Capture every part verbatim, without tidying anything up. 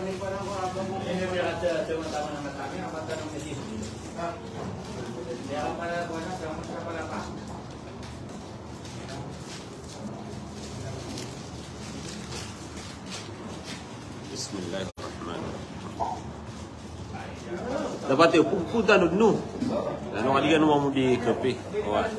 Bismillahirrahmanirrahim. Dapat iyo, pugputan o dno. Ano ka di ka no mambo di kape. Wa.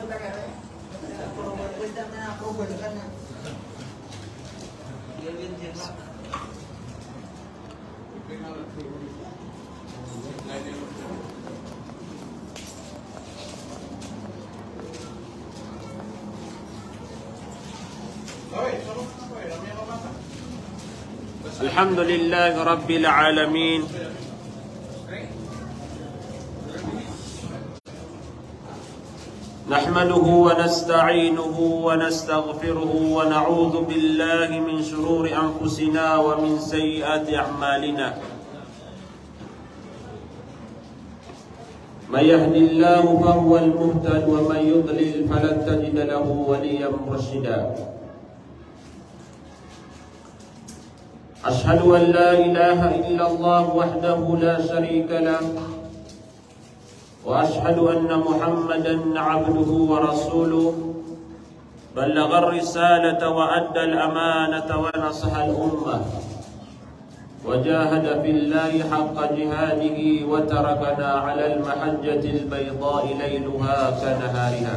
الحمد لله رب العالمين. نحمده ونستعينه ونستغفره ونعوذ بالله من شرور أنفسنا ومن سيئات أعمالنا. من يهد الله فهو المهتد ومن يضلل فلن تجد له وليا مرشدا. أشهد أن لا إله إلا الله وحده لا شريك له، وأشهد أن محمدا عبده ورسوله، بلغ الرسالة وأدى الأمانة ونصح الأمة، وجاهد في الله حق جهاده وتركنا على المحجة البيضاء ليلها كنهارها.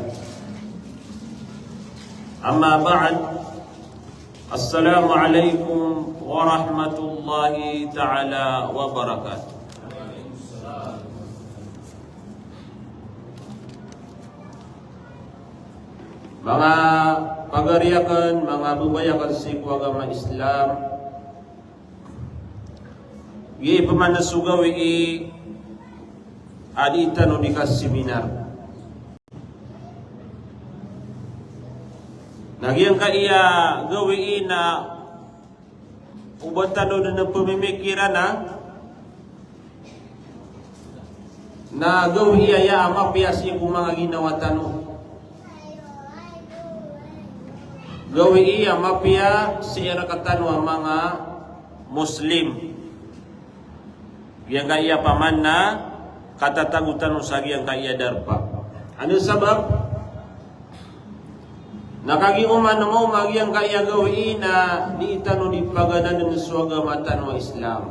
أما بعد، Assalamu alaikum warahmatullahi ta'ala wabarakatuh. Manga pagari akn, manga babay akn sii ko agama Islam, giya pman so gawii a dii tano di kaseminar. Na giyangkaya gawii na o ba tano dn pmimikiran a, na gawii aya a mapiya sii ko manga ginawa tano. Gawii a mapiya sii rktano a manga Muslim. Giyangkaya paman na katatago tano sa giyangkaya darpa. Ano sabap? Na kagiya oman o maoma giyangkaya gawii na dii tano di paganadn so agama tano a Islam.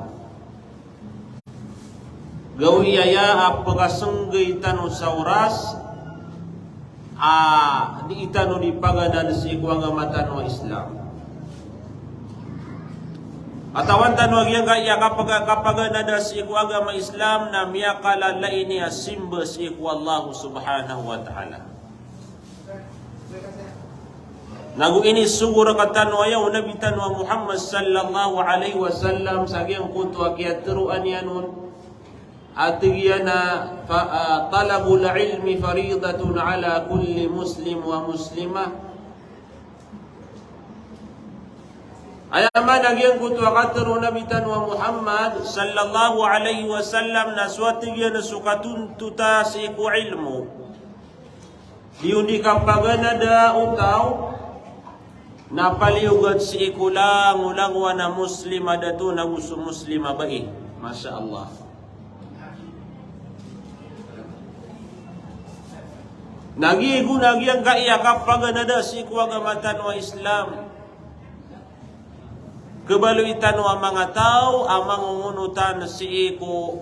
Gawii aya a pkasnggay tano sa oras a dii tano di paganad sii ko agama tano a Islam. Katawan tano a giyangkaya kapag-, kapaganad sii ko agama Islam na miyakalalain iyan a simba sii ko Allah subhanahu wa ta'ala. Nago inisogo rktano aya o Nabi tano a Muhammad sallallahu alaihi wasallam sa giyangkoto a kiyatharoa niyan on. A tig iyan a, fa, a, talabul ilmi faridatun ala kulli muslim wa muslimah. Aya maana giyangkoto a katharo o Nabi tano a Muhammad sallallahu alaihi wasallam na so, a tig iyan, so katontota sii ko ilmo. Di on di kapaganada o taw na paliyogat sii ko langolangowan a Muslim a dato nago so Muslim a bai. Masha Allah. Na giya gona giyangkaya kapaganada sii ko agama tano a Islam. Khabaloy tano a manga taw a mangongonotan sii ko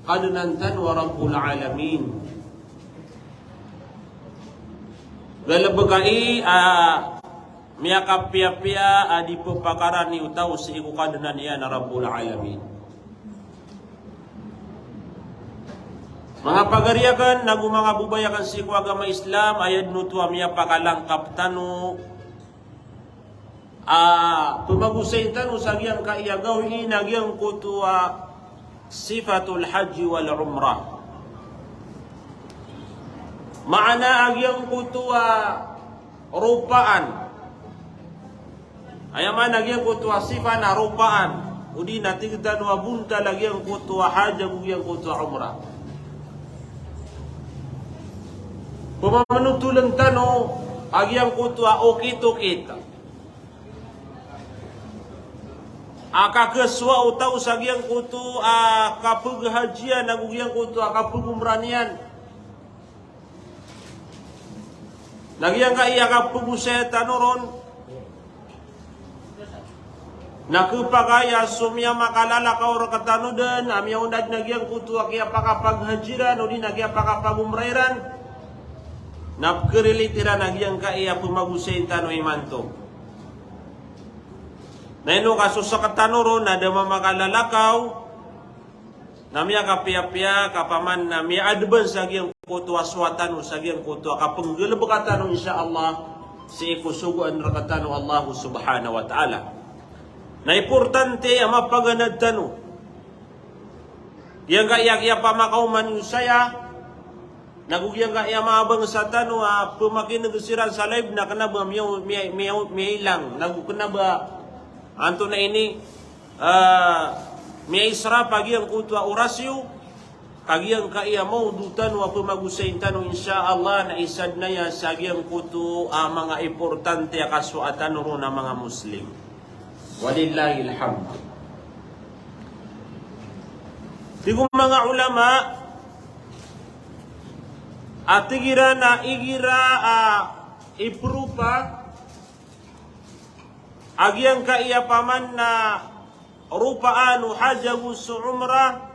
Kadnan tano a Rabbul Alamin. Galbkai a miyakapiyapiya a di ppakarani o taw sii ko Kadnan iyan a Rabbul Alamin. Manga pagari akn, nago manga babay akn sii ko agama Islam, aya dn oto a miyapakalangkap tano a pmagosayn tano sa giyangkaya gawii na giyangkoto a sifatul hajj wal umrah. Maana a giyangkoto a ropaan. Aya maana a giyangkoto a sifa na ropaan. O di na tig tano a bontal a giyangkoto a hajj ago giyangkoto a umrah. Pmamnotoln tano a giyangkoto a okit-okit. a kakesowa o taw sa giyangkoto a kapeghajian ago giyangkoto a kapegomranian. Na giyangkaya kapegosaya tano ron na kepakay a so miyamakalalakaw rektano den a miyaonad na giyangkoto a kiyapakapaghaji ran odi na kiyapakapagomra iran na pekerelate iran a giyangkaya pemagosayin tano imanto. Na ino ka so sektano ron na da mamakalalakaw na miyakapiyapiya ka paman na miya-advance sa giyangkoto a sowa tano, sa giyangkoto a kapenggalebeka tano, insha Allah, sii ko sogoan rektano o Allah subhanahu wa ta'ala. Na importante a mapaganad tano giyangkaya kiyapamakaoma niyo saya, nago giyangkaya manga bangsa tano a pemakineg siran sa live na kena ba miya-, miya-, miya-, miyailang, nago kena ba antonaa ini, ah, miyaisrap a giyangkoto a oras iyo, ka giyangkaya mawdu tano a pemagosayin tano, insha Allah, na isa den aya sa giyangkoto a manga importante a kasowa tano ron a manga Muslim. Walillahil hamd. Tig o manga ulama a tig iran a igira a ipropa a giyangkaya paman na ropaan o hajj ago so umrah,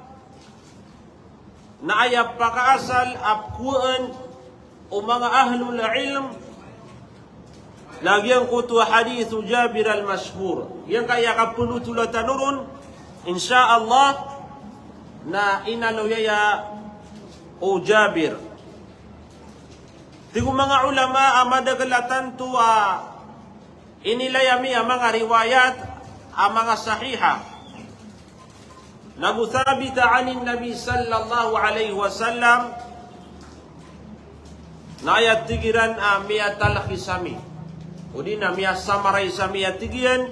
na aya pakaasal a pekowaan o manga ahlul ilm na giyangkoto a hadith o Jabir al-mashhur. Giyangkaya kapenotola tano ron, insha Allah, na inaloy aya o Jabir. Tig o manga ulama a madakel a tanto a inilay ami a manga riwayat a manga sahiha. Nago thabita anin Nabi sallallahu alaihi wasallam, na aya tig iran a miyatalkhis ami, odi na miyasummarize ami a tig iyan,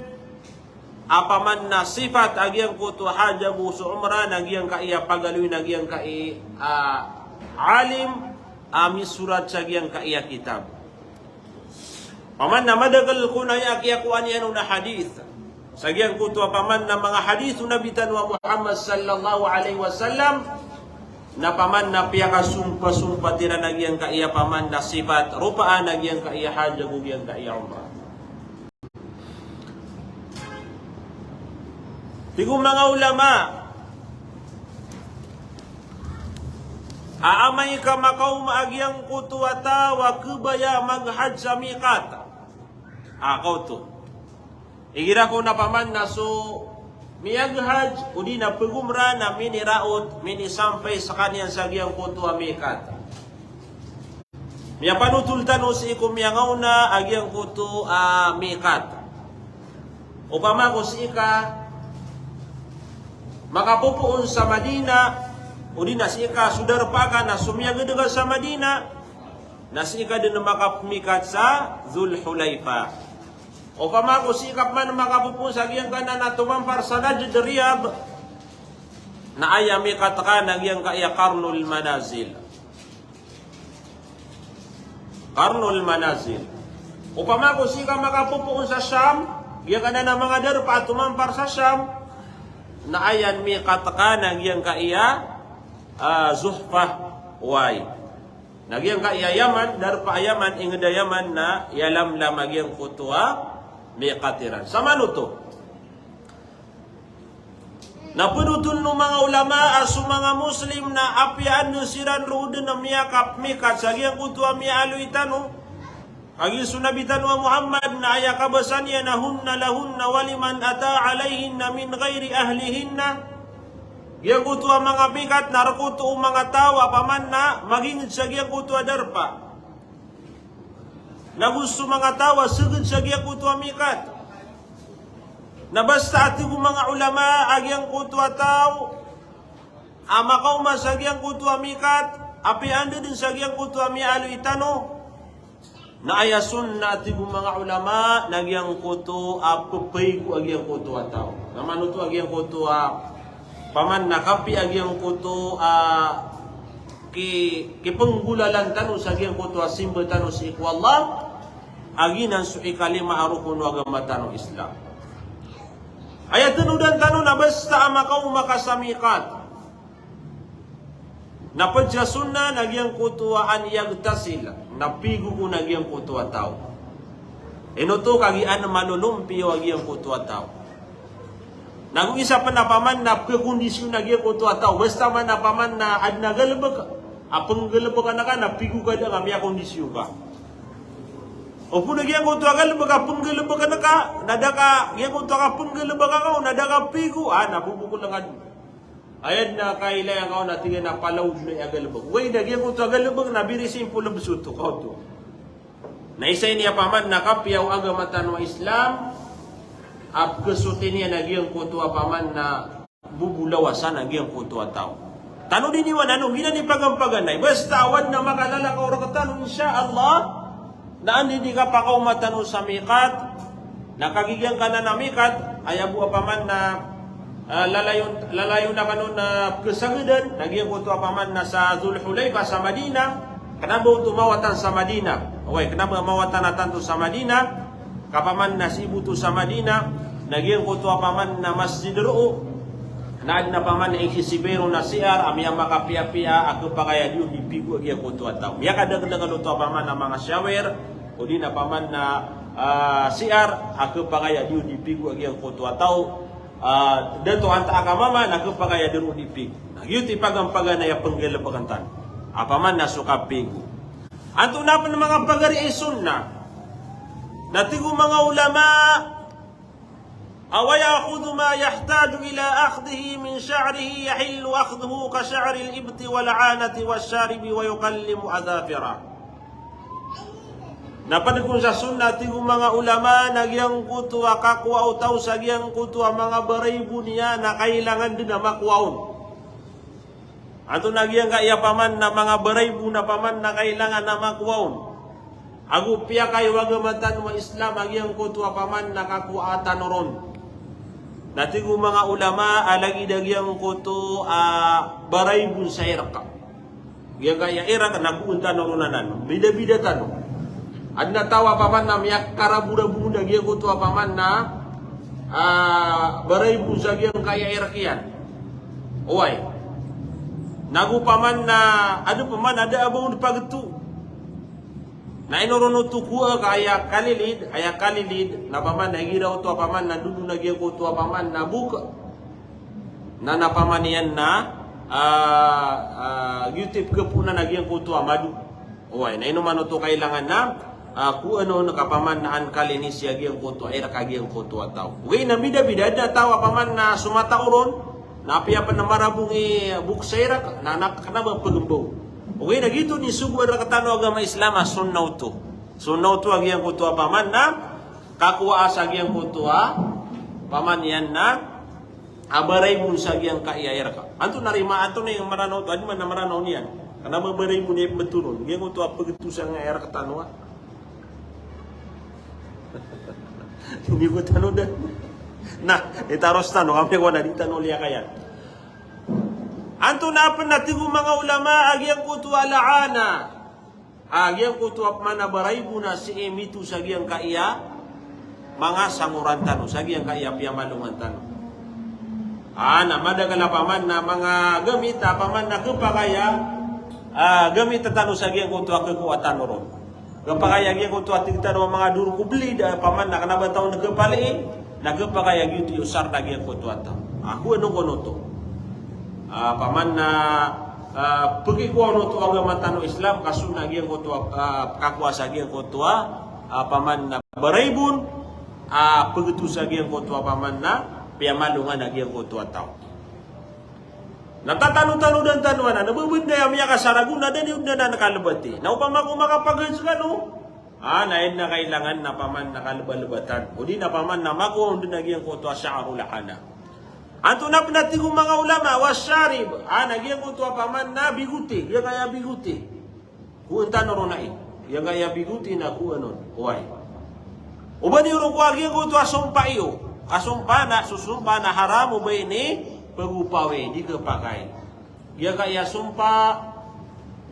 a paman na sifat a giyangkoto a hajj ago so umrah na giyangkaya pagaloy na giyangkaya a alim a misorat sa giyangkaya kitab. Paman na madakel kon aya kiyakowaan iyan on a hadith sa giyangkoto a paman na manga hadith o Nabi tano a Muhammad sallallahu alaihi wasallam, na paman na piyakasompa-sompat iran a giyangkaya paman na sifat ropaan a giyangkaya hajj ago giyangkaya umrah. Tig o manga ulama a amay ka makaoma a giyangkoto a taw a kebaya maghajj sa miqat. A, kaoto. Igira kon a paman na so miyaghajj odi na pegomrah na miniraot, minisampay sekaniyan sa giyangkoto a miqat. Miyapanotol tano sii ko miyangaona a giyangkoto a miqat. Opama ko sii ka makapopoon sa Madina, odi na sii ka so darpa ka na so miyagedega sa Madina, na sii ka den makapemiqat sa Dhul Hulaifa. Opama ko sii ka peman makapopoon sa giyangkanan a tomampar sa Najd, Riyadh, na aya miqat ka na giyangkaya Qarnul Manazil. Qarnul Manazil. Opama ko sii ka makapopoon sa Sham, giyangkanan a manga darpa a tomampar sa Sham, na aya miqat ka na giyangkaya, ah, Juhfah, oway. Na giyangkaya Yaman, darpa a Yaman, inged a Yaman na Yalamlam a giyangkoto a miqat iran. Samanoto. Na penotolen o manga ulama a so manga Muslim na apiya anda siran roo den a miyakapemiqat sa giyangkoto a miyaaloy tano, kagiya so Nabi tano a Muhammad na aya kabasa niyan na hunna lahunna wa liman ata alayhinna min ghayri ahlihinna. Giyangkoto a manga miqat na rekoto o manga taw a paman na maginged sa giyangkoto a darpa. Nago so manga taw a seged sa giyangkoto a miqat. Na basta a tig o manga ulama a giyangkoto a taw a makaoma sa giyangkoto a miqat, apiya anda den sa giyangkoto a miyaaloy tano, na aya sunnah a tig o manga ulama na giyangkoto a pepaigo a giyangkoto a taw. Na manoto a giyangkoto a paman na kapiya a giyangkoto a ki, kipenggolalan tano sa giyangkoto a simba tano sii ko Allah, a giyanan so ikalima a rokon o agama tano Islam. Aya tanodan tano na basta a makaoma ka sa miqat, na pd sa sunnah na giyangkoto a an yaghtasil, na pigo kon a giyangkoto a taw. Ino oto? Kagiya an malolompiyo a giyangkoto a taw. Na go isa pn a paman na pkhakondisyon a giyangkoto a taw. Basta man a paman na adn a galbk a pnggalbkn ka, na pigo ka da ka miyakondisyon ka. Opama na giyangkoto a galbk a pnggalbkn ka, na da ka, giyangkoto a kapnggalbka ka on na da ka pigo, a, na boboklng ka dn. Aya dn a kailaya ka on na tig iyan a palaw dn a galbk. Ogaid na giyangkoto a galbk na very simple a bs oto, ka oto. Na isa ini a paman na kapiya o agama tano a Islam a pkhasoti niyan a giyangkoto a paman na bobolawasan a giyangkoto a taw. Tanodi niyo anan, o giyanan i pagampaganay. Basta a wadn a makalala ka o rktano, insha Allah, na anda i di kapakaoma tano sa miqat, na kagiya giyangkanan a miqat, aya bo a paman na, ah, lalayon, lalayon a kano na pkhasagdan, na giyangkoto a paman na sa Dhul Hulayfa sa Madinah, kna ba oto mawatan sa Madinah. Oway, kna ba mawatan a tanto sa Madinah, ka paman na sii bo oto sa Madinah, na giyangkoto a paman na masjid roo, na adn a paman na igsisibay ron a C R a miyamakapiyapiya a khapakay a di on di pigo a giyangkoto a taw. Miyakadakdakl oto a paman na manga shower, odi na paman na, ah, C R a khapakay a di on di pigo a giyangkoto a taw. Ah, dato antaa ka mama na khapakay a di ron di pigo. Na giyoto i pagampaganay a pnggalbkn tano a paman na so kapigo. Antonaa pn manga pagari i sunnah? Na tig o manga ulama a, wa ya'khudhu ma yahtaju ila akhdhihi min sha'rihi yahillu akhdhuhu ka sha'ril ibti wal 'anati wash sharibi wa yukallimu adhafirah. Na pd kon sa sunnah, tig o manga ulama, na giyangkoto a kakowa o taw sa giyangkoto a manga baraybo niyan na kailangan dn a makowa on. Antonaa giyangkaya paman na manga baraybo na paman na kailangan a makowa on? Ago piyakay o agama tano a Islam a giyangkoto a paman na kakowaa tano ron. Na tig o manga ulama a lagid a giyangkoto a baraybo sa irq. Giyangkaya irq na kowan tano ron anan. Bidabida tano. Adn a taw a paman na miyakaraborabo a giyangkoto a paman na, ah, baraybo sa giyangkaya irq iyan. Oway. Na go paman na, adn paman a da a ba on pagto. Na ino ron oto kowa ka aya kalilid, aya kalilid, na paman na igira oto a paman na dodo na giyangkoto a paman na bok. Na, na paman iyan na, ah, ah, giyoto i pkhapoon a giyangkoto a mado. Oway, na ino man oto kailangan na, ah, kowan on ka paman na an kalinis a giyangkoto a irq a giyangkoto a taw. Ogaid na bidabida, adn a taw a paman na so mata on ron na apiya pn a marabong i bok sa irq, na, na kna ba pagmbaw. Ogaid na giyoto i sogo a rktano a agama Islam a sunnah oto. Sunnah oto a giyangkoto a paman na kakowaa sa giyangkoto a paman iyan na a baraybo sa giyangkaya irq. Antonaa i ma-, antonaa i Maranaw oto, adn man a Maranaw niyan. Kna ba baraybo niyan i pmbtoron. Giyangkoto a pagto sa giyangkaya irq tano a. Di ko tano da. Na, itaros tano, kami ko na di tano liyakayan. Antonaa pn a tig o manga ulama a giyangkoto a la'ana. A giyangkoto a paman a baraybo na sii mito sa giyangkaya manga sangoran tano, sa giyangkaya piyamalongan tano. A, na madakl a paman na manga gamit a paman na khapakay a, ah, gamit tano sa giyangkoto a khakowa tano ron. Khapakay a giyangkoto a tig tano a manga doro ko blade a paman na kna ba taw na khapalii, na khapakay a giyoto i osar na giyangkoto a taw. A, kowan on kon oto. Ah, paman na, ah, pkikowa on oto a agama tano Islam, ka sunnah giyangkoto a, ah, kakowa sa giyangkoto a, ah, paman na baraybo, ah, pgto sa giyangkoto a paman na piyamalongan a giyangkoto a taw. Na tatanotanodan tano anan, na babanda aya miyakasaragon na da niyo dn anan kalbati. Na opama ko makapaghaji kano, a, na aya dn a kailangan na paman na kalbalbatan. Odi na paman na makowa on dn a giyangkoto a sha'rul 'ana. Antonaa pn a tig o manga ulama, wash sharib. A, na giyangkoto a paman na bigote, giyangkaya bigote. Kowan tano ron ai. Giyangkaya bigote na kowan on. Oway. O ba niyo ron kowa giyangkoto a sompa iyo. A sompa na, so sompa na haram o ba ini pagopawii, di khapakay. Giyangkaya sompa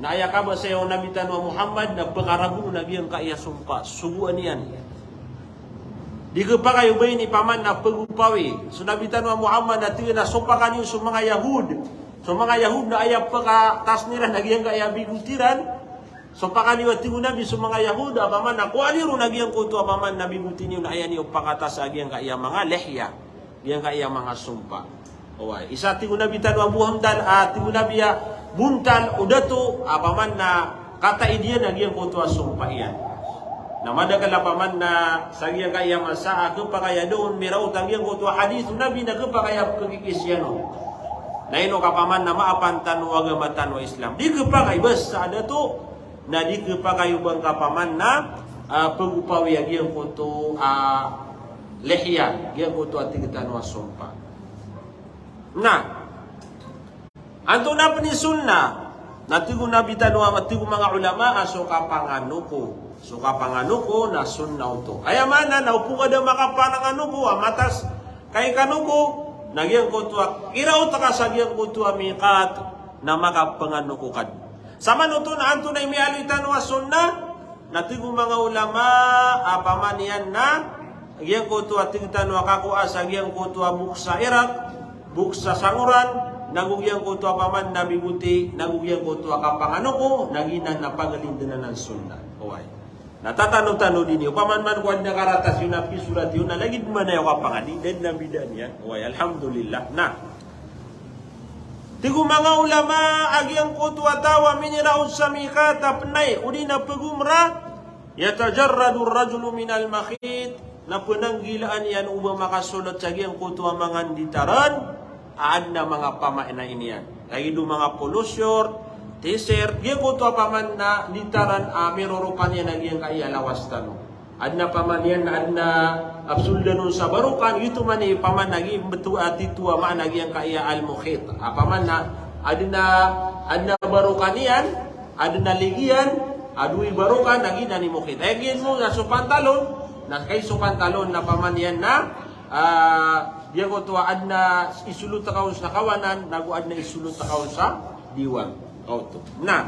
na aya kabasa o Nabi tano a Muhammad na pkaragon a giyangkaya sompa. Sogoan iyan. Di khapakay o ba ini paman na pagopawi. So Nabi tano a Muhammad na tig iyan a sopaka niyo so manga Yahud. So manga Yahud na aya pakatas iran a giyangkaya bigoti iran. Sopaka niyo, a tig o Nabi, so manga Yahud a paman na kowaa niyo ron a giyangkoto a paman na bigoti niyo na aya niyo pakatas a giyangkaya manga lihya. Giyangkaya manga sompa. Oway. Isa, tig o Nabi tano a bontal, a tig o Nabi a bontal o dato a paman na kataid iyan a giyangkoto a sompa iyan. Na madakl a paman na sa giyangkaya masa a khapakay a da on miraot a giyangkoto a hadith o Nabi na khapakay a pkhakikis iyan on. Na ino ka paman na maapan tano a agama tano a Islam. Di khapakay basta a dato na di khapakay o ba ngka paman na, ah, pagopawi a giyangkoto a lihya, giyangkoto a tig tano a sompa. Na antonaa pn i sunnah? Na tig o Nabi tano a, tig o manga ulama a so kapanganoko. So kapanganoko na sunnah oto. Aya maana na opama ka da makapanganoko a matas ka i kanoko, na giyangkoto a kiraot ka sa giyangkoto a miqat na makapanganoko ka dn. Samanoto na antonaa i miyaaloy tano a sunnah? Na tig o manga ulama a paman iyan na giyangkoto a tig tano a kakowa sa giyangkoto a boksa irak, boksa sangoran, nago giyangkoto a paman na bigoti, nago giyangkoto a kapanganoko, na giyanan na pagalindn anan sunnah. Oway. Na tatano-tano dn iyo. Paman man ko adn a karatas iyo na pisorat iyo na lagid man iyo kapangadi, da dn a mbidaan iyan. Oway, alhamdulillah. Na tig o manga ulama a giyangkoto a taw a miniraot sa miqat a pnay odi na pgomrah, yatajarradu ar-rajulu minal makhit, na pnanggilaan iyan o ba makasolot sa giyangkoto a manga nditaran a adn a manga pamaina iyan. Lagid o manga polo short, t-shirt, giyangkoto a paman na nditaran a miroropan iyan a giyangkaya lawas tano. Adn a paman iyan na adn a, ah, psoldan on sa barokan, giyoto man i paman a giya mbtowan a titho a maana a giyangkaya al-mukhit. A paman na adn a, adn a barokan iyan, adn a ligi iyan, a dowa i barokan, na giyanan i mukhit. Aya giyanan na so pantalon, na kay so pantalon na paman iyan na, ah, giyangkoto a adn a isolot ka on sa kawanan, nago adn a isolot ka on sa diwang. Oto. Na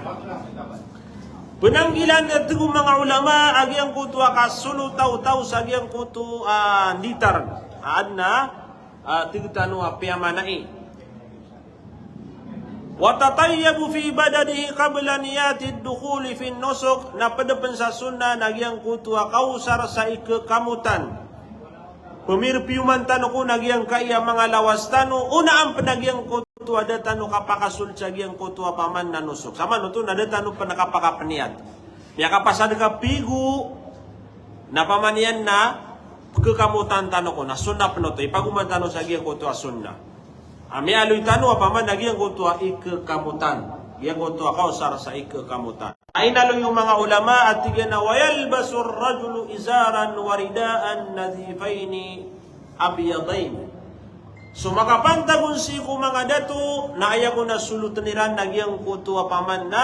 pnanggilaan, tig o manga ulama, a giyangkoto a kasolot o taw sa giyangkoto a nditaran a adn a, ah, tig tano a piyamanai. Wa tatayyabu fi badanihi qabla niyati ad-dukhuli fi an-nusuk, na pd pn sa sunnah na giyangkoto a kaosar sa ikakamotan. Pmirpiyoman tano kon a giyangkaya manga lawas tano, onaan pn a giyangkoto a da tano kapakasolot sa giyangkoto a paman na nusuk. Samanoto na da tano pn kapakapniyat. Miyakapasad ka pigo, na paman iyan na pkakamotan tano kon, na sunnah pn oto, ipagoman tano sa giyangkoto a sunnah. A miyaaloy tano a paman na giyangkoto a ikakamotan. Giyangkoto a kaosar sa ikakamotan. Aya inaloy o manga ulama a tig iyan a, wa yalbasu ar-rajulu izaran wa ridaan nadhifaini abyadain. So makapantag on sii ko manga dato na aya kon a solotn iran na giyangkoto a paman na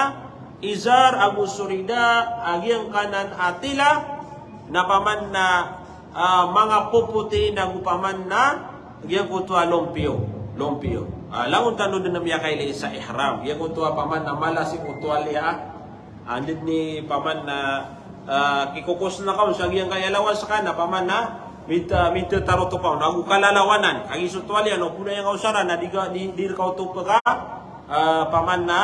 izar ago so rida a giyangkanan a tila na paman na, ah, manga popoti nago paman na giyangkoto a lompiyo. Lompiyo. Ah, langon tano dn a miyakailay sa ihram. Giyangkoto a paman na mala sii ko towalya. Anda dn i paman na, ah, kikokosn ka on sa giyangkaya lawas ka na paman na mit-, ah, mitatarotop ka on ago kalalawanan. Kagiya so towalya na opama aya nga osaran na di ka, di, di rka otop ka, ah, paman na,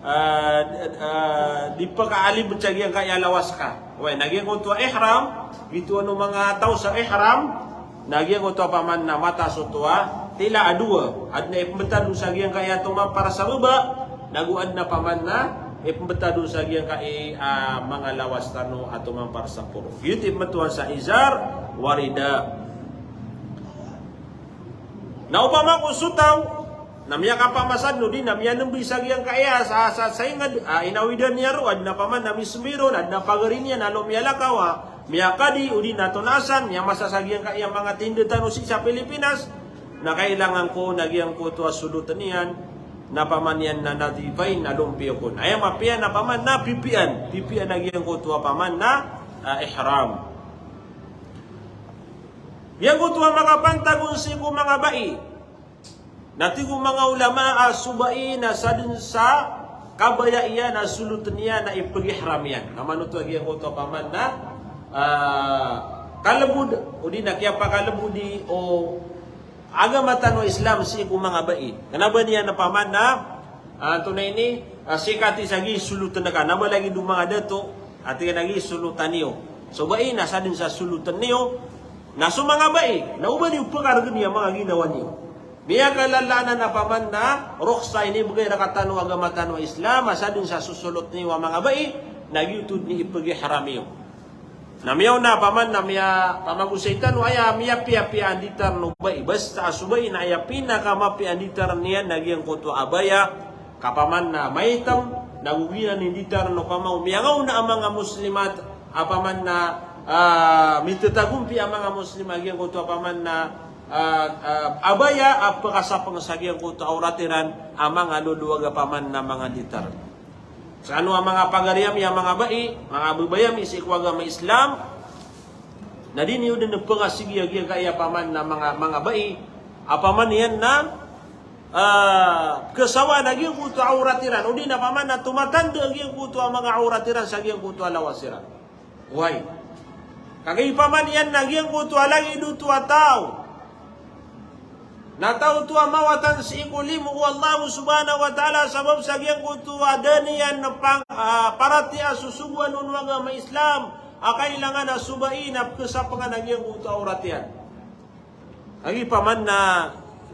ah, d-, ah, di pkaalibd sa giyangkaya lawas ka. Oway, na giyangkoto a ihram, bitowan o manga taw sa ihram, na giyangkoto a paman na mataas oto a tila a dowa. Adn a ipmbtad on sa giyangkaya tomampar sa baba, nago adn a paman na ipmbtad on sa giyangkai, ah, manga lawas tano a tomampar sa poro. Giyoto i pmbtowan sa izar wa rida. Na opama ko so taw na miyakapamasa dn odi na miyanmbi sa giyangkaya sa, sa, sa ingd, ah, inawidan iyan roo, adn a paman na mismbi ron, adn a pagari niyan a lomiyalakaw a miyakadi odi na tonaasan, miyamasa sa giyangkaya manga tinda tano sii sa Pilipinas, na kailangan ko na giyangkoto a solotn iyan, na paman iyan na nadhifain, na lompiyo kon. Aya mapiya na paman na pipian, pipian a giyangkoto a paman na, ah, ihram. Giyangkoto a makapantag on sii ko manga bai. Na tig o manga ulama a so bai na sadn sa kabaya iyan a solotn iyan na ipg-ihram iyan. Na manoto a giyangkoto a paman na, ah, kalbod, odi na kiyapakalbodi o agama tano a Islam sii ko manga bai. Kna ba niyan opama na, ah, antonaa ini, ah, sii kati sa gii solotn ka, kna ba lagid o manga dato a tig iyan a gii solotn iyo so bai na sadn sa solotn iyo, na so manga bai na oba niyo pkargn iya manga ginawa niyo. Miyakalalanan opama na roksa a inibgay rktano o agama tano a Islam a sadn sa sosolotn iyo a manga bai, na giyoto dn i ipgihram iyo. Na miyaona opama na miyapamagosay tano, aya miyapiyapiya a nditarn o bai. Basta a so bai na aya pinakamapiya a nditarn iyan na giyangkoto a abaya, ka opama na maitm, nago giyanan i nditarn o opama o miyangaona a manga Muslimat, opama na, ah, mithatagompi a manga Muslim a giyangkoto opama na, ah, ah, abaya a pkasapng sa giyangkoto a awrat iran a manga lolowag opama na manga nditarn. Skano a manga pagari ami a manga bai, manga babay ami sii ko agama Islam, na di niyo dn pngasigi a giyangkaya opama na manga, manga bai, opama niyan na, ah, pkhasawaan a giyangkoto a awrat iran, odi na opama na tomatanda a giyangkoto a manga awrat iran sa giyangkoto a lawas iran. Oway. Kagiya opama niyan na giyangkoto a lagid oto a taw na taw oto a mawatan sii ko limo o Allah subhanahu wa ta'ala sabap sa giyangkoto a da niyan pang, ah, paratiyaya so sogoan o agama Islam, a kailangan a so bai na pkhasapngan a giyangkoto a awrat iyan. Agi opama na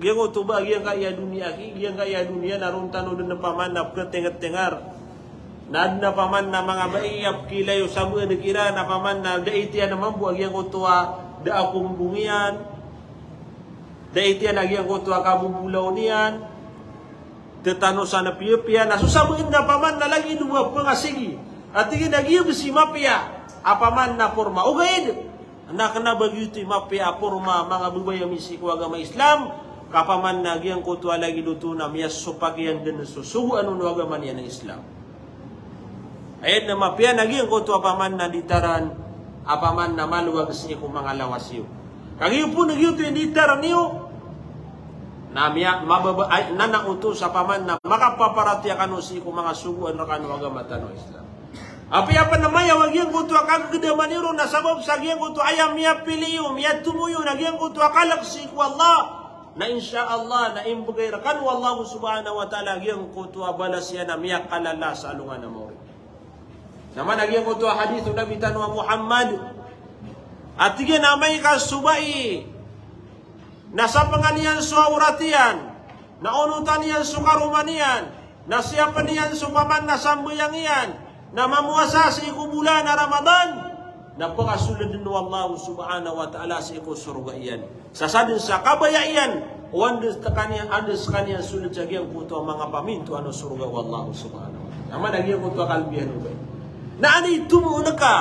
giyangkoto ba giyangkaya doniya ki, giyangkaya doniya na ron tano dn opama na pkhatengthengar. Na adn opama na manga bai a pkhailay o sabad kiran opama na da itiyan mambo a giyangkoto a da a kombong iyan. Da itiyan a giyangkoto a kabobolaw niyan. Titano sa na piyapiya, na so sabad na opama na lagid o ba pngasigi. A tig iyan a giya bs i mapiya opama na porma. Ogaid na kna ba giyoto i mapiya a porma a manga babay ami sii ko agama Islam, ka opama na giyangkoto a lagid oto na miyasopak iyan dn so sogoan o agama niyan a Islam. Aya dn a mapiya na giyangkoto opama na nditarn, opama na malowag sii ko manga lawas iyo. Kagiya pn giyoto i nditarn iyo, na miya, mababa, ay, na na oto sa opama na makapaparatiyaya kano sii ko manga sogoan rkano a agama tano a Islam. Apiya pn a mayaw a giyangkoto a kagagdaman iyo ron na sabap sa giyangkoto a aya miyapili iyo, miyatomo iyo na giyangkoto a kalk sii ko Allah, na insha Allah na imbgay rkano o Allah subhanahu wa ta'ala a giyangkoto a balas iyan a miyakalala sa alongan a maori. Na mana giyangkoto a hadith o Nabi tano a Muhammad a tig iyan a amay ka so bai na sapngan iyan so awrat iyan, na onotan iyan so karoma niyan, na siyapn iyan so opama na sambayang iyan, na mamowasa sii ko bolan a Ramadan, na pkasoldn o Allah subhanahu wa ta'ala sii ko sorga iyan. Sa sadn sa kabaya iyan o anda skaniyan, anda skaniyan sold sa giyangkoto a manga pamintoan o sorga o Allah subhanahu wa ta'ala. Opama na giyangkoto a kalbihan o bai. Na anda i tomo ngka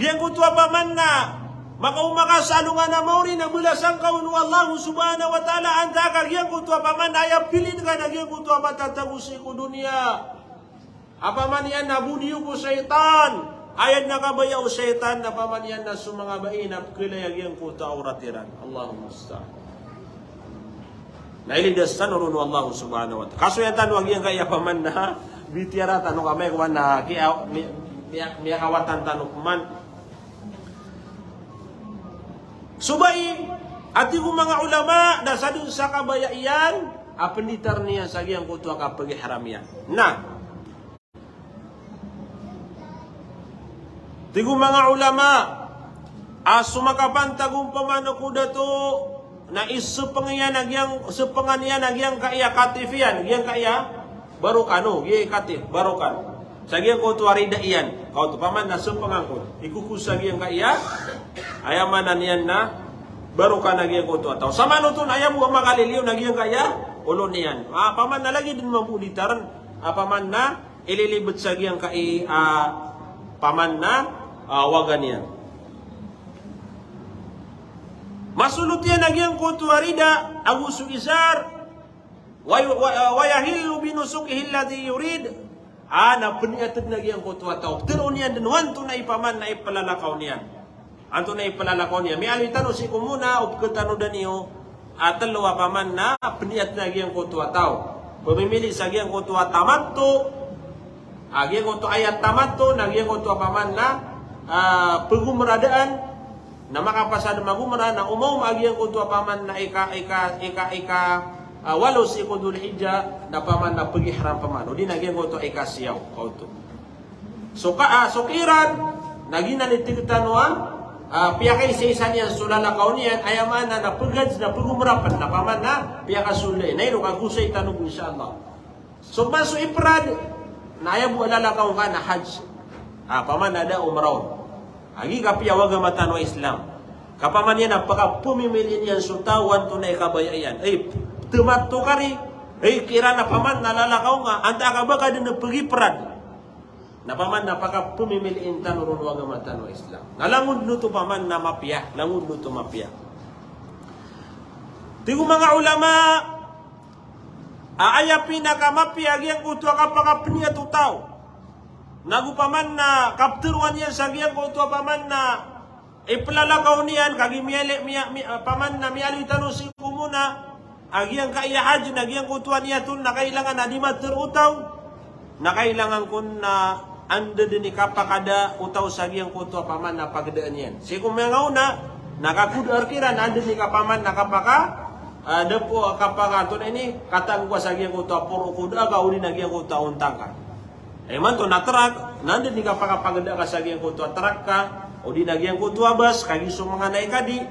giyangkoto a opama na makaoma ka sa alongan a maori na balasan ka on o Allah subhanahu wa ta'ala antaa ka giyangkoto a opama na aya pilin ka na giyangkoto a matatago sii ko doniya. Opama niyan na bodi iyo ko shaytan. Aya dn a kabaya o shaytan na opama niyan na so manga bai na pkhailay a giyangkoto a awrat iran. Allahul musta'an. Na ilidas tano ron o Allah subhanahu wa ta'ala. Kasoyan tano a giyangkaya opama na bitiyara tano ka amay ko na kiya, mi, mi, miyakawatan tano pman. So bai, a tig o manga ulama, na sadn sa kabaya iyan a pnditarn iyan sa giyangkoto a kapagihram iyan. Na tig o manga ulama a so makapantag o pamano ko dato na isapng iyan a giyang, sapngan iyan a giyangkaya katif iyan, giyangkaya barokan, o, giyai katif, barokan. Sa giyangkoto a rida iyan, kaoto opama na sapngan ko, ikokos sa giyangkaya, aya maana niyan na barokan a giyangkoto a taw. Sa manoto na aya bo a makaliliyo na giyangkaya olo niyan. A, opama na lagid dn mambo nditarn, a, opama na ililibet sa giyangkai, a, opama na, a, waga niyan. Masolot iyan a giyangkoto a rida, ago so izar, wa, wa, wa yahillu bi nusukihi alladhi yurid. A, na pniyat dn a giyangkoto a taw. Tharoon iyan dn o antonaa i opama na iplalakaw niyan. Antonaa i plalakaw niyan? Miyaaloy tano sii ko mona o pkhatanodan iyo a tlo a opama na pniyat na giyangkoto a taw. Pmimili sa giyangkoto a tamattu, a giyangkoto aya tamattu na giyangkoto a opama na, a, pagomradaan, Na makapasad mag-umrah, na omaoma a giyangkoto a paman na ika, ika, ika, ika, ah, walo sii ko Dhul Hijjah, na paman na pagihram paman. O di na giyangkoto a ika siyaw, kaoto. So ka, ah, so qiran, na giyanan i tig tano a, ah, piyakaisaisa niyan so lalakaw niyan, aya maana na pag-hajj na pag-umrah pen, na paman na piyakasolda iyan. Na ino kagosay tano bo, insha Allah. So man so ifrad, na aya bo a lalakaw ngka na hajj. Ah, paman na da umrah on. Agi kapiya o agama tano a Islam. Ka paman iyan na pakapemimiliin iyan so taw antonaa i kabaya iyan. Ay, tamattu ka ri, ay, qiran a paman na lalakaw ngka, antaa ka ba ka den a pagifrad. Na paman na pakapemimiliin tano ron o agama tano a Islam. Na langon oto paman na mapiya, langon oto mapiya. Tig o manga ulama, a aya pinakamapiya a giyangkoto a kapakapeniyat o taw, nago paman na kapteroan iyan sa giyangkoto a paman na iplalakaw niyan, kagiya miyali, miya, mi, ah, paman na miyaaloy tano sii ko mona a giyangkaya hajj na giyangkoto a niyat on na kailangan a di matero o taw, na kailangan kon na anda den i kapakada o taw sa giyangkoto a paman na pagedaan iyan. Sii ko manga ona, na kakoda a rek iran, anda den i kapaman na kapaka, ah, dapo, kapaka, antonaa ini, katanggoa sa giyangkoto a poro o koda ka, o di na giyangkoto a onta ngka. Imanto na trak, na anda den i kapakapageda ka sa giyangkoto a trak ka, o di na giyangkoto a bas, kagiya so manga naikadi,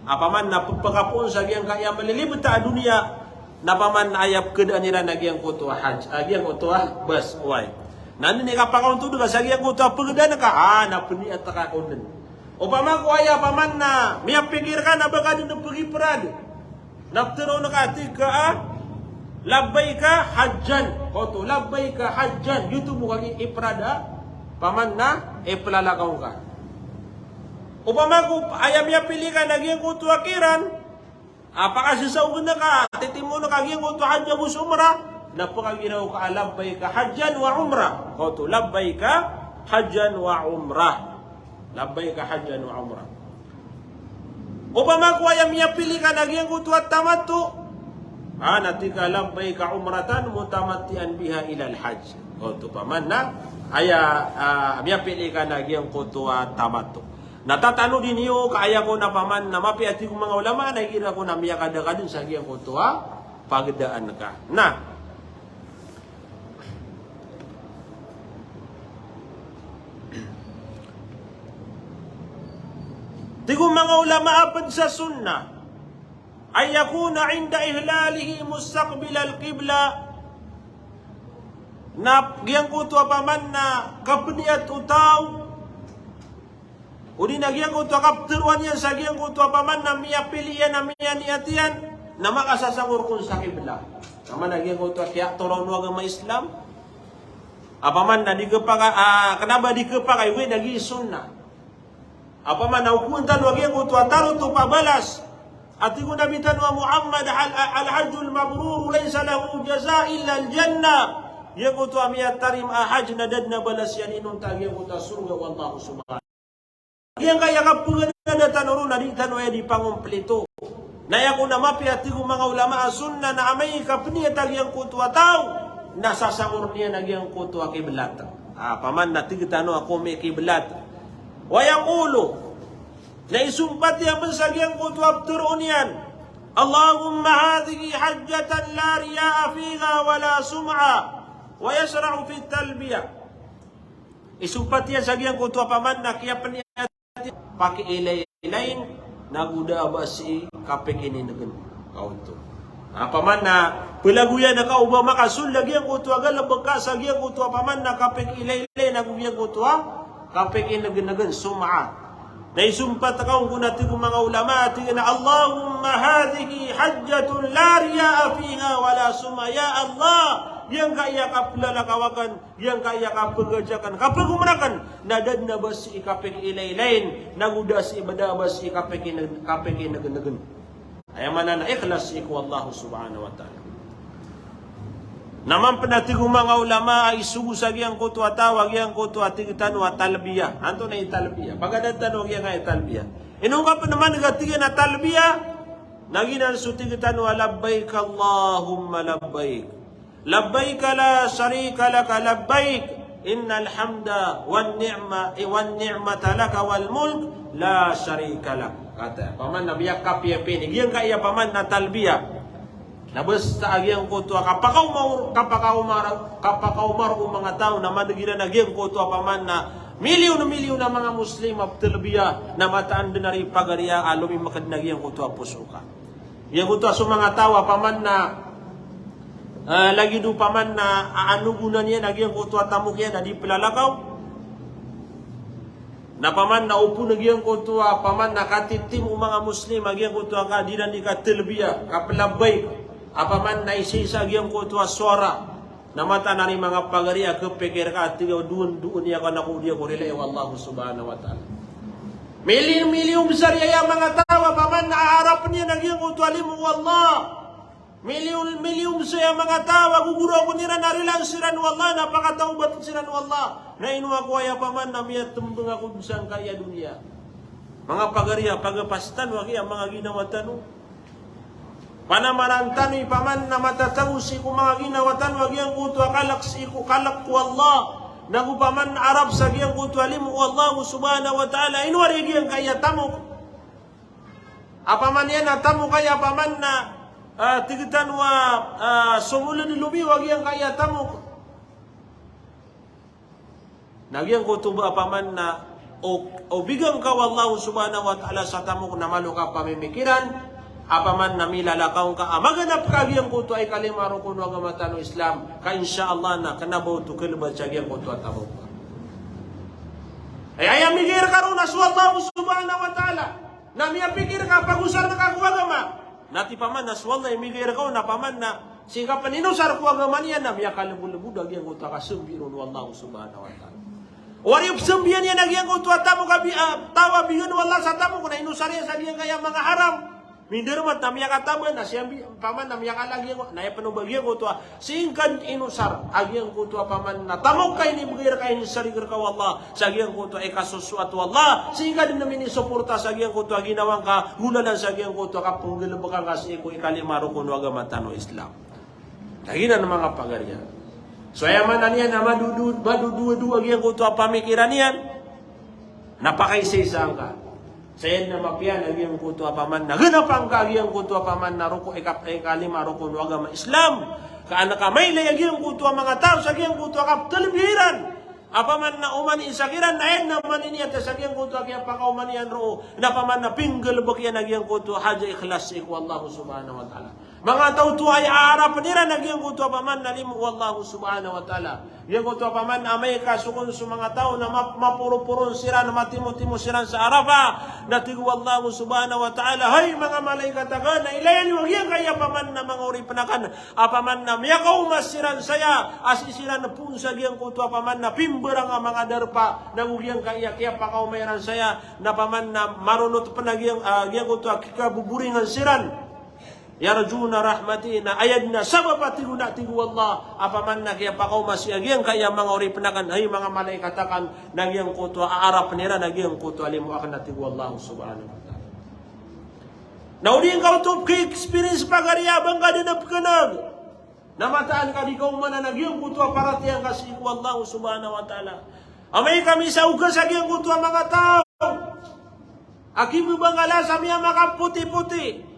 a paman na pepakapoon sa giyangkaya malilibet a doniya, na paman na aya pekedaan iran a giyangkoto a hajj, a giyangkoto a bas, oway. Na anda den i kapakaontod ka sa giyangkoto a pegedaan ka, ah, na peniyat ka kon den. Opama ko aya paman na miyapikir ka na ba ka den pegifrad. Na pteroon ka a tig ka a, "Labbaika hajjan." Oto, "Labbaika hajjan." Giyoto bo kagiya ifrad a paman na iplalakaw ngka. Opama ko aya miyapili ka na giyangkoto a qiran, a pakasesaogen ka, titimoon ka giyangkoto a hajj ago so umrah, na pekagiraw ka a, "Labbaika hajjan wa umrah." Oto, "Labbaika hajjan wa umrah." "Labbaika hajjan wa umrah." Opama ko aya miyapili ka na giyangkoto a tamattu, ah, na tig ka, "Labbaika umratan mutamatti'an biha ilal hajj." Oto paman na aya, ah, miyapili ka na giyangkoto a tamattu. Na tatanodi niyo ka aya kon a paman na mapiya, tig o manga ulama, na igira kon a miyakada ka den sa giyangkoto a pagedaan ka. Na tig o manga ulama a ped sa sunnah, an yakuna inda ihlalihi mustaqbilal qiblah. Na giyangkoto a paman na kapeniyat o taw, o di na giyangkoto a kapteroan iyan sa giyangkoto a paman na miyapili iyan a miyaniyat iyan, na makasasangor kon sa qiblah. Paman na giyangkoto a kiyatoron o agama Islam. A paman na di kepaka, ah, kena ba di kepakay, oway, na giya i sunnah. A paman na okowan tano a giyangkoto a tarotop a balas. A tig o Nabi tano a Muhammad, "Al, al-hajjul mabrur laysa lahu jaza illa al-jannah." Giyangkoto a miyatarima a hajj na da den a balas iyan inonta a giyangkoto a sorga o Allah subhanahu. Giyangkaya kapengenada tano ron na di tano aya di pangomplito. Na aya kon a mapiya, tig o manga ulama a sunnah, na amay ka peniyat a giyangkoto a taw, na sasangor iyan a giyangkoto a qiblat. Ah, paman na tig tano a komi qiblat. Wa yaqulu, na isompat iyan pen sa giyangkoto a pteroon iyan, "Allahumma hadhihi hajjatan la riya'a fiha wa la sum'a," wa yashra'u fit talbiyah. Isompat iyan sa giyangkoto a paman na kiyapeniyat, pakiilaylayin, nago da a ba sii kapikininegen. Kaoto. A paman na pelagoyan ka o ba makasold a giyangkoto a galebek ka sa giyangkoto a paman na kapikiilaylayin ago giyangkoto a kapikinegenegen, sum'a. Na isompat ka on kon a tig o manga ulama, tig iyan a, "Allahumma hadhihi hajjatun la riya'a fiha wa la sum'a." Ya Allah, giyangkaya kaplalakaw aken, giyangkaya kapegahaj aken, kapegomra aken, na da den a ba sii kapikiilaylayin, nago da sii, ba da a ba sii kapikine-, kapikinegenegen. Aya maana na ikhlas sii ko Allah subhanahu wa ta'ala. Na mampen a tig o manga ulama a isogo sa giyangkoto a taw a giyangkoto a tig tano a talbiyah. Antonaa i talbiyah? Pagadaan tano a giyangkaya talbiyah. Ino ngka pen man ka tig iyan a talbiyah, na giyanan so tig tano a, "Labbaik Allahumma labbaik. Labbaik la sharika laka labbaik. Innal hamda wan ni'ma, wan ni'mata laka wal mulk la sharika lak. Kata, opama na miyakapiyapiya niyan giyangkaya opama na talbiya. Na basta a giyangkoto a kapakaoma, kapakaoma, kapakaoma o manga taw na madg iran a giyangkoto a opama na milyon-milyon a manga Muslim a ptalbiya na mataan dn a ri pagari a lomimkd na giyangkoto a poso ka. Giyangkoto a so manga taw a opama na, eh, lagid o opama na aanogonan iyan a giyangkoto a tamok iyan a di plalakaw. Na opama na opama na giyangkoto a opama na katitim o manga Muslim a giyangkoto a ka di iran di katalbiya, kaplabbayk, a opama na isaisa a giyangkoto a sowara. Na mataan a ri manga pagari a kapikir ka a tig a doon, doon iyan ka na ko di ako rilai o Allah subhanahu wa ta'ala. Milyon-milyon besar aya manga taw a opama na aarap iyan a giyangkoto a limo o Allah. Milyon-milyon sa aya manga taw a gogorokn iran a rilaan siran o Allah, na pakatawbat siran o Allah. Na ino ako aya opama na miyatmbang ako sangkaya doniya. Manga pagari a pagapas tano a giya manga ginawa tano. Panamaran tano i opama na matatago sii ko manga ginawa tano a giyangkoto a kalk sii ko kalk ko Allah. Nago opama na arap sa giyangkoto a limo o Allah subhanahu wa ta'ala. Ino ari giyangkaya tamok. Opama niyan a tamok aya opama na, ah, tig tano a, ah, somolod lobi o giyangkaya tamok. Na giyangkoto ba opama na o, o bigan ka o Allah subhanahu wa ta'ala sa tamok na malo ka pamimikiran, opama na milalakaw ka a maganap ka giyangkoto a ikalima rokon o agama tano Islam, ka insha Allah na kna ba oto kalbat sa giyangkoto a tamok. Ay, aya migay rka ron na so Allah subhanahu wa ta'ala. Na miyapikir ka a pagosarn ka ko agama. Na tig opama na so Allah i migay rka on na opama na sii ka pn inosar ko agama niyan na miyakalbolbod a giyangkoto a kasambi ron o Allah subhanahu wa ta'ala. O ari psambian iyan a giyangkoto a tamok a bi-, ah, taw a bigan o Allah sa tamok na inosar iyan sa giyangkaya manga haram. Mindarmat na miyakataban na siyambi, opama na miyakala giyangkoto, na aya pn o ba giyangkoto a sii ngka dn inosar a giyangkoto a opama na tamok ka inibgay rka, inisarig rka o Allah, sa giyangkoto a ikasosoat o Allah, sii ngka dn minisoporta sa giyangkoto a ginawa ngka, golalan sa giyangkoto a kapnggalbka ngka sii ko ikalima rokon o agama tano Islam. Lagid anan manga pagari a. So aya maana niyan na madodo, madododo a giyangkoto a pamikiran iyan. Na pakaisaisa ngka. Sa aya na mapiya na giyangkoto a opama na ganapan ka giyangkoto a opama na roko-, ika-, ikalima rokon o agama Islam. Ka an ka mailay a giyangkoto a manga taw sa giyangkoto a kaptalbiya iran. Opama na oman i isa kiran na aya na maniniyat sa giyangkoto a kiyapakaoma niyan roo. Na opama na pinggalbk iyan a giyangkoto a hadja ikhlas sii ko Allah subhanahu wa ta'ala. Manga taw oto aya aarapn iran a giyangkoto a opama na limo o Allah subhanahu wa ta'ala. Giyangkoto a opama na amay ka so kon so manga taw na ma-, maporoporon siran, matimotimo siran sa Arafah. Na tig o Allah subhanahu wa ta'ala, hay manga malaikat akn, na ilaya niyo a giyangkaya opama na manga oripn akn. Opama na miyakaoma siran saya, a sii siran poon sa giyangkoto a opama na pimbarang a manga darpa. Nago giyangkaya kiyapakaoma iran saya, na opama na maronot pn a giyang-, ah, giyangkoto a kikaboboringan siran. Yarjuna rahmati, na aya dn a sabap a tig o na tig o Allah, opama na kiyapakaoma sii a giyangkaya manga oripn akn, hay manga malaikat akn, na giyangkoto a aarapn iran a giyangkoto a limo akn a tig o Allah subhanahu wa ta'ala. Na o di ngka oto pki-experience pagari a ba ngka dn a pknag. Na mataan ka di ka omanan a giyangkoto a paratiyaya ngka sii ko Allah subhanahu wa ta'ala. Amay ka misaoga sa giyangkoto a manga taw a kimbabangala sa miyamakapotipoti.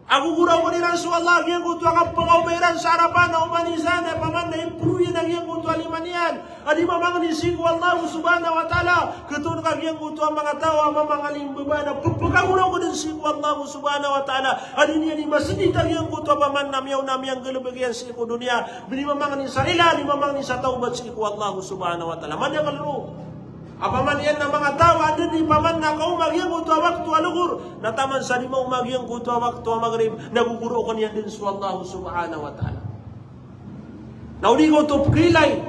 A gogoraokn iran so Allah a giyangkoto a kapakaoma iran sa Arafah na oman i isa na opama na iporo iyan a giyangkoto a lima niyan. A di mamangni sii ko Allah subhanahu wa ta'ala. Khatoon ka giyangkoto a manga taw a mamangalimbaba na pphakagoraokn dn sii ko Allah subhanahu wa ta'ala. A di niyan di masndit a giyangkoto a opama na miyaona a miyanggalbk iyan sii ko doniya. Di mamangni sa rila, di mamangni sa tawbat sii ko Allah subhanahu wa ta'ala. Madakl roo. Opama niyan na manga taw a da dn opama na kaoma giyangkoto a wakto a lohor. Na taman sa di maoma giyangkoto a wakto a magrib. Na gogoraokn iyan dn so Allah subhanahu wa ta'ala. Na o di ka oto pkhailay.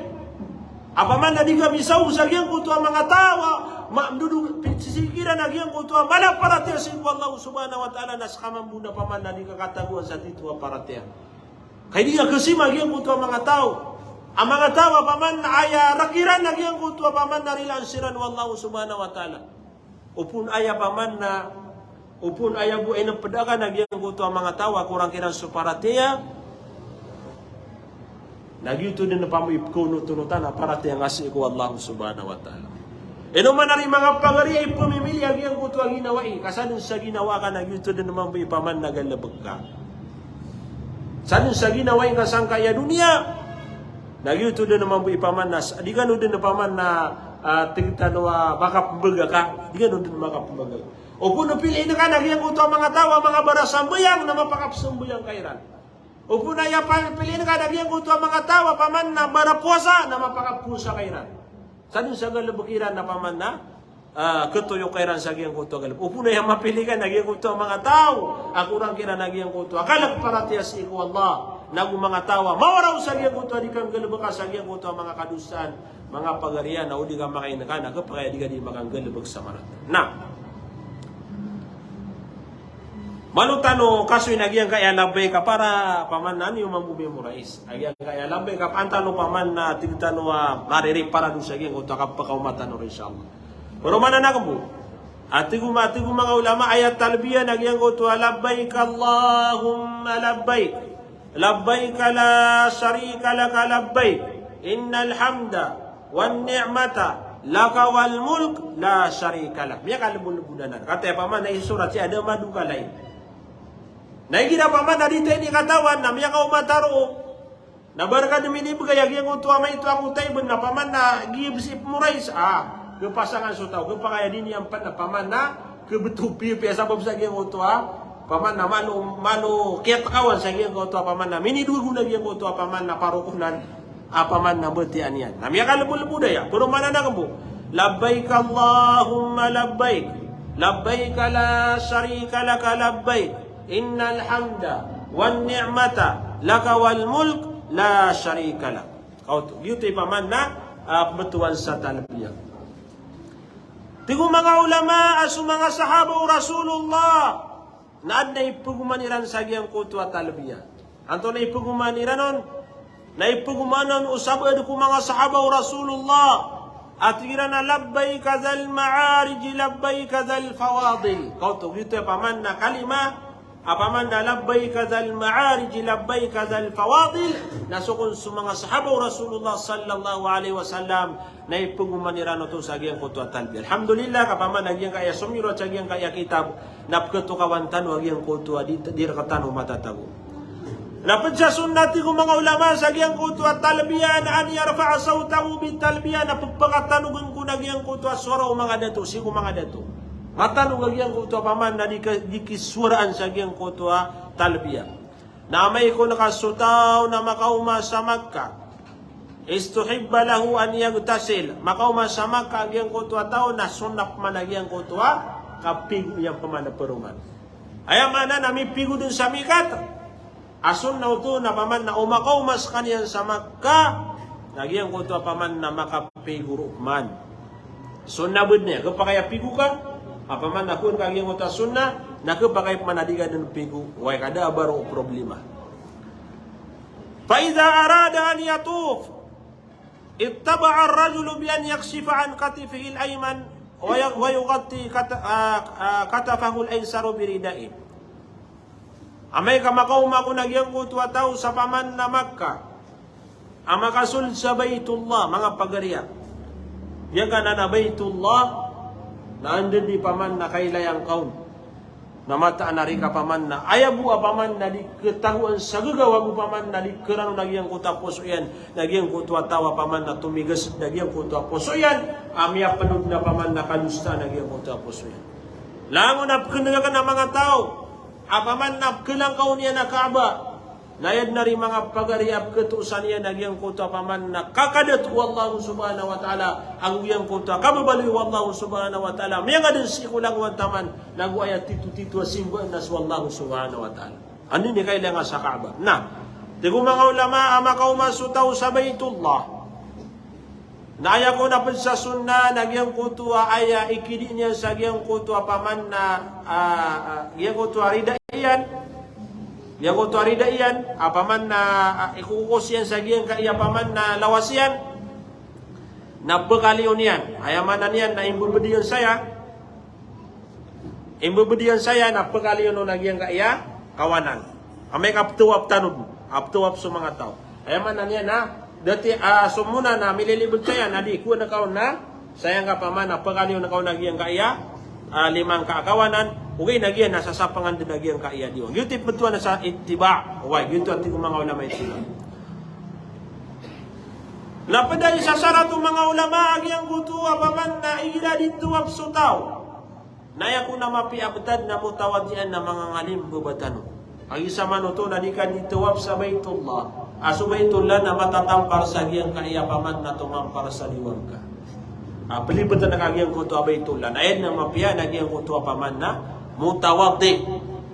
Opama na di ka misaog sa giyangkoto a manga taw a ma-, mdodo, pi-, sii kiran a giyangkoto a mala a paratiyaya sii ko Allah subhanahu wa ta'ala na ska mambo na opama na di ka katagoan sa titho a paratiyaya. Ka di ka khasima giyangkoto a manga taw. A manga taw a opama na aya rk iran a giyangkoto a opama na rilaan siran o Allah subhanahu wa ta'ala. Opama aya opama na, opama aya bo inpd akn a giyangkoto a manga taw a korang kiran so paratiyaya. Na giyoto dn opama ipkhaonotonotan a paratiyaya ngka sii ko Allah subhanahu wa ta'ala. Ino man ari manga pagari a ipemimili a giyangkoto a ginawai, ka sadn sa ginawa ka na giyoto dn mambo i paman na galbk ka. Sadn sa ginawai ka sangkaya doniya, na giyoto dn mambo i paman na, di kano dn paman na, ah, tig tano a makapmbga ka, di kano dn makapmbga ka. Opama na piliin ka na giyangkoto a manga taw a manga barasambayang na mapakapsambayang ka iran. Opama na aya pa-, piliin ka na giyangkoto a manga taw a paman na barapowasa na mapakapowasa ka iran. Sadn sa galbk iran na paman na, ah, khatoyo ka iran sa giyangkoto a galbk. Opama na aya mapili ka na giyangkoto a manga taw a korang kiran a giyangkoto a kalk paratiyaya sii ko Allah, nago manga taw a mawaraw sa giyangkoto a di kanggalbka sa giyangkoto a manga kadosaan, manga pagari a, na o di ka makain ka na khapakay a di ka di makanggalbk sa marata. Na malo tano kasoy na giyangkaya labbaik a para paman na niyo mambo memorize. A giyangkaya labbaik a pantano paman na tig tano a maririparado sa giyangkoto a kapakaoma tano ron, insha Allah. Pero mana na kbo. A tig o ma-, a tig o manga ulama, aya talbiya na giyangkoto a labbaik Allahumma labbaik. Labbaik la sharika laka labbaik. Innal hamda wan ni'mata laka wal mulk la sharika lak. Miyakalbolbod anan. Kataya paman na isorat si Adam a dokalay. Na igira paman na di ta ini katawan, na miyakaoma ta roo. Na ba rka dn minibgay a giyangkoto a maito a kotaybn na paman na giya bs i pmorais. Ah, khapasangan so taw, khapakay a di niyan pn na paman na khabto piyapiya sabap sa giyangkoto a paman na malo, malo kiyatkawan sa giyangkoto a paman na minidogo na giyangkoto a paman na parokonan a paman na batiya niyan. Na miyakalbolbod aya, pero mana na kbo. Labbaik Allahumma labbaik. Labbaik la sharika laka labbaik. Innal hamda wan ni'mata laka wal mulk la sharika lak. Kaoto, giyoto i paman na, ah, pmbtowan sa talbiya. Tig o manga ulama a so manga sahaba o Rasulullah na adn a ipgoman iran sa giyangkoto a talbiya. Antonaa i pgoman iran on? Na ipgoman on o sabaad ko manga sahaba o Rasulullah a tig iran a labbaik dhal ma'arij, labbaik dhal fawadil. Kaoto, giyoto i paman na kalima a paman na labbaik dhal ma'arij, labbaik dhal fawadil. Na so kon so manga sahaba o Rasulullah sallallahu alaihi wasallam na ipgoman iran oto sa giyangkoto a talbiya. Alhamdulillah, ka paman a giyangkaya somiyorat sa giyangkaya kitab, na pkhatokawan tano a giyangkoto a di, di rktano matatago. Na pd sa sunnah, tig o manga ulama, sa giyangkoto a talbiya na an yarfa'a sawtahu bit talbiya, na pphakatanogn kon a giyangkoto a sowara o manga dato, sii ko manga dato. Matanog a giyangkoto a paman na di ka, di kisowaraan sa giyangkoto a talbiya. Na amay kon ka so taw na makaoma sa Makkah, istuhibba lahu an yaghtasil. Makaoma sa Makkah a giyangkoto a taw na sunnah pman a giyangkoto a kapigo iyan pman a paroman. Aya maana na mipigo dn sa mikat. A sunnah oto na paman na o makaoma skaniyan sa Makkah, na giyangkoto a paman na makapigo roo pman. Sunnah bd niyan, khapakay a pigo ka, a paman na kowan ka giyangkoto a sunnah, na khapakay pman a di ka dn pigo, oway ka da a ba roo problema. Fa idha arada an yatuf, ittaba'a ar-rajulu bi an yakshifa an katifihi al-ayman, wa ya-, wa yughatti kata-, ah, ah, katafahu al-aysaru bi rida'in. Amay ka makaoma kon a giyangkoto a taw sa paman na Makkah, a makasold sa Baitullah, manga pagari a. Giyangkanan a Baitullah, na anda di paman na kailayan ka on. Na mataan a rika paman na, aya bo a paman na di khatagoan sa gagaw ago paman na di kharangon a giyangkoto a poso iyan, na giyangkoto a taw a paman na tomigas, na giyangkoto a poso iyan, a miyapnod na paman na kadosaan a giyangkoto a poso iyan. Langon a pkhan'g akn a manga taw, a paman na pkhalangkaw niyan a Kaaba. Na aya dn ari manga pagari a pkhatoosan iyan a giyangkoto a paman na kakadato o Allah subhanahu wa ta'ala, ago giyangkoto a kababaloy o Allah subhanahu wa ta'ala, miyanga dn sii ko langowan taman, nago aya titotito a simbaan na so Allah subhanahu wa ta'ala. Anda ini kailayan sa Kaaba. Na, tig o manga ulama a makaoma so taw sa Baitullah. Na aya kon a pd sa sunnah na giyangkoto a aya ikidi niyan sa giyangkoto a paman na, ah, ah, giyangkoto a rida iyan. Giyangkoto a rida iyan, a paman na, ah, ikokos iyan sa giyangkaya paman na lawas iyan. Na pkaliyo niyan. Aya maana niyan na imbebed iyan saya. Imbebed iyan saya na pkaliyo on a giyangkaya kawanan. Amay ka ptawaf tano bo, a ptawaf so manga taw. Aya maana niyan na, dati, ah, so mona na mililibed saya na di, kowan ka on na, Sa giyangka paman a pkaliyon ka on a giyangkaya, ah, lima ngka a kawanan, ogaid na giya na sasapangan dn a giyangkaya diwang. Giyoto i ptowan sa ittiba'. Oway, giyoto a tig o manga ulama ittiba'. Na pd a isa sa sarat o manga ulama a giyangkoto a paman na igira di tawaf so taw na aya kon a mapiya a btad na mutawaddi'an na mangangalim baba tano. Kagiya sa manoto na di ka di tawaf sa Baitullah, a so Baitullah na matatampar sa giyangkaya paman na tomampar sa diwang ka. A, plibtn ka giyangkoto a Baitullah. Na aya na mapiya na giyangkoto a paman na mutawaddi'.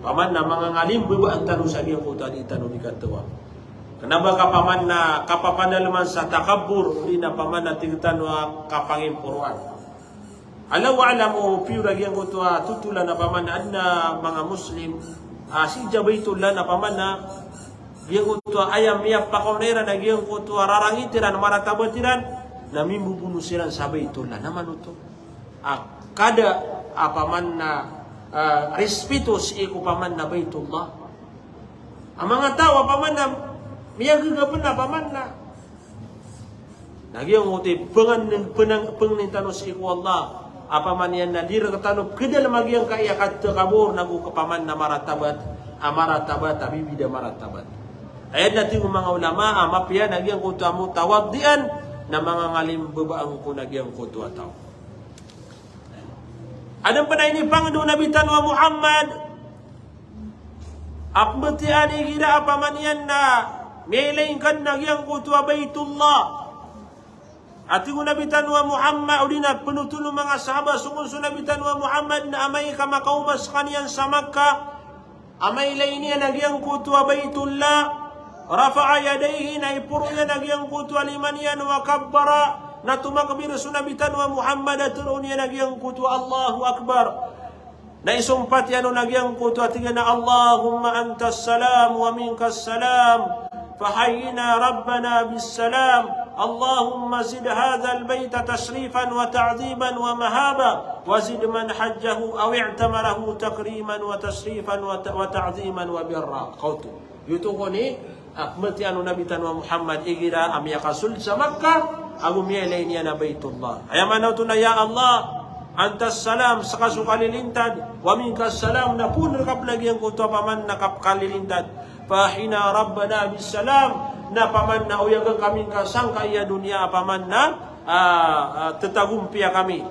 Paman na mangangalim baba tano sa giyangkoto a di tano di katawaf. Kna ba ka paman na kapapadalman sa takabbur, odi na paman na tig tano a kapangimporoan. Allahu a'lam o piyo ra giyangkoto a totolan a paman na adn a manga Muslim, ah, sii sa Baitullah na paman na giyangkoto a aya miyapakaonay ran a giyangkoto a rarangit iran, maratabat iran, na mimbobono siran sa Baitullah. Na manoto a kada a paman na, ah, respeto sii ko paman na Baitullah. A manga taw a paman na miyagagapn a paman na Na giyangkoto i pngan-, pnang-, pangnin tano sii ko Allah a paman iyan na di rktano pkadalm a giyangkaya katakabor nago ka paman na maratabat, a maratabat, a bibida maratabat. Aya na tig o manga ulama a mapiya na giyangkoto a mutawaddi'an na mangangalim baba angkoto na giyangkoto a taw. Adn pn a inipangndao o Nabi tano a Muhammad a pmbtiyaan igira a paman iyan na miyailay ngka dn a giyangkoto a Baitullah. A tig o Nabi tano a Muhammad, odi na pnothol o manga sahaba, sokon so Nabi tano a Muhammad na amay ka makaoma skaniyan sa Makkah, a mailay niyan a giyangkoto a Baitullah, rafa'a yadayhi, na iporo iyan a giyangkoto a lima niyan, wa kabbara, na tomakbir so Nabi tano a Muhammad a tharoon iyan a giyangkoto a Allahu Akbar. Na isompat iyan on a giyangkoto a tig iyan a, "Allahumma antas salam wa minkas salam, fahayyina rabbana bis salam. Allahumma zid hadhal baita tashrifan wa ta'dhiman wa mahaba, wa zid man hajjahu aw i'tamarahu takriman wa tashrifan wa ta-, wa ta'dhiman wa birra." Kaoto. Giyoto kon i a pmbtiyaan o Nabi tano a Muhammad igira a miyakasold sa Makkah ago miyailay niyan a Baitullah. Aya maana oto na, "Ya Allah, antas salam, ska so kalilintad, wa minkas salam, na poon rka pn a giyangkoto a paman na kap-, kalilintad. Fahayyina rabbana bis salam," na paman na oyagan kami ngka sangkaya doniya a paman na, ah, ah, tatagompiya kami.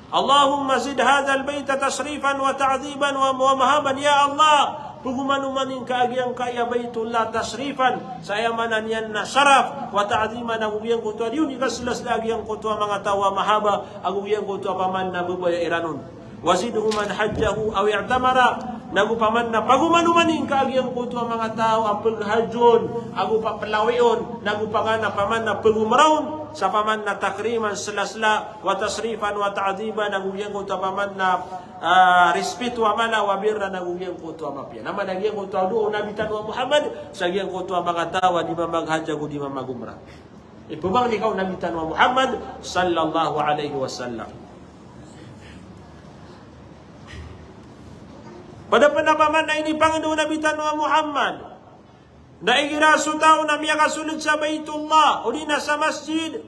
Allahumma zid hadhal baita tashrifan wa ta'dhiman wa, wa mahaban. Ya Allah, pagomanomanin ka a giyangkaya Baitullah tashrifan, sa aya maana niyan na sharaf, wa ta'dhiman, ago giyangkoto a di on di kaslasla a giyangkoto a manga taw a mahaba, ago giyangkoto a paman na babaya iran on. Wa zid man hajjahu aw i'tamara, nago paman na pagomanomanin ka a giyangkoto a manga taw a paghajj on, ago paplawi on, nago paman na, paman na pagomra on, sa paman na takriman, slasla, wa tashrifan wa ta'dhiban, ago giyangkoto a paman na, ah, respeto a mala, wa birran, ago giyangkoto a mapiya. Na maana giyangkoto a doa o Nabi tano a Muhammad sa giyangkoto a manga taw a di mamaghaja ago di mamagomra. Ipmbangni ka o Nabi tano a Muhammad sallallahu alaihi wasallam. Pd pn a paman na inipangndao o Nabi tano a Muhammad na igira so taw na miyakasold sa Baitullah, odi na sa masjid,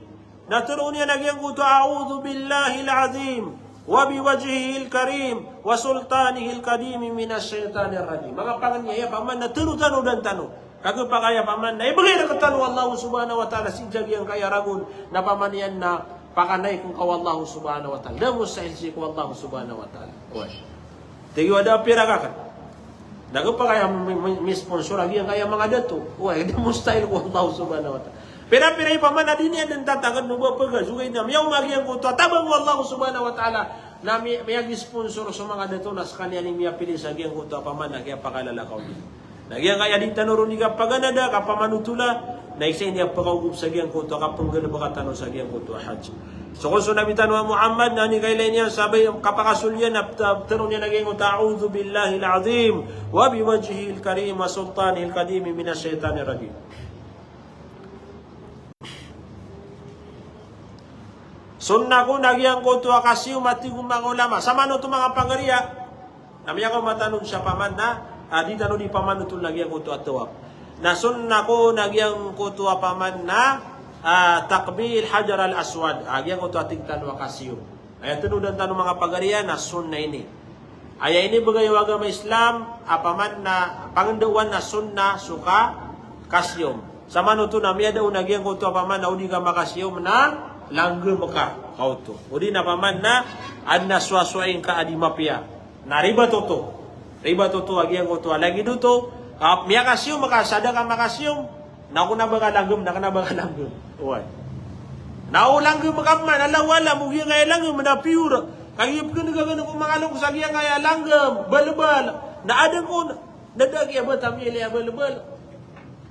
na tharoon iyan a giyangkoto, "A'udhu billahil azim, wa biwajhihil karim, wa sultanihil qadim minash shaytanir rajim." Manga pangni aya paman na tharoon tano dn tano. Kagiya pakay a paman na ibgay rktano o Allah subhanahu wa ta'ala sii sa giyangkaya ragon, na paman iyan na pakanaik ngka o Allah subhanahu wa ta'ala. Da mustahil sii ko Allah subhanahu wa ta'ala. Oway. Tig iyan a da a pirak akn. Na gpakay a mi-, mi-, misponsor a giyangkaya manga dato. Oway, da mustahil ko Allah subhanahu wa ta'ala. Pira-pira i paman a di niyan dn tatangkd o ba pagazogay na miyaoma a giyangkoto a tabang o Allah subhanahu wa ta'ala. Na mi-, miyagisponsor so manga dato na skaniyan i miyapili sa giyangkoto a paman a kiyapakalala ka on. Na giyangkaya di tano ron di kapaganada, kapamanotola, na isa ini a pkaogop sa giyangkoto a kapnggalbka tano sa giyangkoto a hajj. So kon so Nabi tano a Muhammad na ini kailay niyan sa bay kapakasold iyan na pta-, ptharoon iyan a giyangkoto, "A'udhu billahil azim, wa biwajhihil karim, wa sultanihil qadim, minash shaytanir rajim." Sunnah ko na giyangkoto a kasiyom a tig o manga ulama. Sa manoto manga pagariya. Na miyakaoma tano sa paman na, ah, di tano di pamanotol na giyangkoto a tawaf. Na sunnah ko na giyangkoto a paman na, ah, takbil Hajar al-Aswad, a giyangkoto a tig tano a kasiyom. Aya tanodan tano manga pagariya na sunnah ini. Aya inibgay o agama Islam, apaman na pangendaowan na sunnah so ka, kasiyom. Samanoto na miyada on a giyangkoto apaman na o di ka makasiyom na langgem ka. Kaoto. O di na apaman na adn a sowasowaing ka a di mapiya. Na ribat oto. Ribat oto a giyangkoto a lagid oto. Ka miyakasiyom ka sa da ka makasiyom. Na kena ba ka langgem, na kena ba ka langgem. Oway. Na o langgem ka man, Allahu a'lam, o giyangkaya langgem na pure. Kagiya pkhaneg a giyangkoto manga loks a giyangkaya langgem, balbal. Na adn kon, na da giya ba ta miyailay a balbal.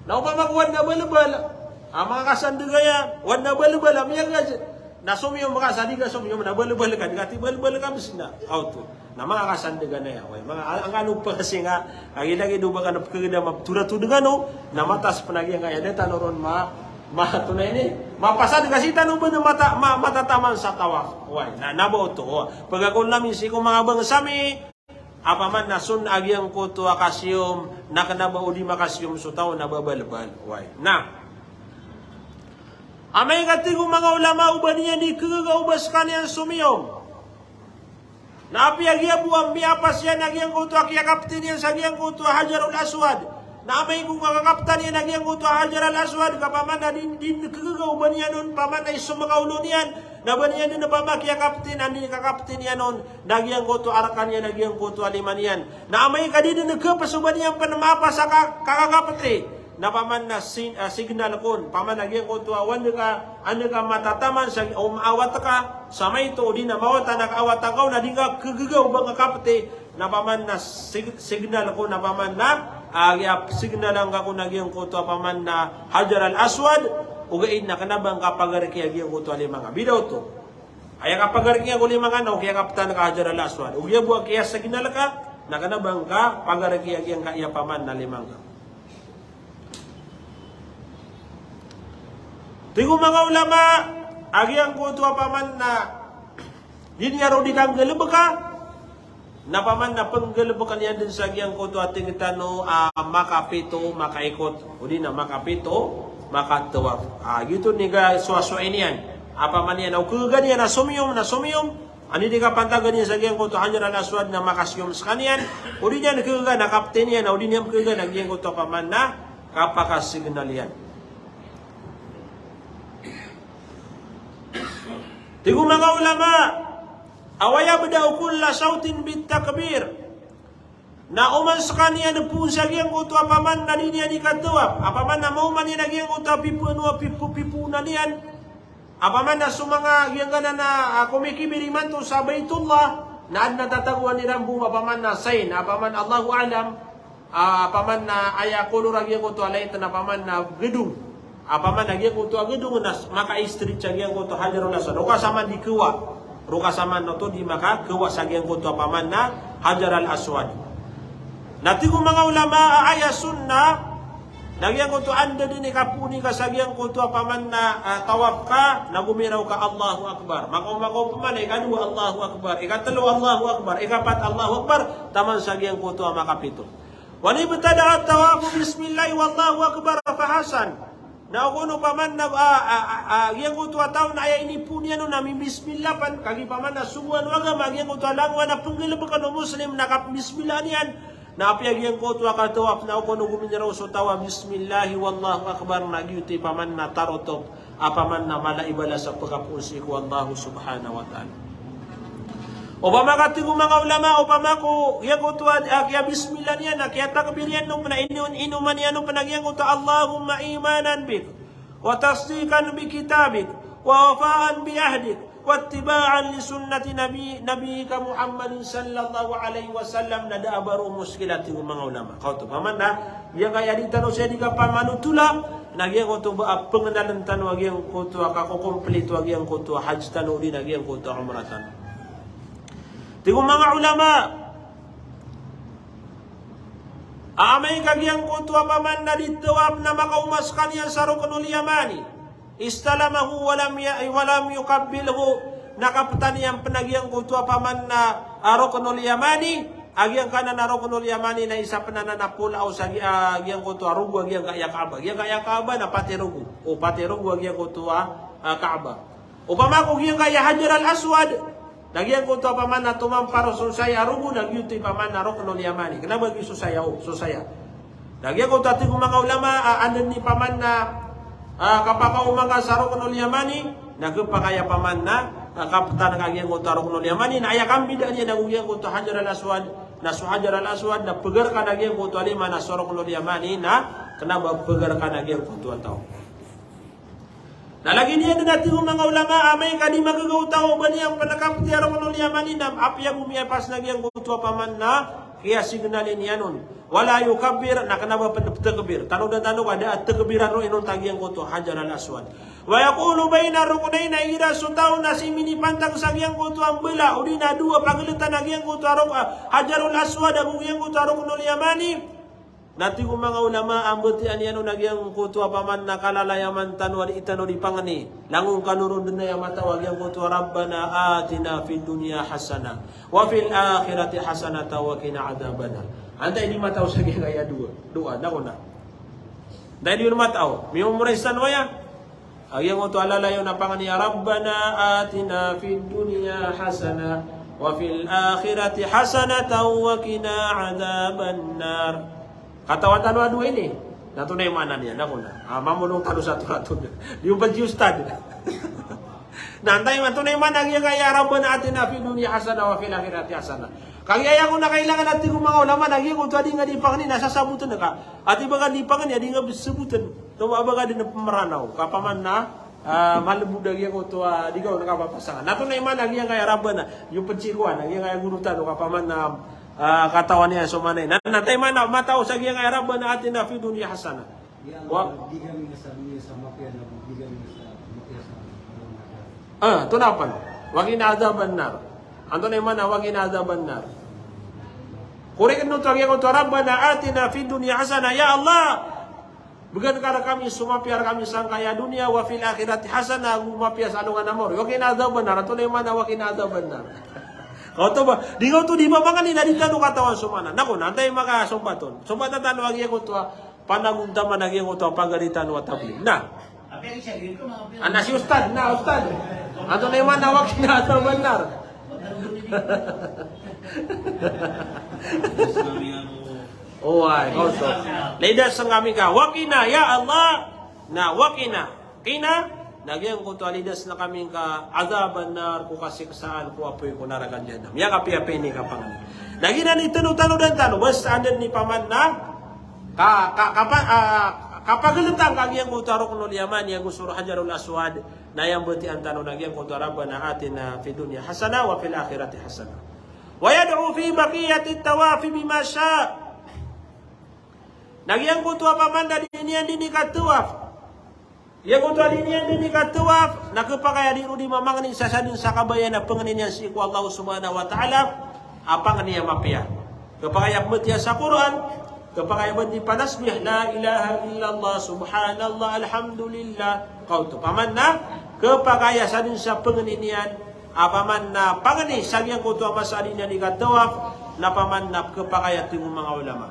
Na opama ko adn a balbal a manga kasandeg aya, o adn a balbal a miyagaj, na somiyom ka sa di ka somiyom na balbal ka, di ka ti balbal ka bes na. Kaoto. Na manga kasandeg aya, oway, manga a-, angkano pkasinga, lagilagid o ba kano pkhagdam a ptoratod kano, na matas pn a giyangkaya, da tano ron ma-, ma-, tonaa ini, mapasad ka sii tano ba na mata-, ma-, matataman sa tawaf. Oway, na, na ba oto, oway. Pagakon ami sii ko manga bangsa mi, apaman na sunnah a giyangkoto a kasiyom, na kena ba o di makasiyom so taw na babalbal. Oway. Na amay ka tig o manga ulama o ba niyan di khagaga o ba skaniyan somiyom. Na apiya giya bo a miyapas iyan a giyangkoto a kiyakapti niyan sa giyangkoto a Hajarul Aswad. Na amay ko kakakaptan iyan a giyangkoto a Hajar al-Aswad, ka apaman na di, di khagaga o ba niyan on, apaman na isomang a olo niyan, na ba niyan on apaman kiyakapti, na di kakapti niyan on, na giyangkoto a rk iyan, na giyangkoto a lima niyan. Na amay ka di dn khapes o ba niyan pn mapas a ka-, kakakapti. Na apaman na si-, ah, signal kon, apaman na giyangkoto a, o anda ka, anda ka matataman sa, o maawat ka sa maito, o di na mawatan a kaawatan ka on, na di nga khagaga o ba nga kapti, na apaman na sig-, signal kon, na apaman na, ah, giya signal angka kon a giyangkoto apaman na Hajar al-Aswad, ogaid na kena ba nga pagarki a giyangkoto a lima nga. Bida oto. Aya kapagarki nga ko lima nga na o kiyakaptan ka Hajar al-Aswad. O giya bo a kiyasignal ka, na kena ba nga pagarki a giyangkaya apaman na lima nga. Tig o manga ulama, a giyangkoto apaman na di niyan ron di kanggalebeka, na apaman na penggalebeka niyan dn sa giyangkoto a tig tano a makapito, makaikot. O di na makapito, makatawaf. A, giyoto i kasowasowa niyan. Apaman iyan, o khagaga niyan a somiyom, na somiyom. Anda i di kapantagan iyan sa giyangkoto Hajar al-Aswad na makasiyom skaniyan, o di niyan khagaga na kapti niyan, o di niyan khagaga na giyangkoto apaman na kapakasignal iyan. Tig o manga ulama, aw yabda'u kulla shawtin bit takbir. Na oman skaniyan poon sa giyangkoto apaman na di niyan di katawaf. Apaman na maoma niyan a giyangkoto a pipoon o, pipo-, pipoonan iyan. Apaman na so manga giyangkanan a, ah, komikibir imanto sa Baitullah, na adn a tatagoan iran bo apaman na sign, apaman Allahu a'lam, ah, apaman na aya kolor a giyangkoto a light na apaman na gedong. Apaman na giyangkoto a gedong na s-, maka-stretch a giyangkoto Hajarul Aswad. Roo ka saman di kewa. Roo ka saman oto di makakewa sa giyangkoto apaman na Hajar al-Aswad. Na tig o manga ulama a aya sunnah, na giyangkoto anda dn i kapooni ka sa giyangkoto apaman na, ah, tawaf ka, na gomiraw ka Allahu Akbar. Makaoma ka opama na ikadowa Allahu Akbar, ikatlo Allahu Akbar, ikapat Allahu Akbar, taman sa giyangkoto a makapito. Wa man ibtada'a tawafahu bismillahi wallahu akbar fahasan. Na o kon opama na, ah, ah, ah, ah, giyangkoto a taw na aya inipoon iyan on na mibismillah pn, kagiya opama na sogoan o agama giyangkoto a langowan a penggalebeka o Muslim na kapembismillah iyan. Na apiya giyangkoto a katawaf na o kon o gominiraw so taw a bismillahi wallahu akbar, na giyoto i opama na tarotop, opama na mala i balas a pekapoon sii ko Allah subhanahu wa ta'ala. Opama ka tig o manga ulama, opama ko giyangkoto a, ah, kiyabismillah iyan, ah, kiyatakbir iyan on pn a ino-, inoman iyan on pn a giyangkoto a Allahumma imanan bik, wa tasdiqan bi kitabik, wa wafaan bi ahdik, wa ittibaan li sunnati nabi-, nabiyika Muhammadin sallallahu alaihi wasallam, na da a ba roo muskila, tig o manga ulama. Kaoto, opama na giyangkaya di tano siya di kapamanotola, na giyangkoto ba a pengenalen tano a giyangkoto a kakokomplito a giyangkoto a hajj tano odi na giyangkoto a umrah tano. Tig o manga ulama, a amay ka giyangkoto opama na di tawaf na makaoma sekaniyan sa Ruknul Yamani, istalamahu wa lam ya-, wa lam yuqabbilhu, na kaptan iyan pn a giyangkoto opama na, ah, Ruknul Yamani, a giyangkanan a Ruknul Yamani na isa pn anan a polaw sa gi-, a giyangkoto a rogo a giyangkaya Kaaba. Giyangkaya Kaaba na pati rogo. O pati rogo a giyangkoto a, a Kaaba. Opama ko giyangkaya Hajar al-Aswad, na giyangkoto a paman na tomampar so saya a rogo na giyoto i paman na Ruknul Yamani. Kna ba giyoto so saya, o, so saya. Na giyangkoto a tig o manga ulama, a, anda dn i paman na, a, kapakaoma ngka sa Ruknul Yamani, na khapakay a paman na, a, kaptan ka giyangkoto a Ruknul Yamani, na aya kambidaan iyan ago giyangkoto a Hajar al-Aswad, na so Hajar al-Aswad, na pgar ka na giyangkoto a lima na so Ruknul Yamani, na kna ba pgar ka na giyangkoto a taw. Na lagid iyan dn a tig o manga ulama, amay ka di magagaw o taw a ba niyan pn kapti a Ruknul Yamani na apiya bo miyapas na giyangkoto a paman na kiyasignal iyan on. Wala yukabbir, na kna ba pn ptakbir. Tano dn tano ka da a takbiran roo inonta giyangkoto a Hajar al-Aswad. Wa yaqulu baina ruknayn, na igira so taw na sii minipantag sa giyangkoto a mbala, odi na dowa pagltan a giyangkoto a ruk-, a, Hajarul Aswad, ago giyangkoto a Ruknul Yamani. Na tig o manga ulama a mbatiya niyan on a giyangkoto a paman na kalalayaman tano a dii tano di pangni. Langon kano ron dn aya mataw a giyangkoto a Rabbana atina fid dunya hasanah wa fil akhirati hasanatan wa qina adhaban nar. Antaa i di mataw sa giyangkaya dowa, dowa, na kna. Antaa i di mataw. Mimemorize tano aya. A giyangkoto a lalayon a pangni a Rabbana atina fid dunya hasanah wa fil akhirati hasanatan wa qina adhaban nar. Katawan tano a dowa ini. Na antonaa i maana niyan, na kna. A, mamolong tano sa toratod. Di o ba di ustad. Na antaa i ma-, antonaa i maana giyangkaya Rabbana atina fid dunya hasanah wa fil akhirati hasanah. Kagiya aya kon a kailangan a tig o manga ulama na giyangkoto a di nga di pangni na sasabotn ka. Ati ba ka di pangni a di nga sabotn. Toba ba ka di na pmranaw. Ka paman na, a, malbod a giyangkoto a di ka on kapapasangan. Na antonaa i maana giyangkaya Rabbana, iyo pn sii ko a, na giyangkaya goro tano ka paman na, a, katawan iyan so maana iyan. Na, na antaa i maana mataw sa giyangkaya Rabbana atina fid dunya hasanah. Wa- Bigyan mo sa dunya sa mapiya na bigyan mo sa mapiya sa. A, antonaa pn. Wa qina adhaban nar. Antonaa i maana wa qina adhaban nar. Korek oto a giyangkoto a Rabbana atina fid dunya hasanah. Ya Allah, bgan ka rkami so mapiya rkami sangkaya doniya, wa fil akhirati hasanah, ago mapiya sa alongan a mawri. Wa qina adhaban nar, antonaa i maana wa qina adhaban nar. Kaoto ba, di nga oto di ba mangni na di tano katawan so maana. Na kna, antaa i makasombat on. Sombatan tano a giyangkoto a panagontaman a giyangkoto a pagari tano a tablig. Na. Ana si ustad, na ustad. Antonaa i maana wa qina adhaban nar. Oway, kaoto. Lidas ngka ami ka. Wa qina, ya Allah. Na wa qina. Qina, na giyangkoto a lidas ngka ami ka adhaban nar, ko kasiksaan ko apoy ko naraka jahannam. Aya kapiyapiya ini kapangni. Na giyanan i tano-tanodan tano, basta anda dn i paman na, ka, ka, kapa-, a, kapagltan ka giyangkoto a Ruknul Yamani, ago so Hajarul Aswad, na aya mbatiya tano na giyangkoto a Rabbana atina fid dunya hasanah wa fil akhirati hasanah. Wa yad'u fi baqiyatit tawafi bima sha. Na giyangkoto a paman na di niyan dn i katawaf. Giyangkoto a di niyan dn i katawaf, na khapakay a di ron di mamangni sa sadn sa kabaya na pangni niyan sii ko Allah subhanahu wa ta'ala, a pangni a mapiya. Khapakay a pmbatiya sa Qur'an, khapakay a pmbandipanasbih, la ilaha illallah, subhanallah, alhamdulillah. Kaoto, paman na, khapakay a sadn sa pangni niyan, a paman na pangni sa giyangkoto a masa a di niyan i katawaf, na paman na khapakay a tig o manga ulama.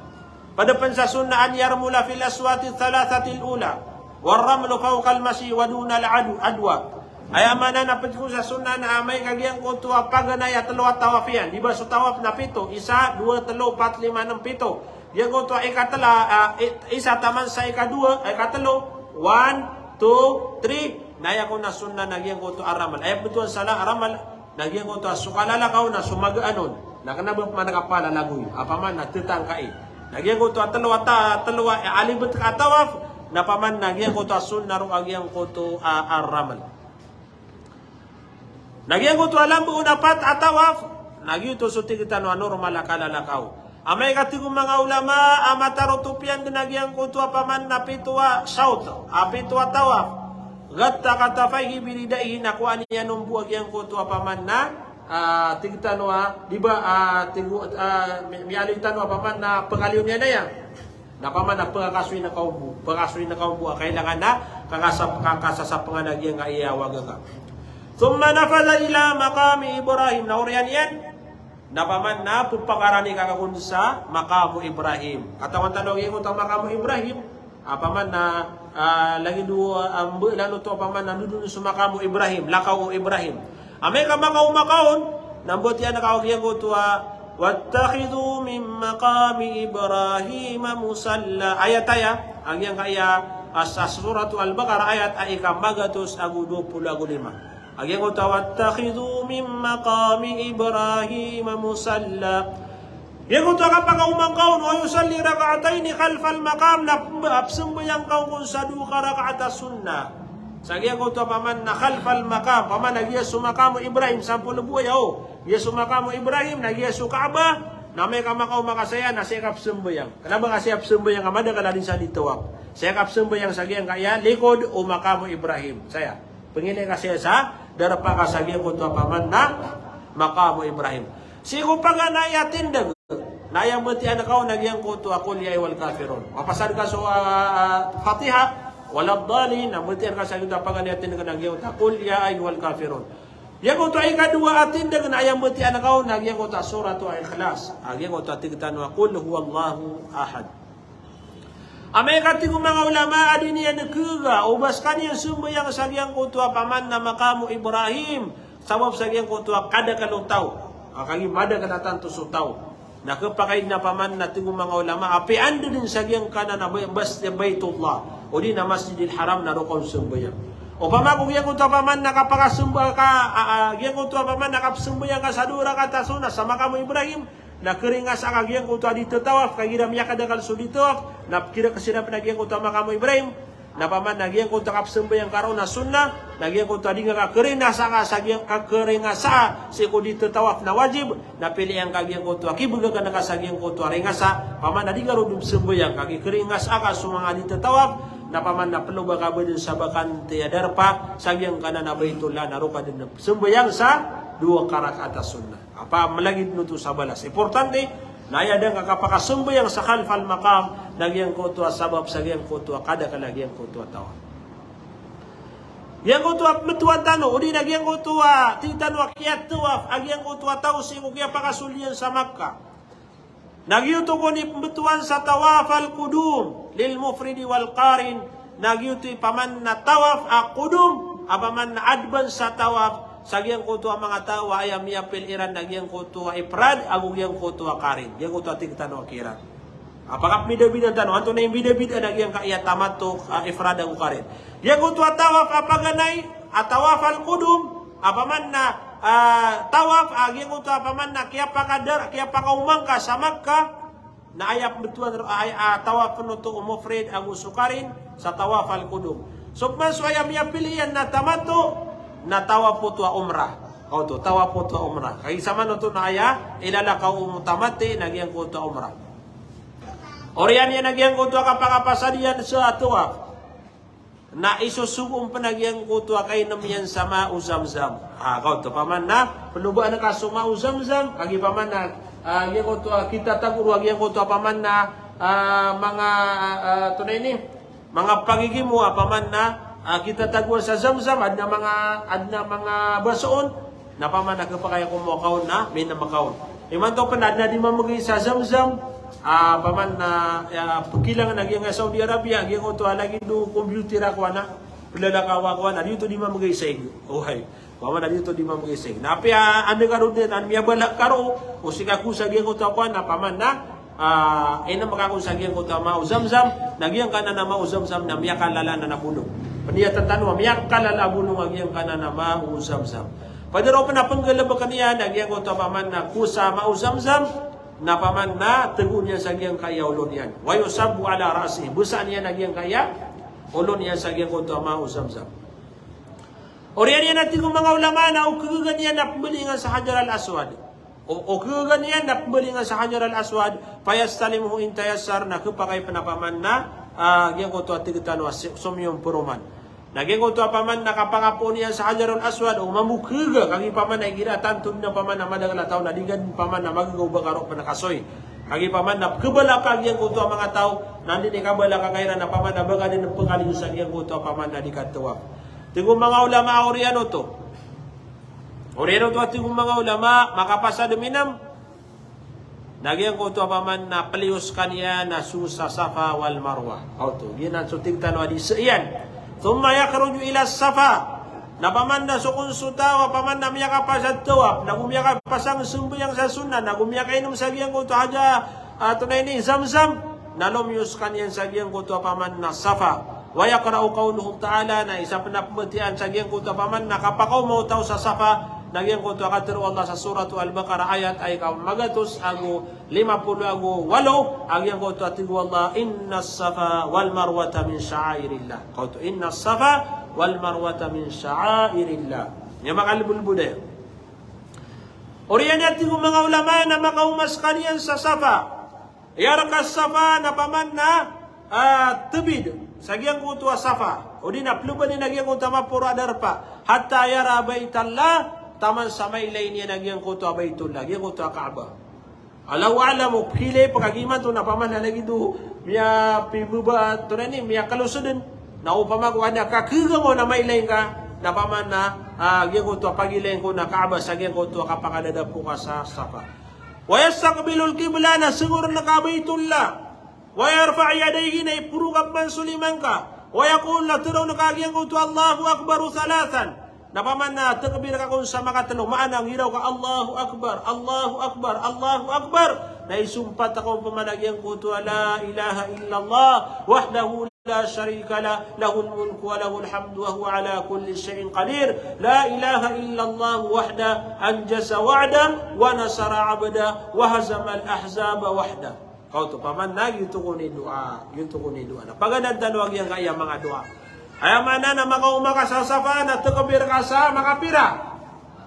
Pd pn sa sunnah an yarmula fil ashwati thalathatil ula, war ramlu fawqal mashi wa dunal adu-, adwa. Aya maana na pd kon sa sunnah na amay ka giyangkoto a paganay a tlo a tawaf iyan. Di ba so tawaf na pito, isa, dowa, tlo, pat, lima, nem, pito. Giyangkoto a ikatla, a, i-, isa taman sa ikadowa, a ikatlo, one, two, three. Na aya kon a sunnah na giyangkoto a ramal. Aya pmbtowan sa la-, ramal, na giyangkoto a so kalalakaw na so magaan on. Na kna ba pman ka palalagoy. A paman na ttangkai. Na giyangkoto a tlo a ta-, tlo a, eh, alibt ka a tawaf. Na paman na giyangkoto a sunnah ron a giyangkoto a, a ramal. Na giyangkoto a lambo on a pat a tawaf. Na giyoto so tig tano a normal a kalalakaw. Amay ka tig o manga ulama a matarotop iyan dn a giyangkoto a paman na pito a shawt, a pito a tawaf. Ghatta katifayhi biridaihi, na kowaan iyan on bo a giyangkoto a paman na, ah, tig tano a, di ba, ah, tig o, ah, mi-, miyaaloy tano a paman na pkaliyo niyan aya. Na paman na pkakasoy na kaombo, pkakasoy na kaombo a kailangan na kakasap-, kakasasapangan a giyangkaya waga ka. Thumma nafadha ila maqami Ibrahim, na oriyan iyan Na paman na pphakaranikakan kon sa maqamu Ibrahim. Katawan tano giyangkoto a maqamu Ibrahim. A paman na, ah, lagid o, ah, mbelan oto a paman na ndodon so maqamu Ibrahim, lakaw o Ibrahim. Amay ka makaoma ka on, na mbatiya ngka o giyangkoto a, "Wattakhidhu min maqami Ibrahima musalla." Ayat aya, a giyangkaya, ah, sa Suratul Baqarah ayat a ika magatos ago dowa polo ago lima. A giyangkoto a, "Wattakhidhu min maqami Ibrahima musalla." Giyangkoto a kapakaoma ngka on, "Wa yusalli rak'atayni khalfal maqam," na pmb-, pzambayang ka on kon sa dowa ka rakaat a sunnah. Sa giyangkoto a paman na khalfal maqam, paman na giya so maqamu Ibrahim, sampol bo aya o. Giya so maqamu Ibrahim, na giya so Kaaba, na amay ka makaoma ka saya, na saya ka pzambayang. Kna ba ka saya pzambayang a madakl a di sa di tawaf. Saya ka pzambayang sa giyangkaya likod o maqamu Ibrahim. Saya. Pngilay ka saya sa darpa ka sa giyangkoto a paman na maqamu Ibrahim. Sii ko paganay a tindg, na aya mbatiya ngka on na giyangkoto a Qul ya ayyuhal kafirun. Mapasad ka so, ah, ah, Fatiha, waladdallin, na mbatiya ngka sa giyangkoto a paganay a tindg na giyangkoto a Qul ya ayyuhal kafirun. Giyangkoto a ikadowa a tindg na aya mbatiya ngka on na giyangkoto a Suratul Ikhlas. A giyangkoto a tig tano a Qul huwallahu ahad. Amay ka tig o manga ulama a di niyan khaga o ba skaniyan sambayang sa giyangkoto a paman na maqamu Ibrahim, sabap sa giyangkoto a kadakl o taw. A kagiya madakl a tanto so taw. Na khapakay na paman na tig o manga ulama a piyandadan sa giyangkanan a bay-, bas-, Baitullah, odi na Masjidil Haram na roo ka on sambayang. Opama ko giyangkoto a paman na kapakasamba-, ka, a, a, giyangkoto a paman na kapsambayang ka sa dowa rakaat a sunnah sa maqamu Ibrahim, na kharingasa ka giyangkoto a di tatawaf, kagiya miyakadakl so di tawaf, na kira kasiran pn a giyangkoto a maqamu Ibrahim, na paman na giyangkoto a kapsambayang ka roo na sunnah, na giyangkoto a di ngka kharingasa ka sa giyang-, ka kharingasa sii ko di tatawaf na wajib, na pilian ka giyangkoto a kibgakn ka sa giyangkoto a ringasa, paman na di ngka roo dn pzambayang, kagiya kharingasa ka so manga di tatawaf, na paman na ploba ka ba dn sa bakante a darpa sa giyangkanan a Baitullah, na roo ka dn pzambayang sa dowa ka rakaat a sunnah. Apa malagid oto sa balas. Importante, na aya da ngka kapakasambayang sa khalfal maqam, na giyangkoto a sabap sa giyangkoto a kadakl a giyangkoto a tawaf. Giyangkoto a pmbtowan tano, odi na giyangkoto a tig tano a kiyatawaf a giyangkoto a taw sii ko kiyapakasol iyan sa Makkah. Na giyoto kon i pmbtowan sa tawaf al-qudum lil mufridi wal qarin. Na giyoto i paman na tawaf a qudum, a paman na advance sa tawaf sa giyangkoto a manga taw a aya miyapil iran na giyangkoto a ifrad ago giyangkoto a qarin. Giyangkoto a tig tano a kiran. A pakapmbidabidaan tano, antonaa i mbidabidaan a giyangkaya tamattu, a, ifrad ago qarin. Giyangkoto a tawaf a paganay a tawaf al-qudum, a paman na, a, tawaf a giyangkoto a paman na kiyapakadar-, kiyapakaoma ngka sa Makkah, na aya pmbtowan, a, a, tawaf oto o mufrid ago so qarin sa tawaf al-qudum. So pman so aya miyapili iyan na tamattu, na tawaf oto a umrah. Oto, tawaf oto a umrah. Kagiya saman oto na aya ilalakaw o mutamatti na giyangkoto a umrah. Oriyan iyan a giyangkoto a kapakapasad iyan sa tawaf. Na isosogo on pn a giyangkoto a kainm iyan sa ma'u Zamzam. A, kaoto, paman na, ploba ngka so ma'u Zamzam, kagiya paman na, a, giyangkoto a kitatago ron a giyangkoto a paman na, a, manga, a, a, antonaa ini, manga pagigimo a paman na, a, kitatagoan sa Zamzam, adn a manga, adn a manga baso on, na paman na khapakay a komowa ka on na minm ka on. Imanto pn na adn a di mamgay sa Zamzam, a, paman na, a, pkilangan a giyangkai a Saudi Arabia, giyangkoto a lagid o computer a kowan a, plalakaw a kowan a, di oto di mamgay sa ig. Ohay. Paman na di oto di mamgay sa ig. Na apiya, a, adn ka roo dn, an miyabala ka roo, o sii ka ko sa giyangkoto a kowan a, paman na, a, inm ka kon sa giyangkoto a ma'u Zamzam, na giyangkanan a ma'u Zamzam na miyakalala anan a bolong. Pniyatan tano a miyakalala a bolong a giyangkanan a ma'u Zamzam. Pd roo pn a pnggalbkn iyan a giyangkoto a paman na ko sa ma'u Zamzam, na paman na tagoon iyan sa giyangkaya olo niyan. Wa yusabbu ala ra'sihi. Bsaan iyan a giyangkaya olo niyan sa giyangkoto a ma'u Zamzam. Oriyan iyan a tig o manga ulama na o khagaga niyan na pmbalingan sa Hajar al-Aswad. O, o khagaga niyan na pmbalingan sa Hajar al-Aswad, fayastalimuhu in tayassar, na khapakay pn a paman na, a, giyangkoto a tig tano a si-, somiyong poroman. Na giyangkoto a paman na kapakapoon iyan sa Hajar al-Aswad, o mambo khagaga, kagiya paman na igira tanto dn a paman na madakl a taw na di ka dn paman na magaga o ba ka roo pn kasoy. Kagiya paman na pkhabala ka giyangkoto a manga taw, na anda i kabala ka kairan a paman na ba ka dn pkaliyo sa giyangkoto a paman na di katawaf. Tig o manga ulama a oriyan oto. Oriyan oto a tig o manga ulama, makapasad minm, Na giyangkoto a paman na pliyo skaniyan na so sa Safa wal Marwa. Oto, giyanan so tig tano a di sa iyan. Thumma yakhruju ila Safa. Na paman na so kon so taw a paman na miyakapasad tawaf, nago miyakapasang sambayang sa sunnah, nago miyakainom sa giyangkoto a haja, ah, tonay ni Zamzam, na lomiyo skaniyan sa giyangkoto a paman na Safa. Wa yaqra'u qawluhu ta'ala, na isa pn a pmbatiya sa giyangkoto a paman na kapakaoma o taw sa Safa, na giyangkoto a katharo o Allah sa Suratu Al-Baqarah ayat a ika magatos ago lima polo ago walo, a giyangkoto a tig o Allah, "Innas Safa wal Marwata min sha'airillah." Kaoto, "Innas Safa wal Marwata min sha'airillah." Niyan makalbulbud aya. Oriyan a tig o manga ulama na makaoma skaniyan sa Safa. Yarqa Safa na paman na, ah, tbid sa giyangkoto a Safa. O di na plbn iyan a giyangkoto a maporo a darpa. Hatta yara Baitallah, taman sa mailay niyan a giyangkoto a Baitullah, giyangkoto a Kaaba. Allahu a'lam, o pkhailay pn ka giya imanto na paman na lagid o miyapimbaba, tonay ni, miyakalosodn. Na opama ko adn a kakhagangaw na mailay ngka, na paman na, ah, giyangkoto a pagilay ngka on a Kaaba sa giyangkoto a kapakadadapo ka sa Safa. Wa yastaqbilul qiblah, na sngorn ka Baitullah. Wa yarfa' yadayhi, na iporo ka pman so lima ngka. Wa yaqul, na tharoon ka giyangkoto a Allahu Akbar thalathan. Na paman na takbir ka kon sa makatlo, maana giraw ka Allahu Akbar, Allahu Akbar, Allahu Akbar. Na isompat ka on paman a giyangkoto a la ilaha illallah wahdahu la sharika lah, lahul mulku wa lahul hamdu wa huwa ala kulli shay'in qadir. La ilaha illallah wahdah, anjaza wa'dah, wa nasara 'abdah, wa hazamal ahzaba wahdah. Kaoto, paman na giyoto kon i doa, giyoto kon i doa. Na paganad tano a giyangkaya manga doa. Aya maana na makaoma ka sa Safa, na takbir ka sa makapira?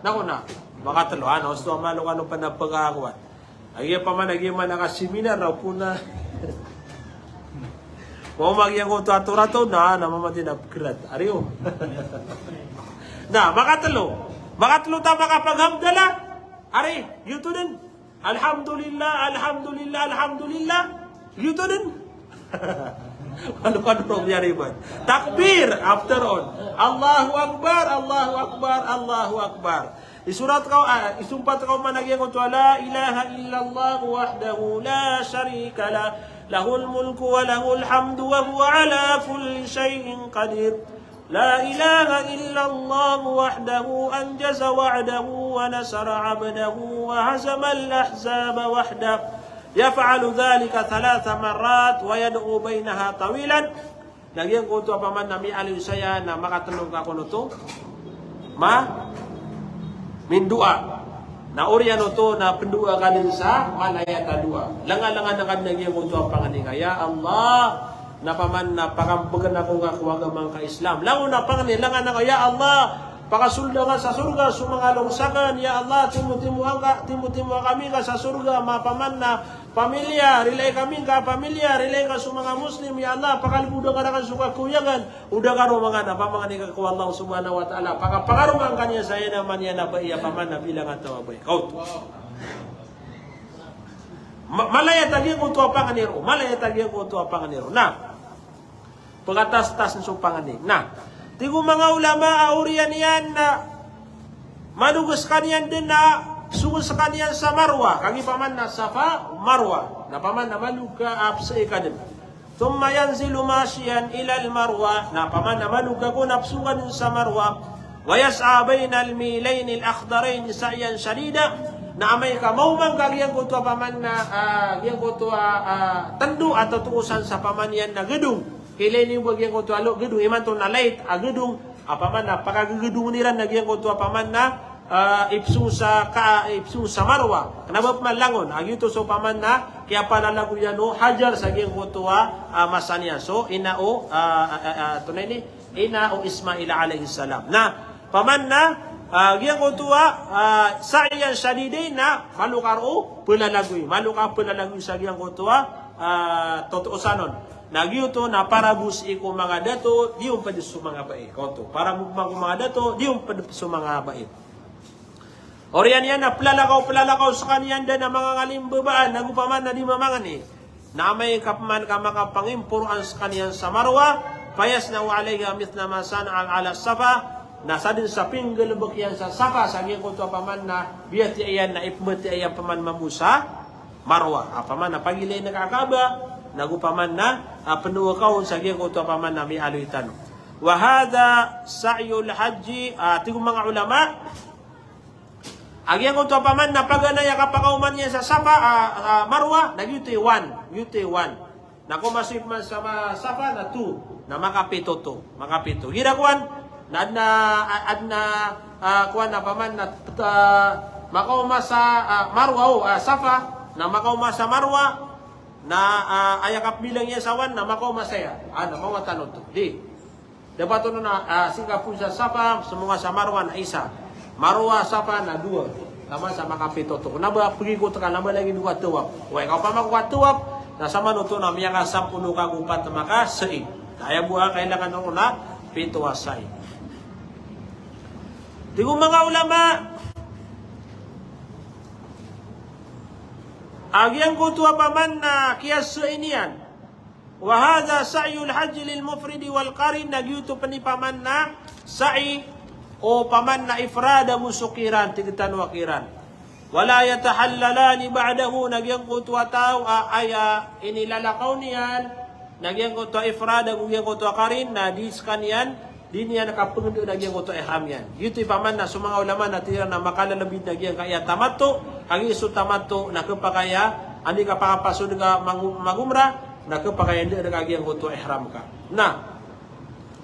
Na kon a makatlo, ano, so malo kano pn a pagakowan. A giya paman a giya man a ka seminar na opama na maoma giyangkoto a torato na, na mamati na pkrat. Ari o. Na, makatlo. Makatlo ta makapaghamdalah. Ari, giyoto dn. Alhamdulillah, alhamdulillah, alhamdulillah. Giyoto dn. Ano ka dn o miyaribat? Takbir, after all. Allahu Akbar, Allahu Akbar, Allahu Akbar. Isorat ka, ah, isompat ka on a giyangkoto a la ilaha illallah wahdahu la sharika lah, lahul mulku wa lahul hamdu wa huwa ala kulli shay'in qadir. La ilaha illallah wahdahu, anjaza wa'dahu, wa nasara 'abdahu, wa hazamal ahzaba wahdah. Yaf'alu dhalika thalatha marrat, wa yad'u bainaha tawilan. Na giyangkoto a paman na miyaaloy saya na makatlo ka kon oto ma-, mindoa. Na oriyan oto na pndoa ka dn sa mala aya a doa. Langalangan ka dn a giyangkoto a pangni ka, "Ya Allah, na paman na pakambgan ako ngka ko agama ngka Islam." Langon a pangni, langon a, "Ya Allah, pakasolda ngka sa sorga so manga loks akn. Ya Allah, timotimoa ngka, timotimoa kami ngka sa sorga, ma-, paman na pamilya, rilai kami ngka pamilya, rilai ngka so manga Muslim. Ya Allah, pakalboda ngka rakn so kakoyagan." O da kano manga na pamangni ka ko Allah subhanahu wa ta'ala, paka-, pakarongan ka niyan sa aya maana niyan a bai a paman na bilang a taw a bai. Kaoto. Ma-, mala aya a giyangkoto a pangni ron, mala aya a giyangkoto a pangni ron. Na pkatastas so pangni. Na tig o manga ulama a oriyan iyan na malog skaniyan dn a psong skaniyan sa Marwa, kagiya paman na Safa, Marwa. Na paman na malog ka a psai ka dn. Thumma yanzilu mashiyan ilal Marwa. Na paman na malog ka kon a psong ka dn sa Marwa. Wa yas'a bainal milaynil akhdarayn sa'yan shadida. Na amay ka maoma ngka giyangkoto a paman na, ah, giyangkoto a, ah, tndo a totoosan sa paman iyan na gdong. Kilay niyo ba giyangkoto a lo-, gdong, imanto na light a gdong. A paman na pakagdgdong iran na giyangkoto a paman na, ah, ipsong sa ka-, ipsong sa Marwa. Kna ba pman langon, a giyoto so paman na kiyapalalagoyan o Hajar sa giyangkoto a, ah, masa niyan. So ina o, ah, ah, ah, ah, tonay ni, ina o Ismail alayhis salam. Na paman na, ah, giyangkoto a, ah, sa'yan shadidayn, na malo ka roo plalagoy, malo ka plalagoy sa giyangkoto a, ah, totoosan on. Na giyoto na para bo sii ko manga dato, di on pd so manga bai. Kaoto, para bo pman ko manga dato, di on pd so manga bai. Oriyan iyan na plalakaw, plalakaw skaniyan dn a manga ngalimbabaan, nago paman na di mamangni. Na amay ka pman ka makapangimporoan skaniyan sa Marwa, fayasna'u alayha mithla ma sana'a ala Safa, na sadn sa pinggalbk iyan sa Safa, sa giyangkoto a paman na biyatiya iyan na ipmbatiya iyan paman mambo sa Marwa. Opama na pagilay ngka a Kaaba, nago opama na, ah, pnowaka on sa giyangkoto opama na miyaaloy tano. Wa hadha sa'yul hajji, ah, tig o manga ulama, a giyangkoto opama na paganay a kapakaoma niyan sa Safa, ah, ah, Marwa, na giyoto i one, giyoto i one. Na kaoma so ipman sa ma-, Safa na two, na makapito oto, makapito. Igira kowan, na adn a, a-, adn a, ah, kowan opama na, ah, makaoma sa, ah, Marwa, o, ah, Safa, na makaoma sa Marwa, na, ah, aya kapbilang iyan sa one, na makaoma saya. Ah, na mawatan oto. Di. Dapat on na, ah, sii ka poon sa Safa, somonga sa Marwa na isa. Marwa, Safa na dowa. Taman sa makapito oto. Kna ba pgikot ka, kna ba lagid o katawaf. Oway, ka opama ko katawaf, na samanoto na miyakasampono ka ago pat makasa'i. Na aya bo a kailangan ron na pito a sa'i. Tig o manga ulama, a giyangkoto opama na kiyasa'i niyan. Wa hadha sa'yul hajji lil mufridi wal qarin, na giyoto pn i opama na sa'i o opama na ifrad ago so qiran, tig tano a qiran. Wala yatahallalani ba'dahu, na giyangkoto a taw a aya inilalakaw niyan na giyangkoto a ifrad ago giyangkoto a qarin, na di skaniyan, di niyan kapngndn a giyangkoto a ihram iyan. Giyoto i opama na so manga ulama na tig iran na makalalbid na giyangkaya tamattu, kagiya so tamattu na khapakay a, anda i kapakapasod ka mag-, mag-umrah, na khapakay a ndn ka giyangkoto a ihram ka. Na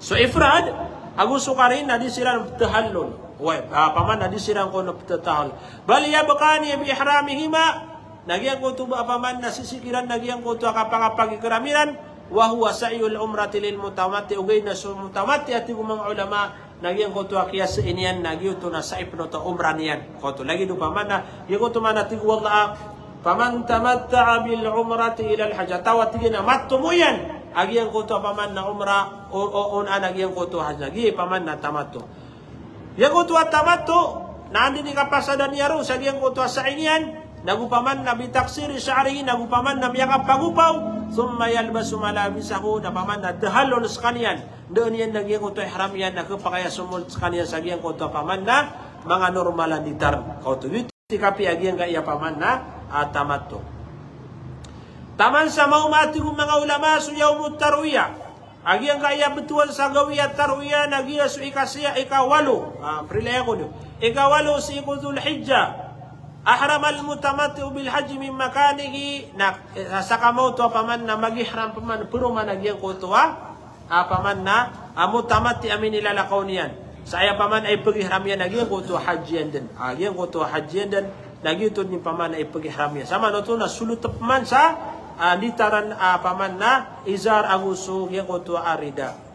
so ifrad ago so qarin na di siran tahallul. Oway, ah, opama na di siran kon ptahallul. Bal yabqani bi ihramihima, na giyangkoto ba opama na sisii kiran na giyangkoto a kapakapagihram iran, wa huwa sa'yul umrati lil mutamatti, ogaid na so mutamatti a tig o manga ulama, na giyangkoto a kiyasa'i niyan, na giyoto na sa'i pn oto a umrah niyan. Koto, lagid o opama na, giyangkoto man a tig o Allah a, faman tamatta'a bil umrati ilal hajj. A taw a tig iyan a matomo iyan a giyangkoto a opama na umrah, o, o, on a giyangkoto a hajj, na giya i opama na tamattu. Giyangkoto a tamattu, na anda i kapasadan iyan ron sa giyangkoto a sa'i niyan, nago opama na bi taqsiri sha'rihi, nago opama na miyakapagopaw, thumma yalbasu malabisahu, na opama na tahallul skaniyan, ndn iyan na giyangkoto a ihram iyan, na khapakay a somolot skaniyan sa giyangkoto a opama na manga normal a nditar. Koto, giyoto i kapiya giyangkaya opama na, ah, tamattu. Taman sa maoma, tig o manga ulama, so yawmut tarwiyah. A giyangkaya btowan sa gawii a tarwiyah na giya so ikasiya, ikawalo. Ah, prilaya ko niyo. Ikawalo sii ko Dhul Hijjah. Ahramal mutamatti'u bil hajji min makanihi. Na, eh, sa kamaoto a opama na mag-ihram pman, pman a giyangkoto a, a opama na, a mutamatti a minilalakaw niyan. Sa aya opama na ipag-ihram iyan a giyangkoto a hajj iyan dn. A giyangkoto a hajj iyan dn. Na giyoto dn i opama na ipag-ihram iyan. Samanoto na solot pman sa, ah, nditaran, ah, opama na izar ago so giyangkoto a rida.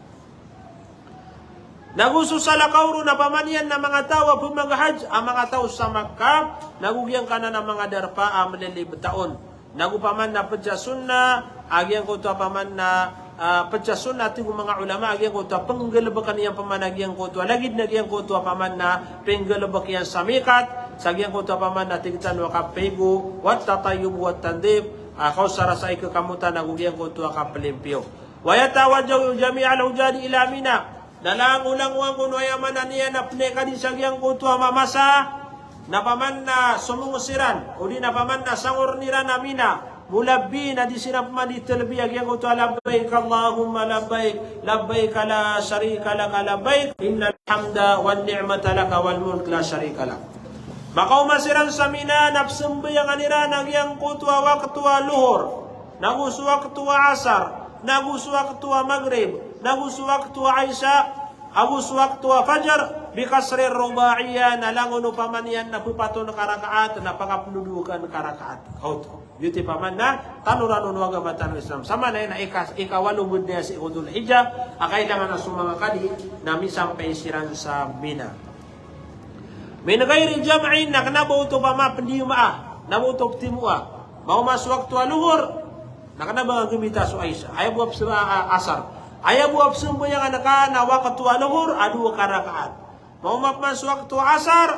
Nago so salakaw ron na opama niyan na manga taw a pmag-hajj, a manga taw sa Makkah, nago giyangkanan a manga darpa a mlilibta on. Nago opama na pd sa sunnah, a giyangkoto a opama na, ah, pd sa sunnah, tig o manga ulama, a giyangkoto a pnggalbkn iyan opama na giyangkoto a lagid na giyangkoto a opama na pnggalbk iyan sa miqat, sa giyangkoto a opama na tig tano a kapaigo, wat tatayyub wat tandhif, ah, kaosara sa ikakamotan ago giyangkoto a kaplimpio. Wa yatawajjahu jami'al hujjaji ila Mina. Na langolangowan kon o aya maana niyan na pnekadi sa giyangkoto a mamasa, na opama na somong siran, odi na opama na sangoron iran a Mina, mulabbiin, na di siran opama di talbiya giyangkoto a labbaik Allahumma labbaik, labbaik la sharika laka labbaik, innal hamda wan ni'mata laka wal mulk la sharika lak. Makaoma siran sa Mina na pzambayangan iran a giyangkoto a wakto a Lohor, nago so wakto a Asar, nago so wakto a Magrib, nago so wakto a Isha, ago so wakto a Fajar, bi qasri rubaiyah, na langon opama niyan na ppat on ka rakaat, na pakapndodowa ka rakaat. Kaoto. Giyoto i opama na tanoran on o agama tano Islam. Samanan na ika, ikawalo bo niyan sii ko Dhul Hijjah, a kailangan a so manga kadi na misampay siran sa Mina. Min ghairi jam'in, na kna ba oto opama pndiyomaa, kna ba oto ptimoa. Maoma so wakto a Lohor, na kna ba nga gmita so Isha. Aya bo a psa-, a, a, Asar. Aya bo a pzambayangan ka na wakto a Lohor a dowa ka rakaat. Maoma pman so wakto a Asar,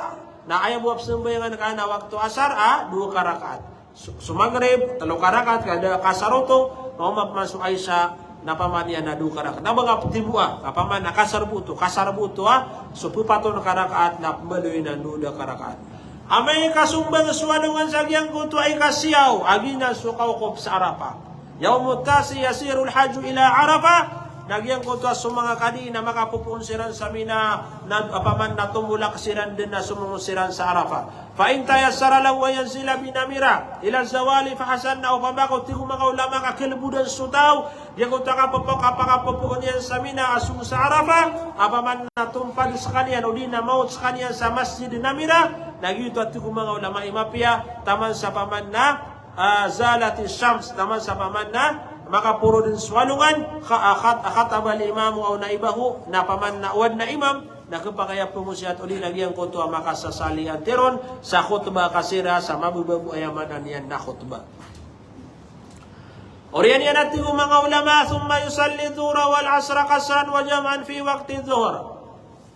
na aya bo a pzambayangan ka na wakto a Asar a dowa ka rakaat. So, so Magrib, tlo ka rakaat, ka da kasar oto, maoma pman so Isha, na opama niyan na dowa ka rakaat. Na ba nga ptimoa, ka opama na kasar bo oto, kasar bo oto a, so ppat on ka rakaat, na pmbaloy na dowa ka rakaat. Amay ka sombang so alongan sa giyangkoto a ika siyaw a giyanan so kawkop sa Arafah. Yawmut tasi' yasirul hajju ila Arafah. Na giyangkoto a so manga kadi na makapopoon siran sa Mina, na opama na tombolak siran dn na somongon siran sa Arafah. Fa in tayassara lahu an yanzila bi Namira ila zawali fa hasan, na opama ko, tig o manga ulama, ka kalbodan so taw giyangkoto a kapopo-, kapakapopoon iyan sa Mina a sogo sa Arafah, opama na tompad skaniyan odi na maot skaniyan sa Masjid Namira, na giyoto a tig o manga ulama i mapiya, taman sa opama na, ah, zalati shams, taman sa opama na makaporo dn so alongan, kha-, ah, khat-, ah, khatabal imamu aw naibahu, na opama na o adn a imam na khapakay a pangosiyat odi na giyangkoto a makasasali antiron sa khutbah ka sira sa mabababo a aya maana niyan na khutbah. Oriyan iyan a tig o manga ulama, thumma yusalli dhuhra wal asra qasran wa jam'an fi waqti dhuhr.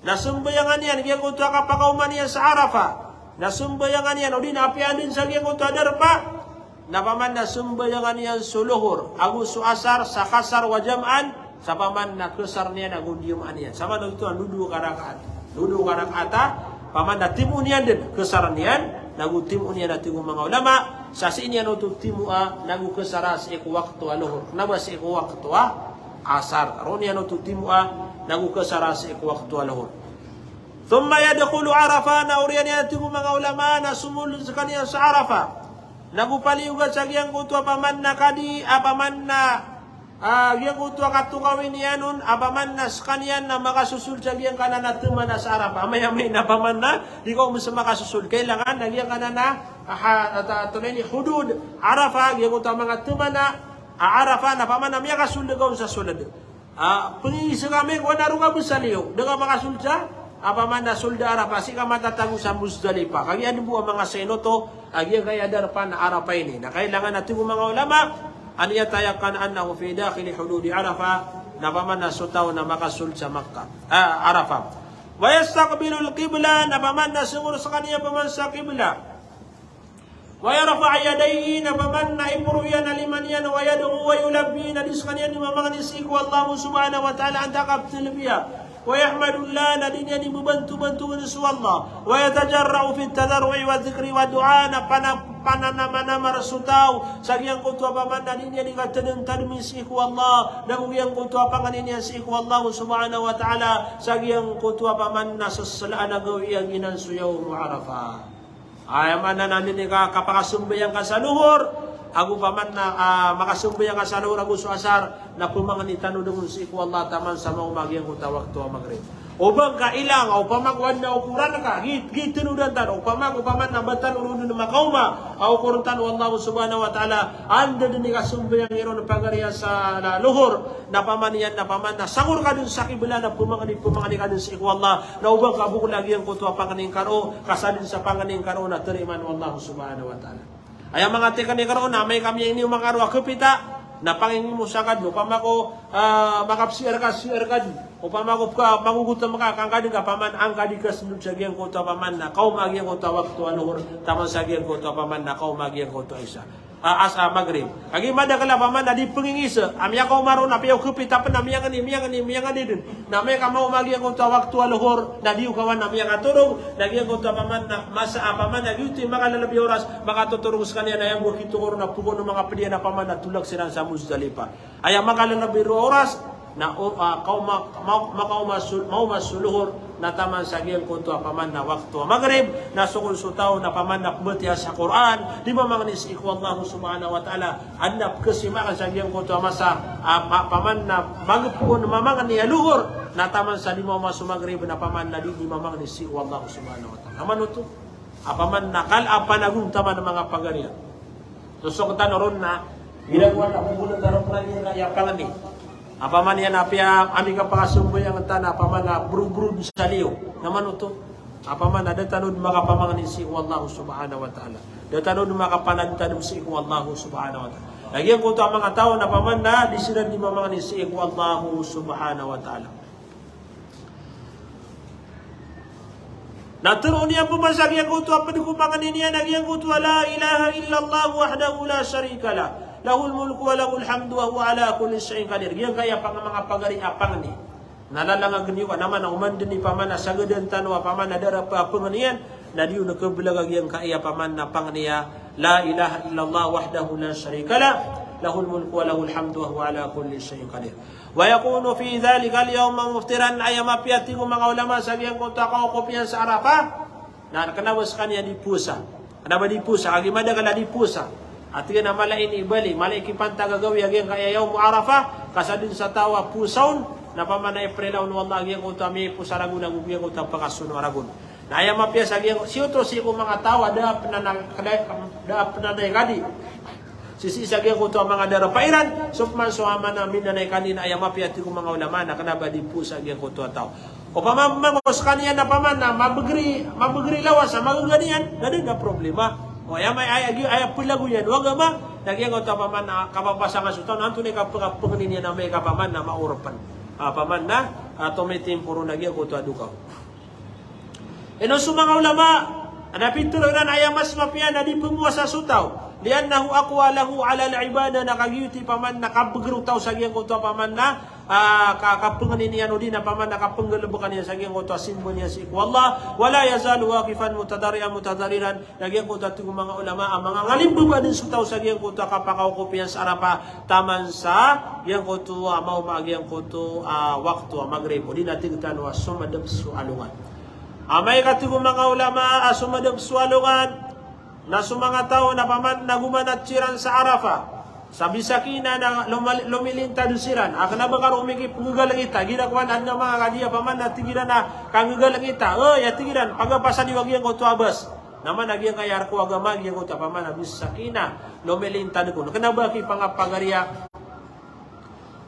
Na sambayangan iyan giyangkoto a kapakaoma niyan sa Arafah. Na sambayangan iyan, odi na apiya dn sa giyangkoto a darpa, na opama na sambayangan iyan so lohor ago so asar sa qasar, wa jam'an, sa opama na kasar niyan ago diyamaan iyan. Sa maana oto a dowa ka rakaat. Dowa ka rakaat a opama na timoon iyan dn, kasar niyan, nago timoon iyan a tig o manga ulama, sa sii niyan oto timoa nago kasara sii ko wakto a lohor, kna ba sii ko wakto a asar. Roo niyan oto timoa nago kasara sii ko wakto a lohor. Thumma yadkhulu Arafah, na oriyan iyan a tig o manga ulama na somold skaniyan sa Arafah. Nago paliyogat sa giyangkoto a opama na kadi, a opama na, ah, giyangkoto a katokawi niyan on, a opama na skaniyan na makasosold sa giyangkanan a temana sa Arafah. Amay-amay na opama na di ka omes a makasosold. Kailangan na giyangkanan a, ah, ha-, ata-, ato na ini hudud Arafah, giyangkoto a manga temana a Arafah na opama na miyakasold ka on sa sold. Ah, pangingis ka amay ko na roo ka bes sa liyo, da ka makasold sa, a opama na sold a Arafah, sii ka matatago sa Muzdalifah. Kagiya adn bo a manga sign oto a giyangkaya darpa na Arafah ini. Na kailangan a tig o manga ulama, an yatayaqqana annahu fi dakhili hududi Arafah, na opama na so taw na makasold sa Makkah, ah, Arafah. Wa yastaqbilul qiblah, na opama na songor skaniyan opama sa qiblah. Wa yarfa'u yadayhi, na opama na iporo iyan a lima niyan, wa yad'u wa yulabbi, na di skaniyan di mamangni sii ko Allah subhanahu wa ta'ala antaa ka ptalbiya. Wa yahmadullah, na di niyan di mbabantobanto so Allah. Wa yatajarra'u fit tadarru'i wa dhikri wa du'a, na pana-, pananamanamar so taw sa giyangkoto a opama na di niyan di katadmtadmi sii ko Allah, nago giyangkoto a pangni niyan sii ko Allah subhanahu wa ta'ala sa giyangkoto a opama na seslaan a gawii a giyanan so Yawm Arafah. Aya maana na dn i ka-, kapakasambayang ka sa lohor, ago opama na, ah, makasambayang ka sa lohor ago so asar, na pmangni tano dn on sii ko Allah taman sa maoma giyangkoto a wakto a Maghrib. O ba ngka ilang, opama ko adn a okoran ka, gi-, gitanodan tano, opama ko opama na ba tano ron dn makaoma a okoran tano o Allah subhanahu wa ta'ala, anda dn i kasambayang iron pagari a sa lohor, na opama niyan, na opama na sangor ka dn sa qiblah na pmangni, pmangni ka dn sii ko Allah, na o ba ngka bokol a giyangkoto a pangni ngka roo, ka sa dn sa pangni ngka roo na tarimaan o Allah subhanahu wa ta'ala. Aya manga teknik roo na amay ka miyangni o manga roo a kapita, na pangingimo sa ka dn, opama ko, ah, makapsiar ka, siar ka dn, opama ko ka, magogotam ka, ka ngka di ka opama na, angka di ka sndod sa giyangkoto a opama na kaoma giyangkoto a wakto a lohor, taman sa giyangkoto a opama na kaoma giyangkoto a isa. Ah, as-, ah, Maghrib. Kagiya madakl a opama na di pangingis, a miyakaoma ron na piya o kapita pn na miyangni, miyangni, miyangni dn. Na amay ka maoma giyangkoto a wakto a lohor, na di o kawan a miyakatorog, na giyangkoto a opama na masa a opama na giyoto i makalalabi a oras, makatotorog skaniyan na aya bo a kitokor na pogon o manga pd iyan a opama na tolak siran sa Muzdalifah. Aya makalalabi roo a oras, na o, ah, kaoma, ma-, makaoma so, maoma so lohor, na taman sa giyangkoto a opama na wakto a Maghrib, na sokol so taw na opama na pmbatiya sa Qur'an, di mamangni sii ko Allah subhanahu wa ta'ala, adn a pkhasimaan sa giyangkoto a masa, ah, ma-, opama na magpoon mamangni a lohor, na taman sa di maoma so Maghrib, na opama na di, di mamangni sii ko Allah subhanahu wa ta'ala. Opama oto, opama na kal a panagontaman a manga pagariya. Sosok tano ron na, gira ko na, popoon tano pn iyan a aya pangni. Opama niyan a apiya ami kapakasambayang tano, opama na brobrob sa liyo. Na opama oto, opama na da tano dn makapamangni sii ko Allah subhanahu wa ta'ala. Da tano dn makapanadtadm sii ko Allah subhanahu wa ta'ala. Na giyangkoto a manga taw na opama na di siran di mamangni sii ko Allah subhanahu wa ta'ala. Na tharoon iyan pman sa giyangkoto a pd ko pangni niyan a giyangkoto a la ilaha illallah wahdahu la sharika lah, lahul mulku wa lahul hamdu wa huwa ala kulli shay'in qadir. Giyangkaya pang-, manga pagari a pangni. Na lalangagn iyo ka, na mana oman dn i opama na sagadan tano a opama na darpa a pangni iyan, na di on kablag a giyangkaya paman na pangni a la ilaha illallah wahdahu la sharika lah, lahul mulku wa lahul hamdu wa huwa ala kulli shay'in qadir. Wa yakunu fi dhalikal yawma muftiran, aya mapiya tig o manga ulama sa giyangkoto a kawakop iyan sa Arafah, na kena ba sekaniyan di powasa. Kena ba di powasa, kagiya madakl a di powasa. Ati na mala i ini bali, mala i kipantag a gawii a giyangkaya yawmu Arafah, ka sadn sa taw a powasa on, na paman na iprila on o Allah a giyangkoto a miyapowasa ragon ago giyangkoto a pakasono ragon. Na aya mapiya sa giyangkoto, sii oto sii ko manga taw a da a pn a, da a pn a naikadi sisii sa giyangkoto a manga darpa iran, so paman so a mana minanaikadi na aya mapiya tig o manga ulama na kena ba di powasa giyangkoto a taw. Opama mambo sekaniyan na paman na mabegr i, mabegr i lawas a magaga niyan, na da a problema. O aya ma-, aya, aya, aya plago iyan o agama, na giyangkoto a paman na kapapasanga so taw, na antonaa i kapeng-, kapengni niyan amay ka paman na maorpen. A, paman na, a, tomitimpo ron a giyangkoto a dokaw. Ino so manga ulama, na pitharo iran a aya mas mapiya na di pphowasa so taw. Li'annahu aqwa lahu alal ibadah, na kagiya oto paman na kabegr o taw sa giyangkoto a paman na, a, ka-, kapengni niyan odi na paman na kapenggalebeka niyan sa giyangkoto a simba niyan sii ko Allah. Wala yazalu waqifan mutadarrian mutadharriran. Na giyangkoto a tig o manga ulama a mangangalimbaba dn so taw sa giyangkoto a kapakawakop iyan sa Arafah, taman sa giyangkoto a maoma a giyangkoto a wakto a Maghrib, odi na tig tano a somadep so alongan. Amay ka tig o manga ulama a somadep so alongan, na so manga taw na paman na gomanat siran sa Arafah, sa bisakina na lomal-, lomilintad siran, a kena ba karo mikipnggalengita, gira kowan adn a manga kadi a paman na tig iran a kanggalengita, e, aya tig iran, pagapasa niyo a giyangkoto a bas. Na mana giyangkaya rk o agama giyangkoto a paman na bisakina, lomilintad kon. Kena ba kipangapagariya,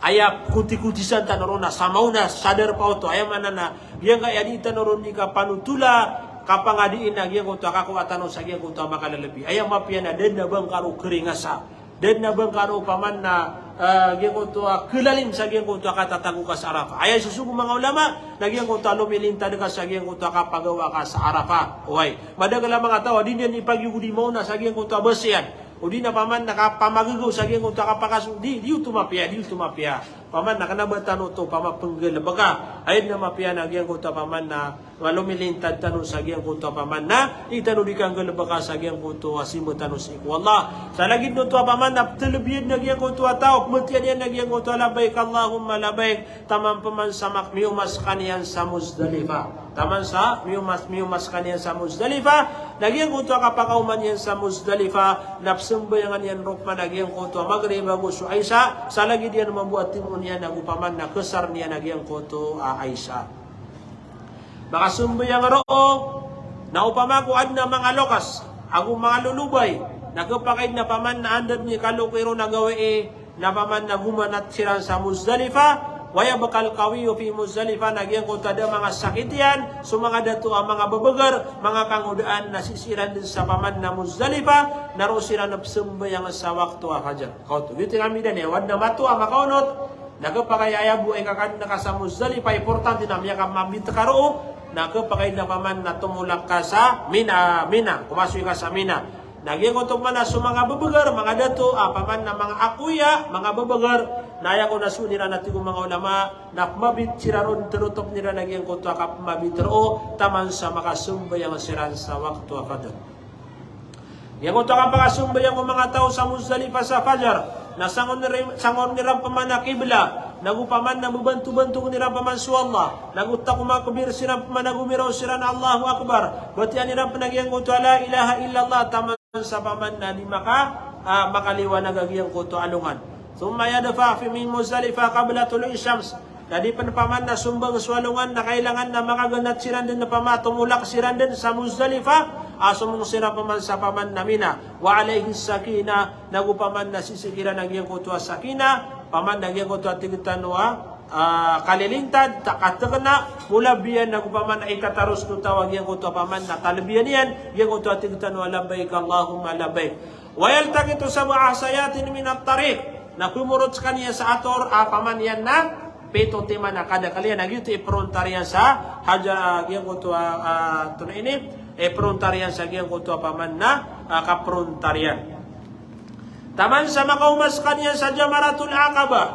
aya koti-kotisan tano ron na sa maona sa darpa oto, aya mana na giyangkaya di tano ron di kapanotola, kapangadiin a giyangkoto a kakowa tano sa giyangkoto a makalelebi. Aya mapiya na da dn a ba ngka ro keringasan. Da dn a ba ngka ro paman na, a, giyangkoto a kelalim sa giyangkoto a katatago ka sa Arafah. Aya isosogo o manga ulama, na giyangkoto a lomilintad ka sa giyangkoto a kapagawa ka sa Arafah. Oway. Madakl a manga taw a di niyan ipagiyogodi maona sa giyangkoto a bas iyan. Odi na paman na kapamagagaw sa giyangkoto a kapakaso-, di, di oto mapiya, di oto mapiya. Paman na kena ba tano oto pamapenggalebeka. Aya dn a mapiya na giyangkoto a paman na lomilintad tano sa giyangkoto a paman na di tano di kanggalebeka sa giyangkoto a simba tano sii ko Allah. Sa lagid oto a paman na ptelebiyan a giyangkoto a taw, pmatiyan iyan a giyangkoto a labbaik Allahumma labbaik. Taman paman sa mak-, miyomas kaniyan sa Muzdalifah. Taman sa miyomas, miyomas kaniyan sa Muzdalifah. Na giyangkoto a kapakaoma niyan sa Muzdalifah, na psambayangan iyan ron paman a giyangkoto a Maghrib ago so Isha, sa lagid iyan mambo a timoon iyan ago paman na kesar niyan a giyangkoto a Isha. Makasambayang roo, na opama ko adn a manga loks ago manga lolobay, na kepakay dn a paman na anda dn i kaloki ron a gawii, na paman na gomanat siran sa Muzdalifah, wa yabqal qawiyyu fi Muzdalifah, na giyangkoto a da a manga sakit iyan, so manga dato a manga bebeger, manga kangodaan, na sisii ran dn sa paman na Muzdalifah, na roo siran psambayang sa wakto a fajar. Kaoto, giyoto i kamidan iyan, o adn a mato a makaonot, na kepakay a aya bo a ikakadn ka sa Muzdalifah, importante na miyakapamabit ka roo, na kepakay na paman na tomolak ka sa Mina, Mina, komasoy ka sa Mina. Na giyangkoto paman na so manga bebeger, manga dato, a paman na manga akoya, manga bebeger, na aya kon a soon iran a tig o manga ulama, na pemabit siran ron, terotop iran a giyangkoto a kapemabit roo, taman sa makasambayang siran sa wakto a fajar. Giyangkoto a kapakasambayang o manga taw sa Muzdalifah sa fajar, na sangon ri-, sangon iran paman a kibla, nago paman na bebantobantogan iran paman so Allah, nago takomakbir siran paman, nago miraw siran a Allahu Akbar, batiya iran paman a giyangkoto a la ilaha illallah, taman sa paman na di maka-, a, makaliwanag a giyangkoto a alongan. Thumma yadfa fi min Muzdalifah qabla tulu'i shams. Na di pen paman na sombang so alongan na kailangan na makaganat siran den na paman tomolak siran den sa Muzdalifah, a somong siran paman sa paman na Mina. Wa alayhi sakinah, nago paman na sisii kiran a giyangkoto a sakinah, paman na giyangkoto a tig tano a, a, kalilintad, ta-, katekena, molabiyan nago paman na ikataros o taw a giyangkoto a paman na talbiyan iyan, giyangkoto a tig tano a labbaik Allahumma labbaik. Wa yaltaqitu sab'a hasayatin minat tariq. Na komorot sekaniyan sa ator a paman iyan na pito timan a kadakel iyan, a giyoto i perontar iyan sa haja, a, giyangkoto a, a, tona ini, i perontar iyan sa giyangkoto a paman na, a, kaperontar iyan. Taman sa makaoma sekaniyan sa Jamaratul Aqabah.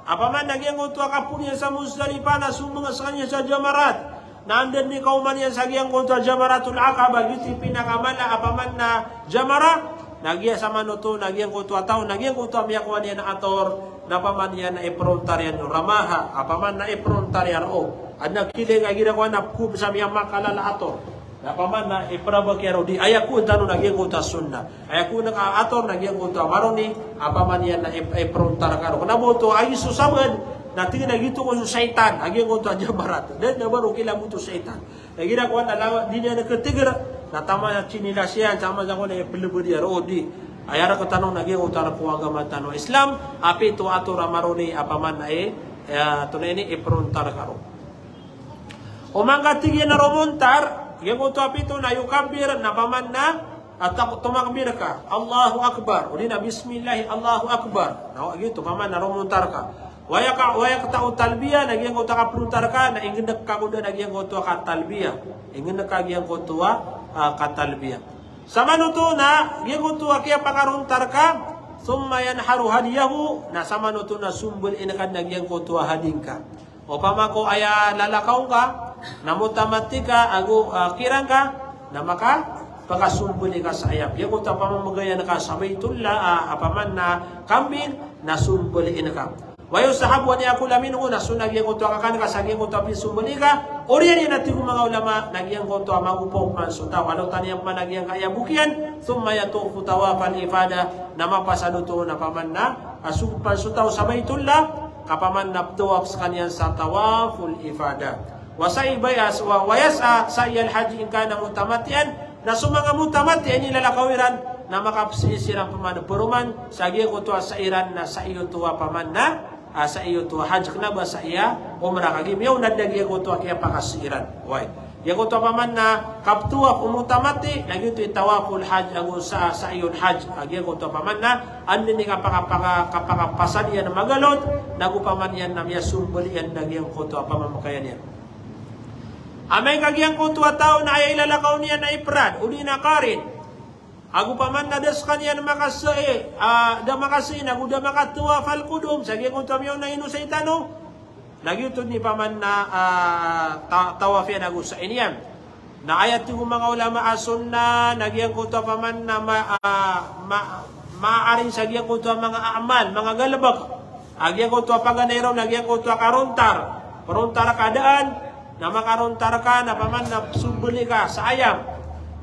A paman na giyangkoto a kapoon iyan sa Muzdalifah na sombang sekaniyan sa Jamarat. Na anda dn i kaoma niyan sa giyangkoto a Jamaratul Aqaba, giyoto i pinakamala a paman na jamara, na giya samanoto na giyangkoto a taw na giyangkoto a miyakowa niyan a ator, na paman iyan na iprontar iyan o ramaha, a paman na iprontar iyan o. Adn a kilay ka igira kowan na pkhob sa miyamakalala a ator. Na paman na iprabak iyan o di. Aya kowan tano na giyangkoto a sunnah. Aya kowan ka ator na giyangkoto a maroni, a paman iyan na ip-, iprontar ka ron. Kna ba oto a aya so sabaad, na tig iyan a giyoto ko so shaytan, a giyangkoto a jamarat. Da dn a ba ron kilagot o shaytan. Na igira kowan na lawa, di niyan khatigr, na taman a chinilas iyan, taman sa kowan na iplbd iyan o di. Aya rktano na giyangkoto a rk o agama tano a Islam, a pito a ator a maroni, a paman na i, eh, antonaa ini, iprontar ka ron. O manga tig iyan a romontar, giyangkoto a pito na yukabbir, na paman na, a, tak-, tomakbir ka, Allahu Akbar. O di na bismillah, Allahu Akbar. Na giyoto paman na romontar ka. Wa yaka-, wa yaqta'u talbiyah, na giyangkoto a kaprontar ka, na ingnk ka ko da na giyangkoto a katalbiyah. Ingnk ka giyangkoto a, a, katalbiyah. Samanoto na giyangkoto a kiyapakarontar ka, thumma yanharu hadiyahu, na samanoto na sombaliin ka dn a giyangkoto a hadi ngka. Opama ko aya lalakaw ngka, na mutamatti ka, ago, ah, qiraan ka, na makapakasombali ka sa ayam. Giyangkoto a pamamagayan ka sa Baitullah, ah, a paman na kambing, na sombaliin ka. Wa yustahabbu an ya'kula minhu, na sunnah giyangkoto a kakan ka sa giyangkoto a psombali ka, oriyan iyan a tig o manga ulama, na giyangkoto a magopaw pman so taw, alotan iyan pman a giyangkaya bok iyan, thumma yatufu tawafal ifadah, na mapasad oto na paman na, ah, so, pman so taw sa Baitullah, ka paman na ptawaf skaniyan sa tawaful ifadah. Wa sa'i bayas-, wa, wa yas'a sa'yal hajj in kana mutamatti'an, na so manga mutamatti' a inilalakaw iran, na makapsii siran pman paroman, sa giyangkoto a sa'i iran na sa'i oto a paman na, ah, sa'i oto a hajj kna ba sa'i a umrah, kagiya miyaona dn a giyangkoto a kiyapakasii iran. Oway. Giyangkoto a paman na kaptawaf o mutamatti', na giyoto i tawaful hajj, ago sa, sa'yul hajj. A giyangkoto a paman na, anda dn i kapaka-, paka-, kapakapasad iyan a magalot, nago paman iyan na miyasombali iyan a giyangkoto a pamamakayan iyan. Amay ka giyangkoto a taw na aya ilalakaw niyan na ifrad, odi na qarin. Ago paman na da skaniyan makasai, ah, da makasai, nago da makatawafal qudum, sa giyangkoto a miyaona inosay tano. Na giyoto dn i paman na, ah, ta-, tawaf iyan ago sa'i niyan. Na aya tig o manga ulama a sunnah, na giyangkoto a paman na ma-, ah, ma-, maaring sa giyangkoto a manga a'mal, manga galbk. A giyangkoto a paganay ron, na giyangkoto a karontar. Prontar ka daan, na makarontar ka, na paman na sombali ka sa ayam.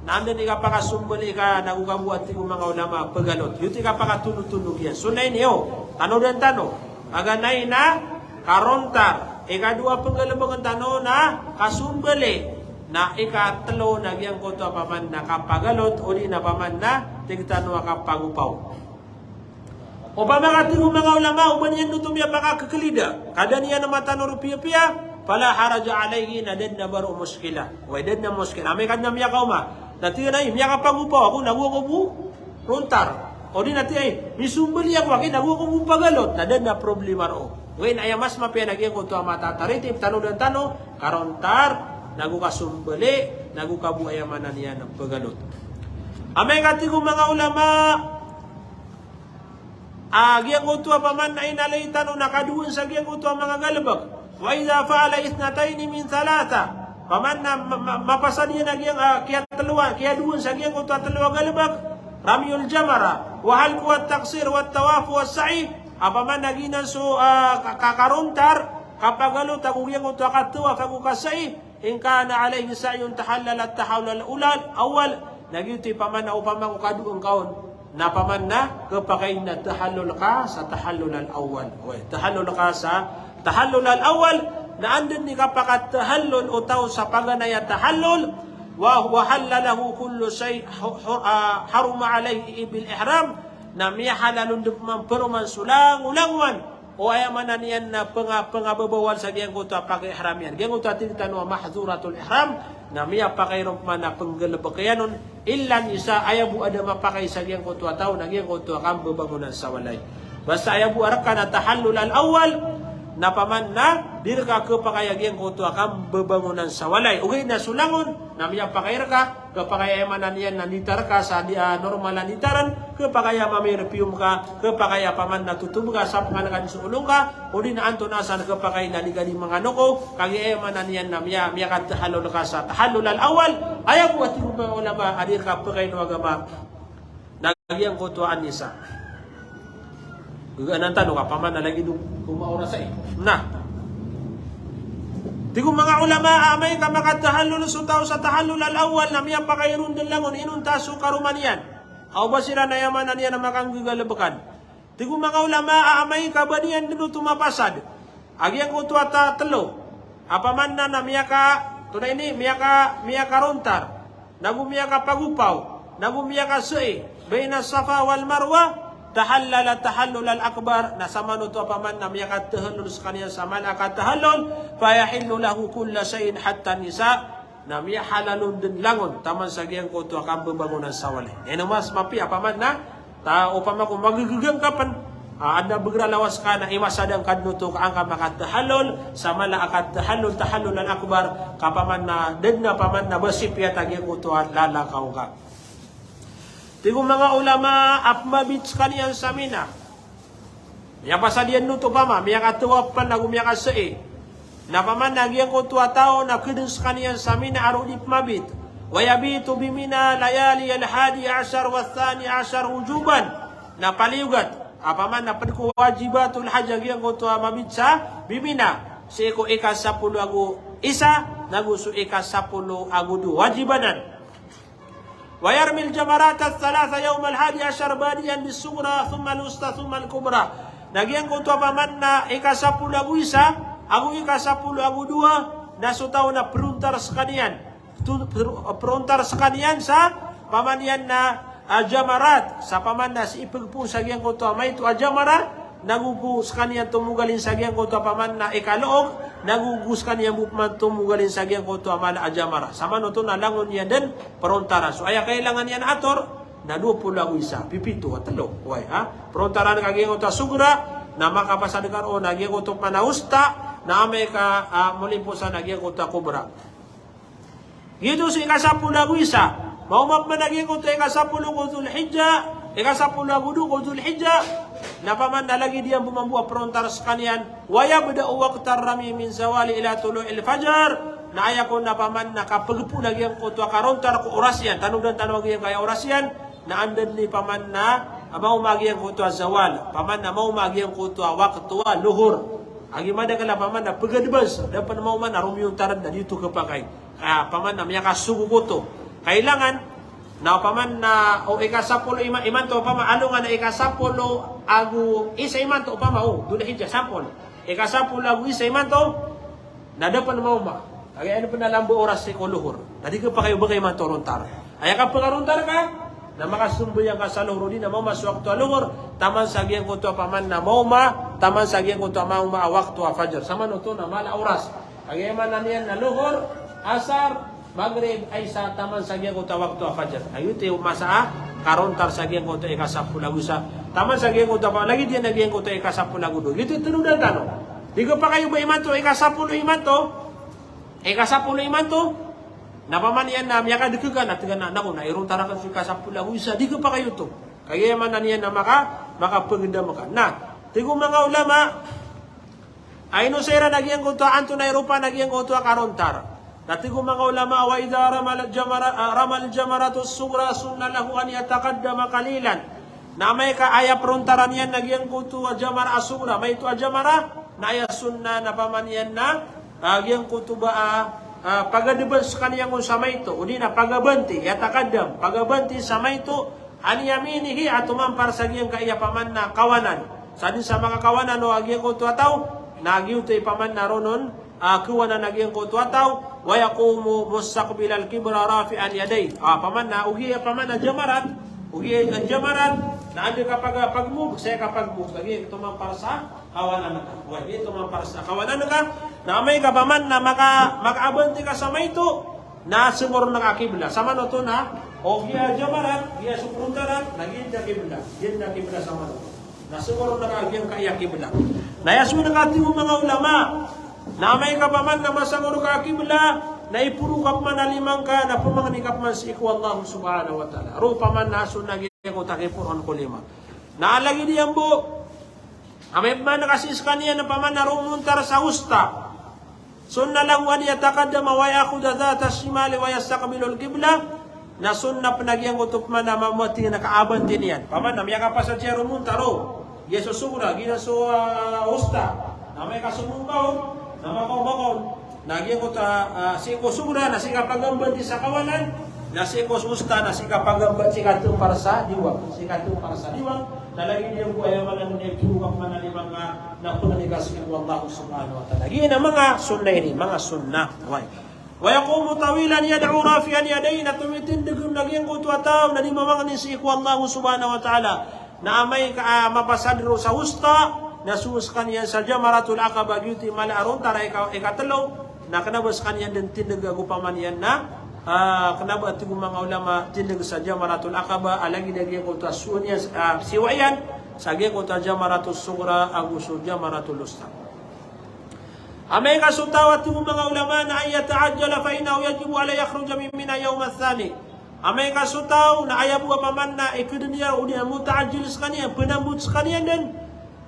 Na anda dn i kapakasombali ka, nago ka bo a tig o manga ulama, pgalot. Giyoto i kapakatondotondog iyan. Sunnah ini, o. Tanodan tano. Paganay na karontar. Ikadowa pnggalbkn tano na kasombali. Na ikatlo na giyangkoto a paman na kapagalot, odi na paman na tig tano a kapagopaw. Opama ka tig o manga ulama, o ba niyan oto miyapakakklida, ka da niyan matano ron piyapiya, fala haraja alayhi, na da dn a ba ron mushkilah. Oway, da dn a mushkilah. Amay ka dn a miyakaoma. Na tig iyan a, ay, miyakapagopaw ako, nago ako bo rontar. Odi na tig iyan a, ay, misombali ako, aki, nago ako bo pagalot. Na da dn a problema roo. Oway, na aya mas mapiya na giyangkoto a matataritib, tanodan tano, karontar, nago kasombali, nago ka bo aya maana niyan a pagalot. Amay ka tig o manga ulama, a giyangkoto a paman na inalay tano na kadowan sa giyangkoto a manga galbk. Wa idha fa'ala ithnatayni min thalatha. Paman na ma-, ma-, mapasad iyan a giyang, ah, kiyatlowa, kiyadowan sa giyangkoto a tlo a galbk. Ramyul jamara. Wa halqu wat taqsir wat tawaf was sa'i. A paman na giyanan so, ah, ka-, ka-, karontar, kapagalot ago giyangkoto a katawaf ago kasa'i. In kana alayhi sa'yun tahallala tahallulal ula-, awwal. Na giyoto i paman na opama ko kadowa ngka on. Na paman na khapakay na tahallul ka sa tahallulal awwal. Oway, tahallul ka sa tahallulal awwal. Na anda dn i kapakatahallul o taw sa paganay a tahallul. Wa, wa halla lahu kullu shay' hu-, hu-, ah, haruma alayhi bil ihram. Na miyahalal on dn pman paroman so langolangowan. O aya maana niyan na pnga-, pngababawal sa giyangkoto a pag-ihram iyan. Giyangkoto a tig tano a mahzuratul ihram, na miyapakay ron pman a pnggalbk iyan on, illa nisa, aya bo a da mapakay sa giyangkoto a taw, na giyangkoto a kambabangonan sa walay. Basta aya bo a rk na tahallulal awwal, Na paman na di rka khapakay a giyangkoto a kambabangonan sa walay. Ogaid na so langon na miyapakay rka, khapakay a aya maana niyan na nitar ka sa di, ah, normal a nitaran, khapakay a mamirpiyom ka, khapakay a paman na totob ka, sapngan ka dn so olo ngka, odi na antonaa san khapakay na di ka di manganoko, kagiya aya maana niyan na miya, miyakatahallol ka sa tahallul al-awwal. Aya bo a tig o manga ulama a di rka pakaino agama na giyangkoto a an-nisa. Gaganan tano ka paman na lagid o maoras ai. Na tig o manga ulama a amay ka makatahallol so taw sa tahallul al-awwal na miyapakay ron dn langon inonta so karoma niyan. Aw ba siran na aya maana niyan na makanggagalbkan. Tig o manga ulama a amay ka ba niyan dn oto mapasad a giyangkoto a ta-, tlo a paman na, na miyaka, tonaa ini, miyaka, miyakarontar, nago miyakapagopaw, nago miyakasai, baina Safa wal Marwa, tahallala tahallul al-akbar, na samanoto a paman na miyakatahallol skaniyan sa mala a katahallol, fa yahillu lahu kullu shay'in hatta an-nisa, na miyahalal on dn langon taman sa giyangkoto a kambabangonan sa walay. Ino mas mapiya a paman na ta opama ko magagagang ka pn, ah, adn a bgra lawas ka na imasadang ka dn oto ka an ka makatahallol sa mala a katahallol, tahallul al-akbar, ka paman na da dn a paman na ba sipiyat a giyangkoto a lalakaw ka. Tig o manga ulama a pmabit skaniyan sa Mina. Miyapasad iyan oto opama, miyakatawaf pn ago miyakasai. Na paman na giyangkoto a taw na khadn skaniyan sa Mina a roo di pmabit. Wa yabitu bi Mina layali al-hadi ashar wa thani ashar wujuban. Na paliyogat a paman na pd ko wajibatul hajj a giyangkoto a mabit sa bi Mina. Sii ko ikasapolo ago isa, nago so ikasapolo ago dowa. Wajiban anan. Wa yarmil jamarat ath-thalatha yawmal hadi ashar badi'an bis-sughra thumma al-wusta thumma al-kubra. Na giyangkoto a paman na ikasapolo ago isa, ago ikasapolo ago dowa, na so taw na prontar skaniyan. Tu-, pr-, prontar skaniyan sa paman iyan na, ah, jamarat, sa paman na sii pagpoon sa giyangkoto a maito a jamara, nago go skaniyan tomogalin sa giyangkoto a paman na ikaloog, nago go skaniyan bo paman tomogalin sa giyangkoto a mala a jamara. Samanoto na langon iyan dn prontaran. So aya kailangan iyan a ator na dowa polo ago isa, pipito a tlo. Oway, ha? Prontaran ka giyangkoto a sughra, na makapasad ka roo na giyangkoto paman a wusta, na amay ka, ah, molimpos na giyangkoto a kubra. Giyoto so ikasapolo ago isa. Maoma pman a giyangkoto a ikasapolo ko Dhul Hijjah, ikasapolo ago dowa ko Dhul Hijjah. Na paman na lagid iyan bo mambo a prontar skaniyan. Wa yabda'u waqtar rami min zawali ila tulu'il fajr. Na aya kon na paman na kapagpoon a giyangkoto a karontar ko oras iyan. Tanodan tano a giyangkaya oras iyan. Na anda dn i paman na maoma a giyangkoto a zawal. Paman na maoma a giyangkoto a wakto a lohor. Agi madakl a paman na pag-advance. Da pn maoma na romiyontar na di oto khapakay. Ka paman na miyakasogo ko oto. Kailangan na paman na o ikasapolo ima-, imanto, paman alongan a ikasapolo ago isa imanto, paman, o, Dhul Hijjah, sampol. Ikasapolo ago isa imanto, na da pn maoma. Agi anda pn a lamba oras sii ko lohor. Na di khapakay o ba ka imanto rontar. Aya kapakarontar ka, na makasombayang ka sa lohor odi na maoma so wakto a lohor, taman sa giyangkoto a paman na maoma, taman sa giyangkoto a maoma a wakto a fajar. Samanoto na mala a oras. Agi maana niyan na lohor, asar, magrib, isa, taman sa giyangkoto a wakto a fajar. Ayo ti masa a karontar sa giyangkoto a ikasapolo ago isa. Taman sa giyangkoto a pa-, lagid iyan a giyangkoto a ikasapolo ago dowa. Giyoto i tanodan tano. Di khapakay o ba imanto, ikasapolo imanto. Ikasapolo imanto. Na paman iyan na miyakadkha ka na tig ka na, nako, na irontar akn so ikasapolo ago isa. Di khapakay oto. Kagiya maana niyan na maka-, makapagdam ka. Na tig o manga ulama, a ino sa iran a giyangkoto a antonaa i ropa na giyangkoto a karontar. Na tig o manga ulama, wa idha ramal jamara-, ah, ramal jamaratus sughra sunna lahu an yataqaddama qalilan. Na amay ka aya prontaran iyan na giyangkoto a jamara a sughra, maito a jamara, na aya sunna na paman iyan na, ah, giyangkoto ba, ah, ah, pag-advance skaniyan kon sa maito, odi na pag-abanti, yataqaddam, pag-abanti sa maito, an yaminihi, a tomampar sa giyangkaya paman na kawanan. Sa dn sa makakawanan o a giyangkoto a taw, na giyoto i paman na ron on, ah, kawanan a giyangkoto a taw, wa yaqumu mustaqbilal qiblah rafi'an yadayh. Ah, paman na, ogaid a paman na jamarat, ogaid a jamarat, na anda ka pag-, pagmove, saya ka pagmove, lagid tomampar sa kawanan ka. Oway, giyoto tomampar sa kawanan ka, na amay ka paman na maka-, makaabanti ka sa maito, na somoron ka a qiblah. Samanoto na, o giya jamarat, giya so prontaran, na giya qiblah. Giya qiblah samanoto. Na somoron ka a giyangkaya qiblah. Na aya so na katig o manga ulama, na amay ka paman na masangor ka kibla, na iporo ka paman a lima ngka, na pamangni ka paman sii ko Allah subhanahu wa ta'ala. Roo paman na so na giyangkoto a kiporoon ko lima. Na lagid iyan bo, amay paman ka sii skaniyan na paman na roo montar sa wusta. Sunnah lahu an yataqaddama wa ya'khudha dhata shimali wa yastaqbilal qiblah. Na sunnah pn a giyangkoto paman a mamating na kaabanti niyan. Paman na miyakapasad siya roo montar o. Giya so sughra, giya so, ah, wusta. Na amay ka somong ka on, na makaoma ka on. Na giyangkoto, ah, sii ko sughra, na sii ka pagambanti sa kawanan. Na sii ko wusta, na sii ka pagambanti, sii ka tmpar sa diwang. Sii ka tmpar sa diwang. Na lagid iyan bo aya maana na iporo ka paman a lima ngka, na pangni ka sii ko Allah subhanahu wa ta'ala. Giya na manga sunnah ini, manga sunnah. Oway. Wa yaqumu tawilan yad'u rafi'an yadayhi, na tomitindg on a giyangkoto a taw na di mamangni sii ko Allah subhanahu wa ta'ala. Na amay ka, ah, mapasad roo sa wusta, na so skaniyan sa Jamaratul Aqaba, giyoto i mala a rontar a ika, ikatlo, na kna ba skaniyan dn tindg ago paman iyan na, ah, kna ba, tig o manga ulama, tindg sa Jamaratul Aqaba a lagid a giyangkoto a so niyan, ah, siwa iyan sa giyangkoto a Jamaratus Sughra ago so Jamaratul Wusta. Amay ka so taw a tig o manga ulama na an yata'ajjala fa innahu yajibu alayhi an yakhruja min Mina yawma thani. Amay ka so taw na aya bo a paman na ikdn iyan o di na muta'ajjil skaniyan, pnambot skaniyan dn.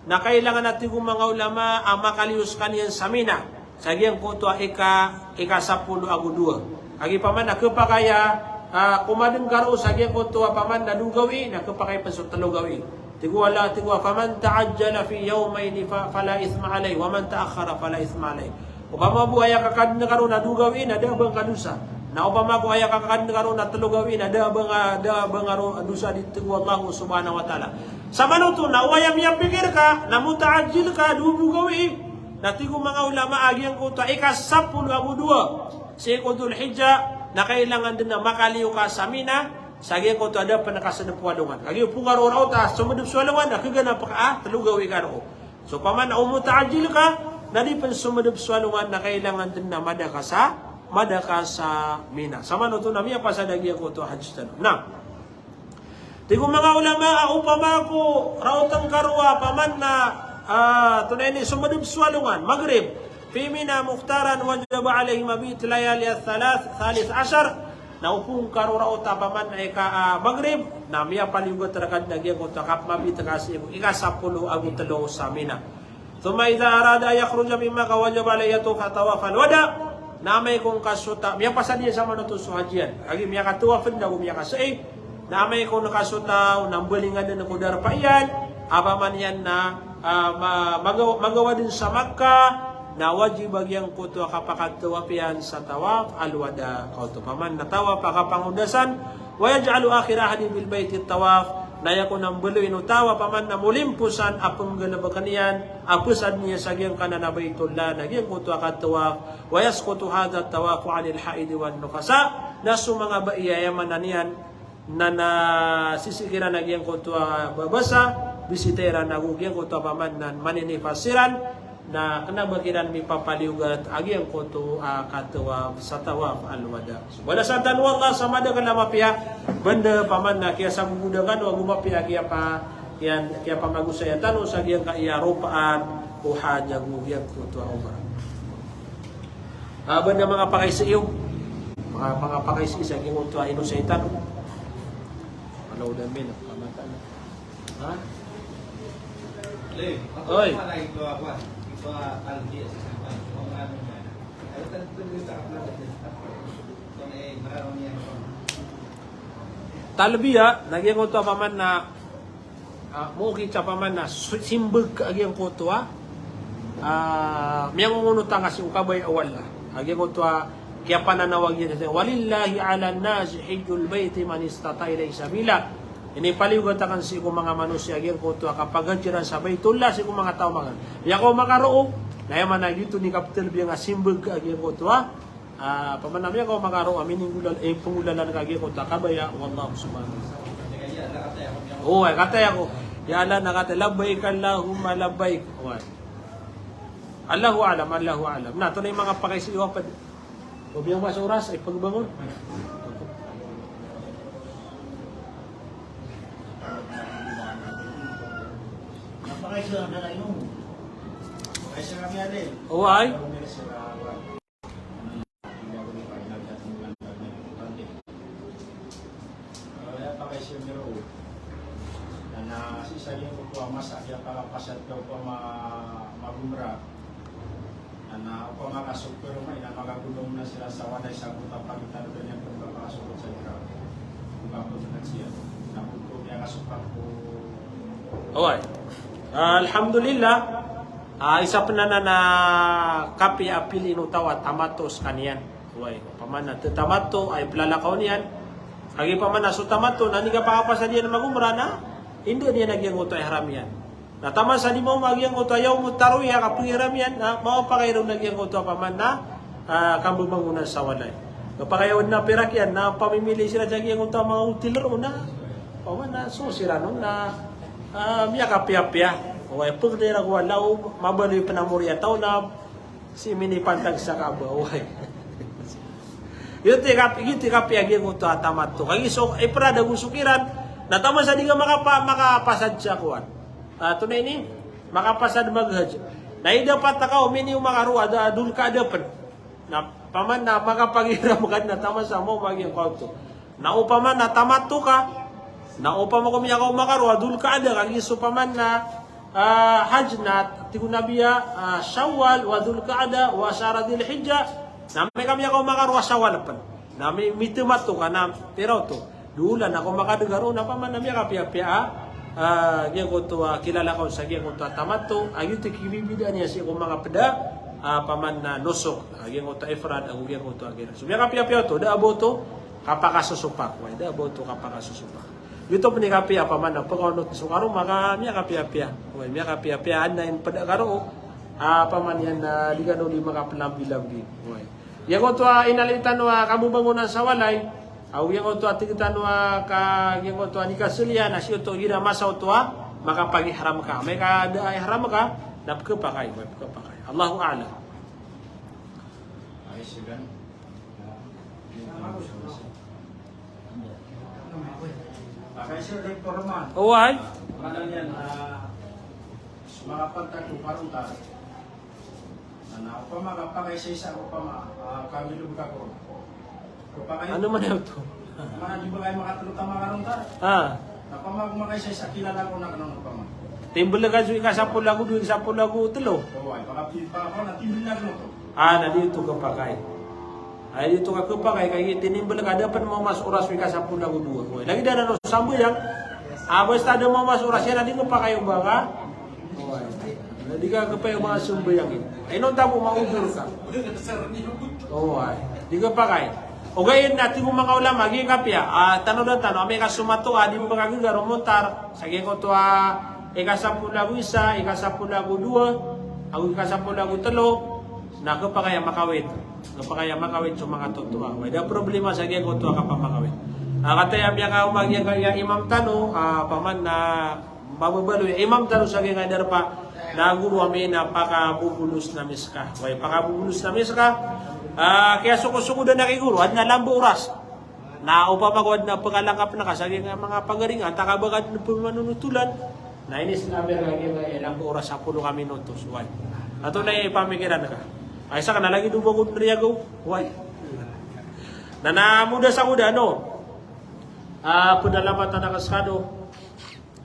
Na kailangan a tig o manga ulama a makaliyo skaniyan sa Mina. Sa giyangkoto a ika, ika sapolo ago dowa. Kagiya paman na khapakay a, ah, komadn ka roo sa giyangkoto a paman na dowa gawii, na khapakay pn so tlo gawii. Tig o Allah, tig o Allah, "Faman ta'ajjala fi yawmayni fa, fala ithma alayh, wa man ta'akhkhara fala ithma alayh." Opama bo aya kakadn ka roo na dowa gawii, na da a ba ngka dosa. Na opama ko aya kakadn ka roo na tlo gawii, na da a ba ngka, da a ba ngka roo dosa, di tig o Allah subhanahu wa ta'ala. Samanoto na o aya miyapikir ka, na muta'ajjil ka, dowa bo gawii. Na tig o manga ulama a giyangkoto a ika sapolo ago dowa sii ko Dhul Hijjah, na kailangan dn a makaliyo ka sa Mina, sa giyangkoto a da pn kasdp o alongan. Kagiya opama ka roo raot a somdp so alongan, na khaganap ka a tlo gawii ka roo. So paman na o muta'ajjil ka, na di pn somdp so alongan, na kailangan dn a mada ka sa, mada ka sa Mina. Samanoto na miyapasad a giyangkoto a hajj tano. Na tig o manga ulama a opama ko raot ngka roo a paman na, ah, tonaa ini, somdp so alongan, Maghrib, fi Mina mukhtaran wajaba alayhi mabit layali ath-thalath, thalith ashar. Na opama ka roo raot a paman na ika, ah, Maghrib, na miyapaliyogat rka dn a giyangkoto a kapmabit ka sii ko ika sapolo ago tlo sa Mina. Thumma idha arada an yakhruja min Makkah wajaba alayhi an yatufa tawaf al-wada. Na amay ko ngka so taw, miyapasad iyan samanoto so hajj iyan. Kagiya miyakatawaf dn ago miyakasa'i. Na amay ko ngka so taw na mbalingan dn ko darpa iyan, a paman iyan na, ah, ma-, magaw-, magawa dn sa Makkah, na wajib a giyangkoto a kapakatawaf iyan sa tawaf al-wada. Kaoto paman na tawaf a kapangondasan, wa yaj'alu akhira ahdihi bil bayti tawaf. Na aya kon a mbaloy o taw a paman na molimposan a pnggalbkn iyan a psad iyan sa giyangkanan a Baitullah na giyangkoto a katawaf. Wa yasqutu hadha at-tawafu anil haidi wan nufasa. Na so manga bai a aya maana niyan na, na sisii kiran a giyangkoto a babasa, bisita iran ago giyangkoto a paman na maninifas siran, na kna ba kiran mipapaliyogat a giyangkoto a katawaf sa tawaf al-wada. So balasan tano o Allah sa madakl a mapiya, banda paman na kiyasagogoda kano ago mapiya kiyapa-, kiyan-, kiyapamagosaya tano sa giyangkaya ropaan o hajj ago giyangkoto a umrah. Ah, banda manga pakaisii iyo. Manga, manga pakaisii sa giyangkoto a inosay tano. Wala uda min, pamata na. Ha? Oy. Talbiya, na giyangkoto a paman na, ah, mokit sa paman na su-, simbag a giyangkoto a, ah, miyangongonot angka sii ko kabaya o Allah. A giyangkoto a kiyapananawag iyan sa, "Walillahi 'alan nasi hijjul bayti man istata'a ilayhi sabila." Inipaliyogat akn sii ko manga manosiya a giyangkoto a kapaghaji ran sa Baitullah sii ko manga taw manga. Miyakaoma ka roo, na aya maana giyoto i kaptalbiya nga simbag a giyangkoto a, ah, paman a miyakaoma ka roo a mininggolal, eh, pnggolalan ka a giyangkoto a kabaya o Allah subhanahu wa ta'ala. O, ay, kataya ko. Ya Allah, na kataya, "Labbaik Allahumma labbaik." O, ay. Allahu a'lam, Allahu a'lam. Na, tonaa i manga pakaisii iyo a pd. O biyang masa oras, ay pagbangon. Napakaisa na kayo. Oway. Na sii sa giyangkoto a masa a kiyapakapasad ka opama mag-umrah. Na opama ka so pd, ino, na makagolawla siran sa walay sa giyangkoto a pagitaro niyan pd a kapakasopat sa ihram. Oway. Ah, alhamdulillah. Ah, isa pn anan a kapiya a piliin o taw a tamattu skaniyan. Oway, opama na tamattu a iplalakaw niyan. Kagiya opama na so tamattu na iniga pakapasad iyan mag-umrah na inda niyan a giyangkoto a ihram iyan. Na taman sa di maoma a giyangkoto a yawmut tarwiyah a kapagihram iyan, na mapakay ron a giyangkoto a opama na, ah, kambabangonan sa walay. Kapakay on na pirak iyan, na pamimili siran sa giyangkoto a manga hotel ron na, opama na so siran on na, ah, miyakapiyapiya. Oway, pagdira ko wala o mabaloy pn a mori a taw na sii minipantag sa Kaaba, oway. Giyoto i kap-, giyoto i kapiya a giyangkoto a tamattu. Kagiya so ifrad ago so qiran, na taman sa di ka makapa-, makapasad sa kowan. Ah, antonaa ini? Makapasad maghajj. Na ida pat ka o miniyo makaroa a Dhul Qa'dah pn. Na opama na makapagihram ka na taman sa maoma a giyangkoto. Na opama na tamattu ka, na opama ko miyakaoma ka roo a Dhul Qa'dah, kagiya so opama na, ah, hajj na tig o Nabi a, ah, Shawwal wa Dhul Qa'dah wa ashara Dhil Hijjah. Na amay ka miyakaoma ka roo a Shawwal pn, na mi-, mitamattu ka na pira oto? Dowa olan. Na ko makadg a roo na opama na miyakapiyapiya a, ah, giyangkoto a kilalakaw sa giyangkoto a tamattu, a giyoto i kibibidaan iyan sii ko manga pd a, ah, opama na nusuk, ah, giyangkoto a ifrad ago giyangkoto a qiran. So miyakapiyapiya oto, da a ba oto kapakasosopak. Oway, da a ba oto kapakasosopak. Giyoto pn i kapiya a opama na pkaonot so karoma ka miyakapiyapiya. Oway, miyakapiyapiya, adn a ipd a ka roo, ah, opama niyan na di kano di makaplambilambi. Oway. Giyangkoto a inaloy tano a kambabangonan sa walay, ago giyangkoto a tig tano a ka, giyangkoto a di kasl iyan a sii oto, igira masa oto a makapagihram ka. Amay ka da a ihram ka, na pkhapakay, oway, pkhapakay. Allahu a'lam. Oway. Makapantago karontar. Na opama ka pakaisaisa, opama, ah, kami lubog ako. Ano man oto? Mana di ba kayo makatlo tama karontar? Ah. Na opama ko makaisaisa, kilala ko na kano opama. Timbl ka so ikasapolo ago dowa, ikasapolo ago tlo. Oway, pakapi-, paka-, na timbl na kano oto. Ah, na di oto khapakay. Ay, di oto ka khapakay, kagiya tinimbl ka da pn maoma so oras o ikasapolo ago dowa. Oway, lagid anan o sambayang. Ah, basta da maoma so oras iyan, na di khapakay o ba ka. Oway. Na di ka khapakay o ba ka sambayang iyan. Ay, inonta bo maodur ka. Oway. Di khapakay. Ogaid na tig o manga ulama, giya kapiya, ah, tanodan tano, amay ka somatowa a di pkhagaga o montar sa giyangkoto a ikasapolo ago isa, ikasapolo ago dowa, ago ikasapolo ago tlo, na khapakay a makawit. Khapakay a makawit so manga totowa. Oway, da problema sa giyangkoto a kapamakawit. Ah, kataya miyakaoma giyangkaya imam tano, ah, opama na mababaloy a imam tano sa giyangkaya darpa, na goro ami na pakabobolos na miska. Oway, pakabobolos na miska. Ah, kiyasokosokodan aki goro, adn a lambo oras. Na opama ko adn a pkalangkap na ka sa giyangkaya manga pagaringan, antaa ka ba ka adn a pmanonotolan. Na inislam iyan ka giyangkaya lambo oras, sapolo ka minutos. Oway. Antonaa i pamikiran ka? Ay, isa ka na lagid o ba ko dn riyagaw. Oway. Na, na moda sa koda, no? Ah, pnalamatan akn skano.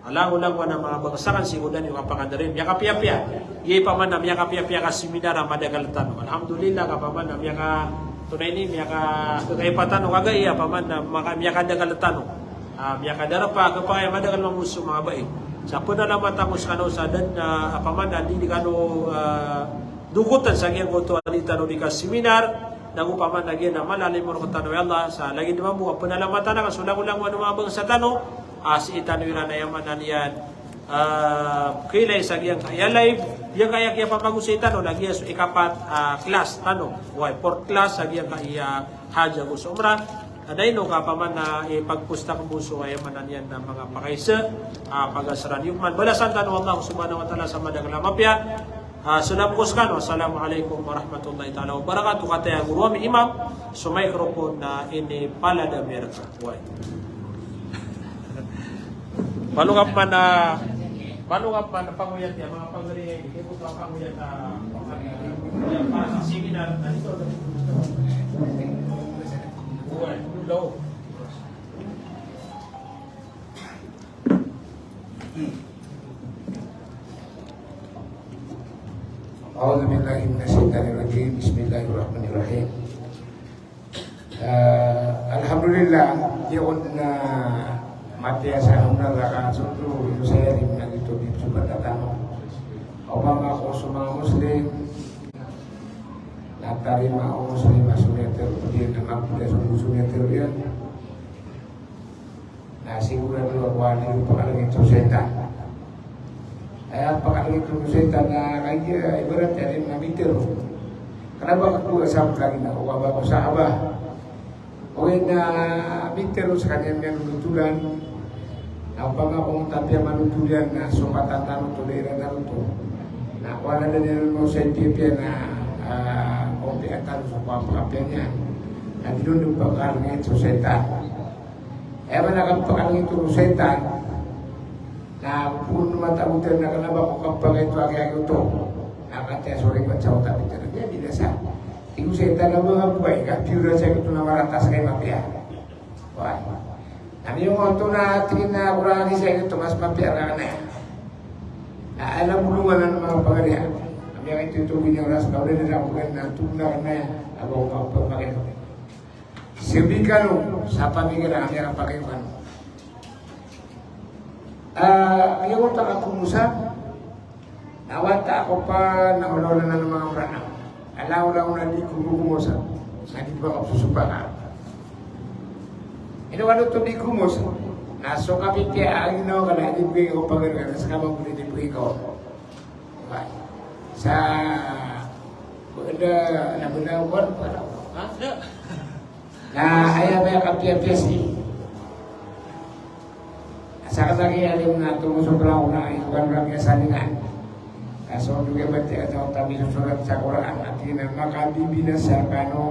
Langolangowan a manga bangsa kan sii ko da niyo kapakadari, miyakapiyapiya. Giya opama na miyakapiyapiya ka seminar a madakel tano. Alhamdulillah, ka opama na miyaka, antonaa ini, miyaka, kakaipatan o kagiya opama na maka-, miyakadakel tano. Ah, miyakadarpa, khapakay a madakel mambo so manga bai. Sa pnalamatan ko skano sa da dn, ah, opama na di, di kano, ah, dokotan sa giyangkoto a di tano di ka seminar, na opama na giya na malalim o rktano, ya Allah, sa lagid mambo a pnalamatan akn so langolangowan a manga bangsa tano, ah, sii tano iran, aya maana niyan, ah, kailay sa giyangkaya live, giyangkaya kiyapamagosay tano, na giya so ikapat, ah, class tano. Oway, fourth class sa giyangkaya hajj ago so umrah. Na da ino ka opama na ipagpost akn bo so, aya maana niyan na manga pakaisa, ah, pagasran iyo man. Balasan tano o Allah subhanahu wa ta'ala sa madakel a mapiya. Ah, salam ko skano. Assalamu alaikum warahmatullahi ta'ala wabarakatuh. Kataya goro ami imam, so microphone na inipalada mi rka. Oway. Palo ka pman a, Pano ka pan pangoyat iyan, manga pagari iyan, di ko pa pangoyat a, pangoyat a seminar, na di ko. Oway, olo. A'udhu billahi minash shaitanir rajim. Bismillahir rahmanir rahim. Eh, alhamdulillah, di on na matiya sa on na raka soto, ino saya di na gito di sobat tatano. Opama ko so manga Muslim, na tarima o Muslim a so miyatero iyan, na mapda so miyatero iyan. Na sigurado ako a di pakalangit so setan. Aya pakalangit so setan na kagiya ibarat iyan na mitharo. Kna ba ko sabot lagi na o ba ko sahaba. Oway na mitharo skaniyan miyanonotolan. Na opama ko tapiya manonotolan na so patan tano to daira tano to. Na ko ana dn iyan no sa piyapiya na, ah, ko piya tano so pakapiya niyan. Na di dn pakalangit so setan. Aya maana a kapakalangit o setan, na poon matabotan na kna ba ko kapakay to a giya giyoto. Na katiya so ribat sa otak iyan, na binasa. Tig o setan a manga bowai, ka piyoran sa giyoto na marata sa kay mapiya. Oway. Na miyangoto na tig iyan a korang a giya giyoto mas mapiya rka kna. Na aya na bolongan a manga pagari iyan. Kami a ito ito giya oras ka oda na sa ko na tig na kna. Ago ko kapakay. Sabi kano sa pamikiran a miyakapakay kano. Ah, aya wata ka komosa, na wata ako pa na olaola na manga Mranaw. Ala olaola na di ko komosa, na di ba ka sosopa ka. Ino kano to di komosa, na so kapipiya a ginawa ka na di bgay ko pagari ka na sa kamaguli di bgay ko. Sa benda na benda ko para. Ha? Na aya ba kapiya-piya si. Sa kasagi alim na tumo so pelaw na iwan rabi asalingan. Kaso juga bati a taw tabi so surat sa Quran, ati na makabibinasa kano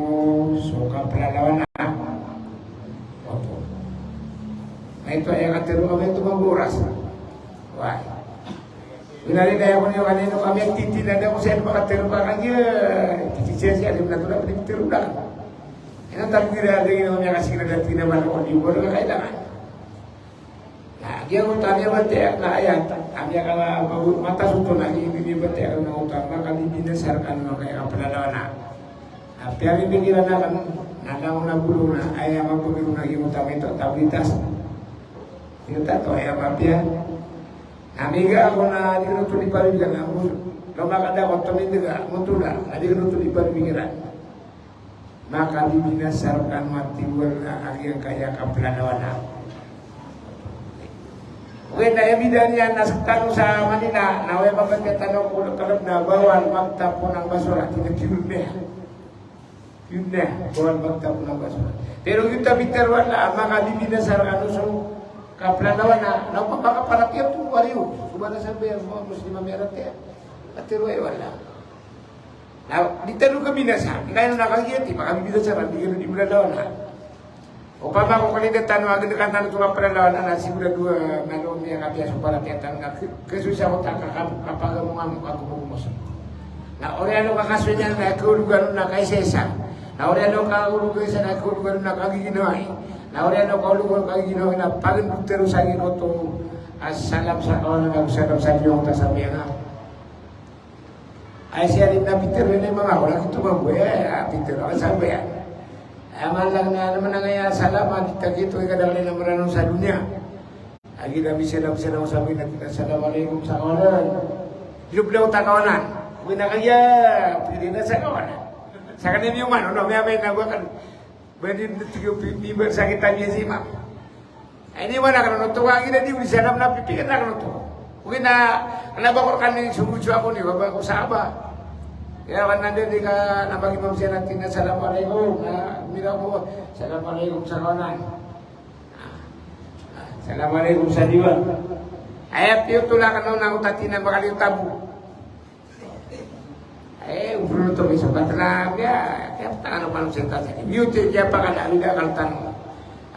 so kapelalawan na. Oto. Na ito aya katero kami ito mamboras. Wah. Binari kaya ko niyo kanino kami ang titi na daw sa ino makatero pa kanya. Titi siya siya, di mo na ito na pinipitero na. Ino tabi kira ada ino kami ang kasikira dati na man ko di mo na kailangan. Na, giya ko tani a bati na ayat. Kami ang kala mata suto na, hindi ni bati na utang, makabibinasa kano kaya kapelalawan na. Na, piyaripikiran akn, na langon a bolong na, aya mapagiro na giyoto a mito, tablitas. Giyoto a to, aya mapiya. Na miga ako na di ko oto di paripikiran, na mo, na makada ako to mindiga, mo to na, na di ko oto di paripikiran. Makabibinasa rkano a tiwal na agiyangkaya kapelalawan na. Oway, na aya bida niyan na sktano sa Manila, na oway, mabatiya tano ko kalb na bawal magtapon ng basura, tig a tiwal na. Tiwal na, bawal magtapon ng basura. Pero giyoto a bitaroan na, makabibinasa rkano so kapelalawan na, na opama ka paratiyaya to, wariyo. So ba na sabay a manga Muslim a miyaratiyaya. Katero aya wala. Na, di tano kabinasa. Kaya na kagiya ti, makabibinasa ka, di ka na di melalawan na. Opama ko kalida tano, agad kan tano to kapelalawan na, na sigurado a, na lo miyakapiya so paratiyaya tano na, ke-, kesoy sa otak ka, ka, kapagamongamok, kagomogomoso. Na oriyan o kakasoy niyan na kaologan on na kaisaisa. Na oriyan o kaologan isa na kaologan on na kagiginawai. Na oriyan o kaologan on kagiginawai na pagendod tano sa giyangkoto a salam sa kawanan, salam sa giyangkoto a sambayang. Ay, siya rin na Peter, rin na manga, wala kito mambo, eh, ah, Peter, ang sabi, ah. Ay, malang na naman ang, ay, salamat, di ta kito, ikaw na rin naman sa dunya. Agi na, bisa na, bisa na, sabi na kita, "Assalamualaikum," sa kawanan. Di na pala ta kawanan. Uwi na kaya, pwede na sa kawanan. Sa kanila yung ano, no, may, may nawakan. Ba di, di, di, di, di, sakit ang iyazima. Ay, ini wala ka na oto, wagi na di, di sana na pipikir na ka na oto. Uwi na, kna ba ko rkani sumudso ako ni, ba, ba ko sahaba. Kaya ka na di, di ka, na bagi mam siya natin na, "Assalamualaikum," na, mira ko, "Assalamualaikum," sa kawanan. Ah, ah, "Assalamualaikum," sa diwa. Ay, piyo to la ka na, na utati na bakal yung tabo. Eh, ulo to, may sobat na, kaya, kaya tano pa ng senta sa. Beauty, kaya pa ka dami na kaltan.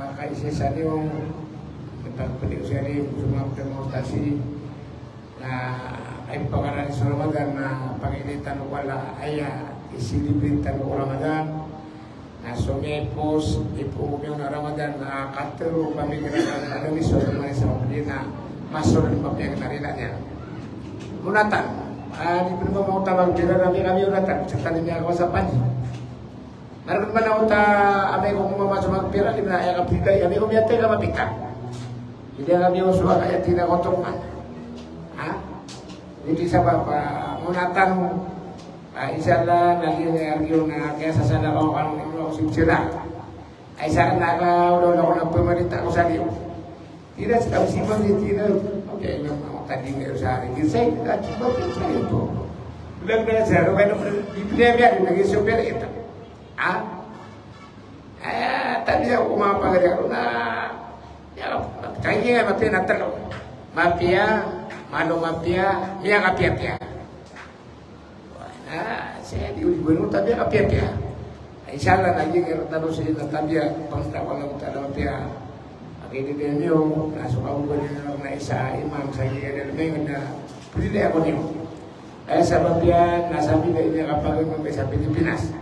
ah, kaisa-isa niyo, mipagpili ko sa rin, so manga pimangotasi, na aya pakaran so Ramadan na pakailay tano ko Allah, aya i-celebrate tano ko Ramadan. Na so miyaipos, ipoon ko miyaona Ramadan, na katero pamikiran a lagid so Ramadan sa pamilya na masold papiya na rila niyan. Monatan, ah, di pn ba mawta magpira na miya kami onatan, sa tani miya kawasapan. Marag man a ota amay ko mama so magpira, di na aya kapila, amay ko miyatay ka mapita. Di na kami oso a kaya tina kotok man. Ha? Di sabap, ah, monatan, ah, insha Allah, na di na argiyo na kaya sa sana ko kano ko sibsira. Ay sa na ka, wala, wala ko na pamarita ko sa liyo. Tira sa tao si Imam, tira. Okay, Imam, ako tadi nga sa akin. Di sa ito, tadi ba, di sa ito. Bilang na sa, ano, ano, di pwede yan, naging super ito. Ha? Eh, tadi ako mga pagari ako na, ya, kaya nga, mapiya na talo. Mapiya, malo mapiya, miya kapiya-piya. Ah, saya di uli bueno, tabiya kapiya-piya. Insha Allah, lagi kaya tano sa ina tabiya, pangta ko lang tano piya. Aki di din yo, na so kawan ko din na isa imam sa iya din, may na pwede ako niyo. Kaya sabap iyan, na sabi na ini kapag-imam sa Pilipinas.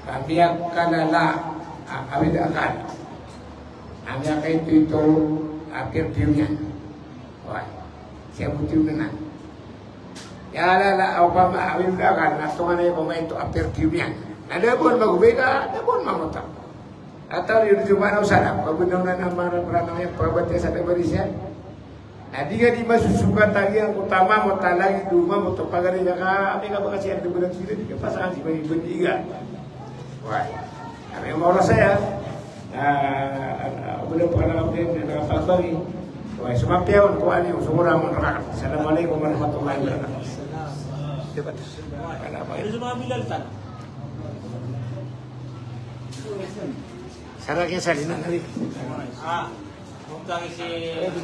Kami akan ala, ah, awid akal. Kami akan ito, ito, ah, perfume niyan. Wah, siya buti na. Ya, ala, ala, opama, awid akal, na tungan ay opama ito, ah, perfume niyan. Na da bon magubay ka, da bon mamota. Ataw di juma na usala, paguna na mara, mara na yan, pagabati sa da barisiyan. Na di ka di masusukat lagi ang utama mo, ta lagi duma mo, to pagari ka ka, amay ka ba kasi ang dugulang sila, di ka pasangan si Bani Bani Iga. Wai. Amay ka maoras saya. Na, na, wala pa ka nakapagin, na nakapagbagi. Wai, sumapiyawan ko ani, sumura mo nakakat. Assalamualaikum warahmatullahi wabarakatuh. Sara kaya salina nari. Ah, kung tagi si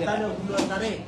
Tano, buluan tari.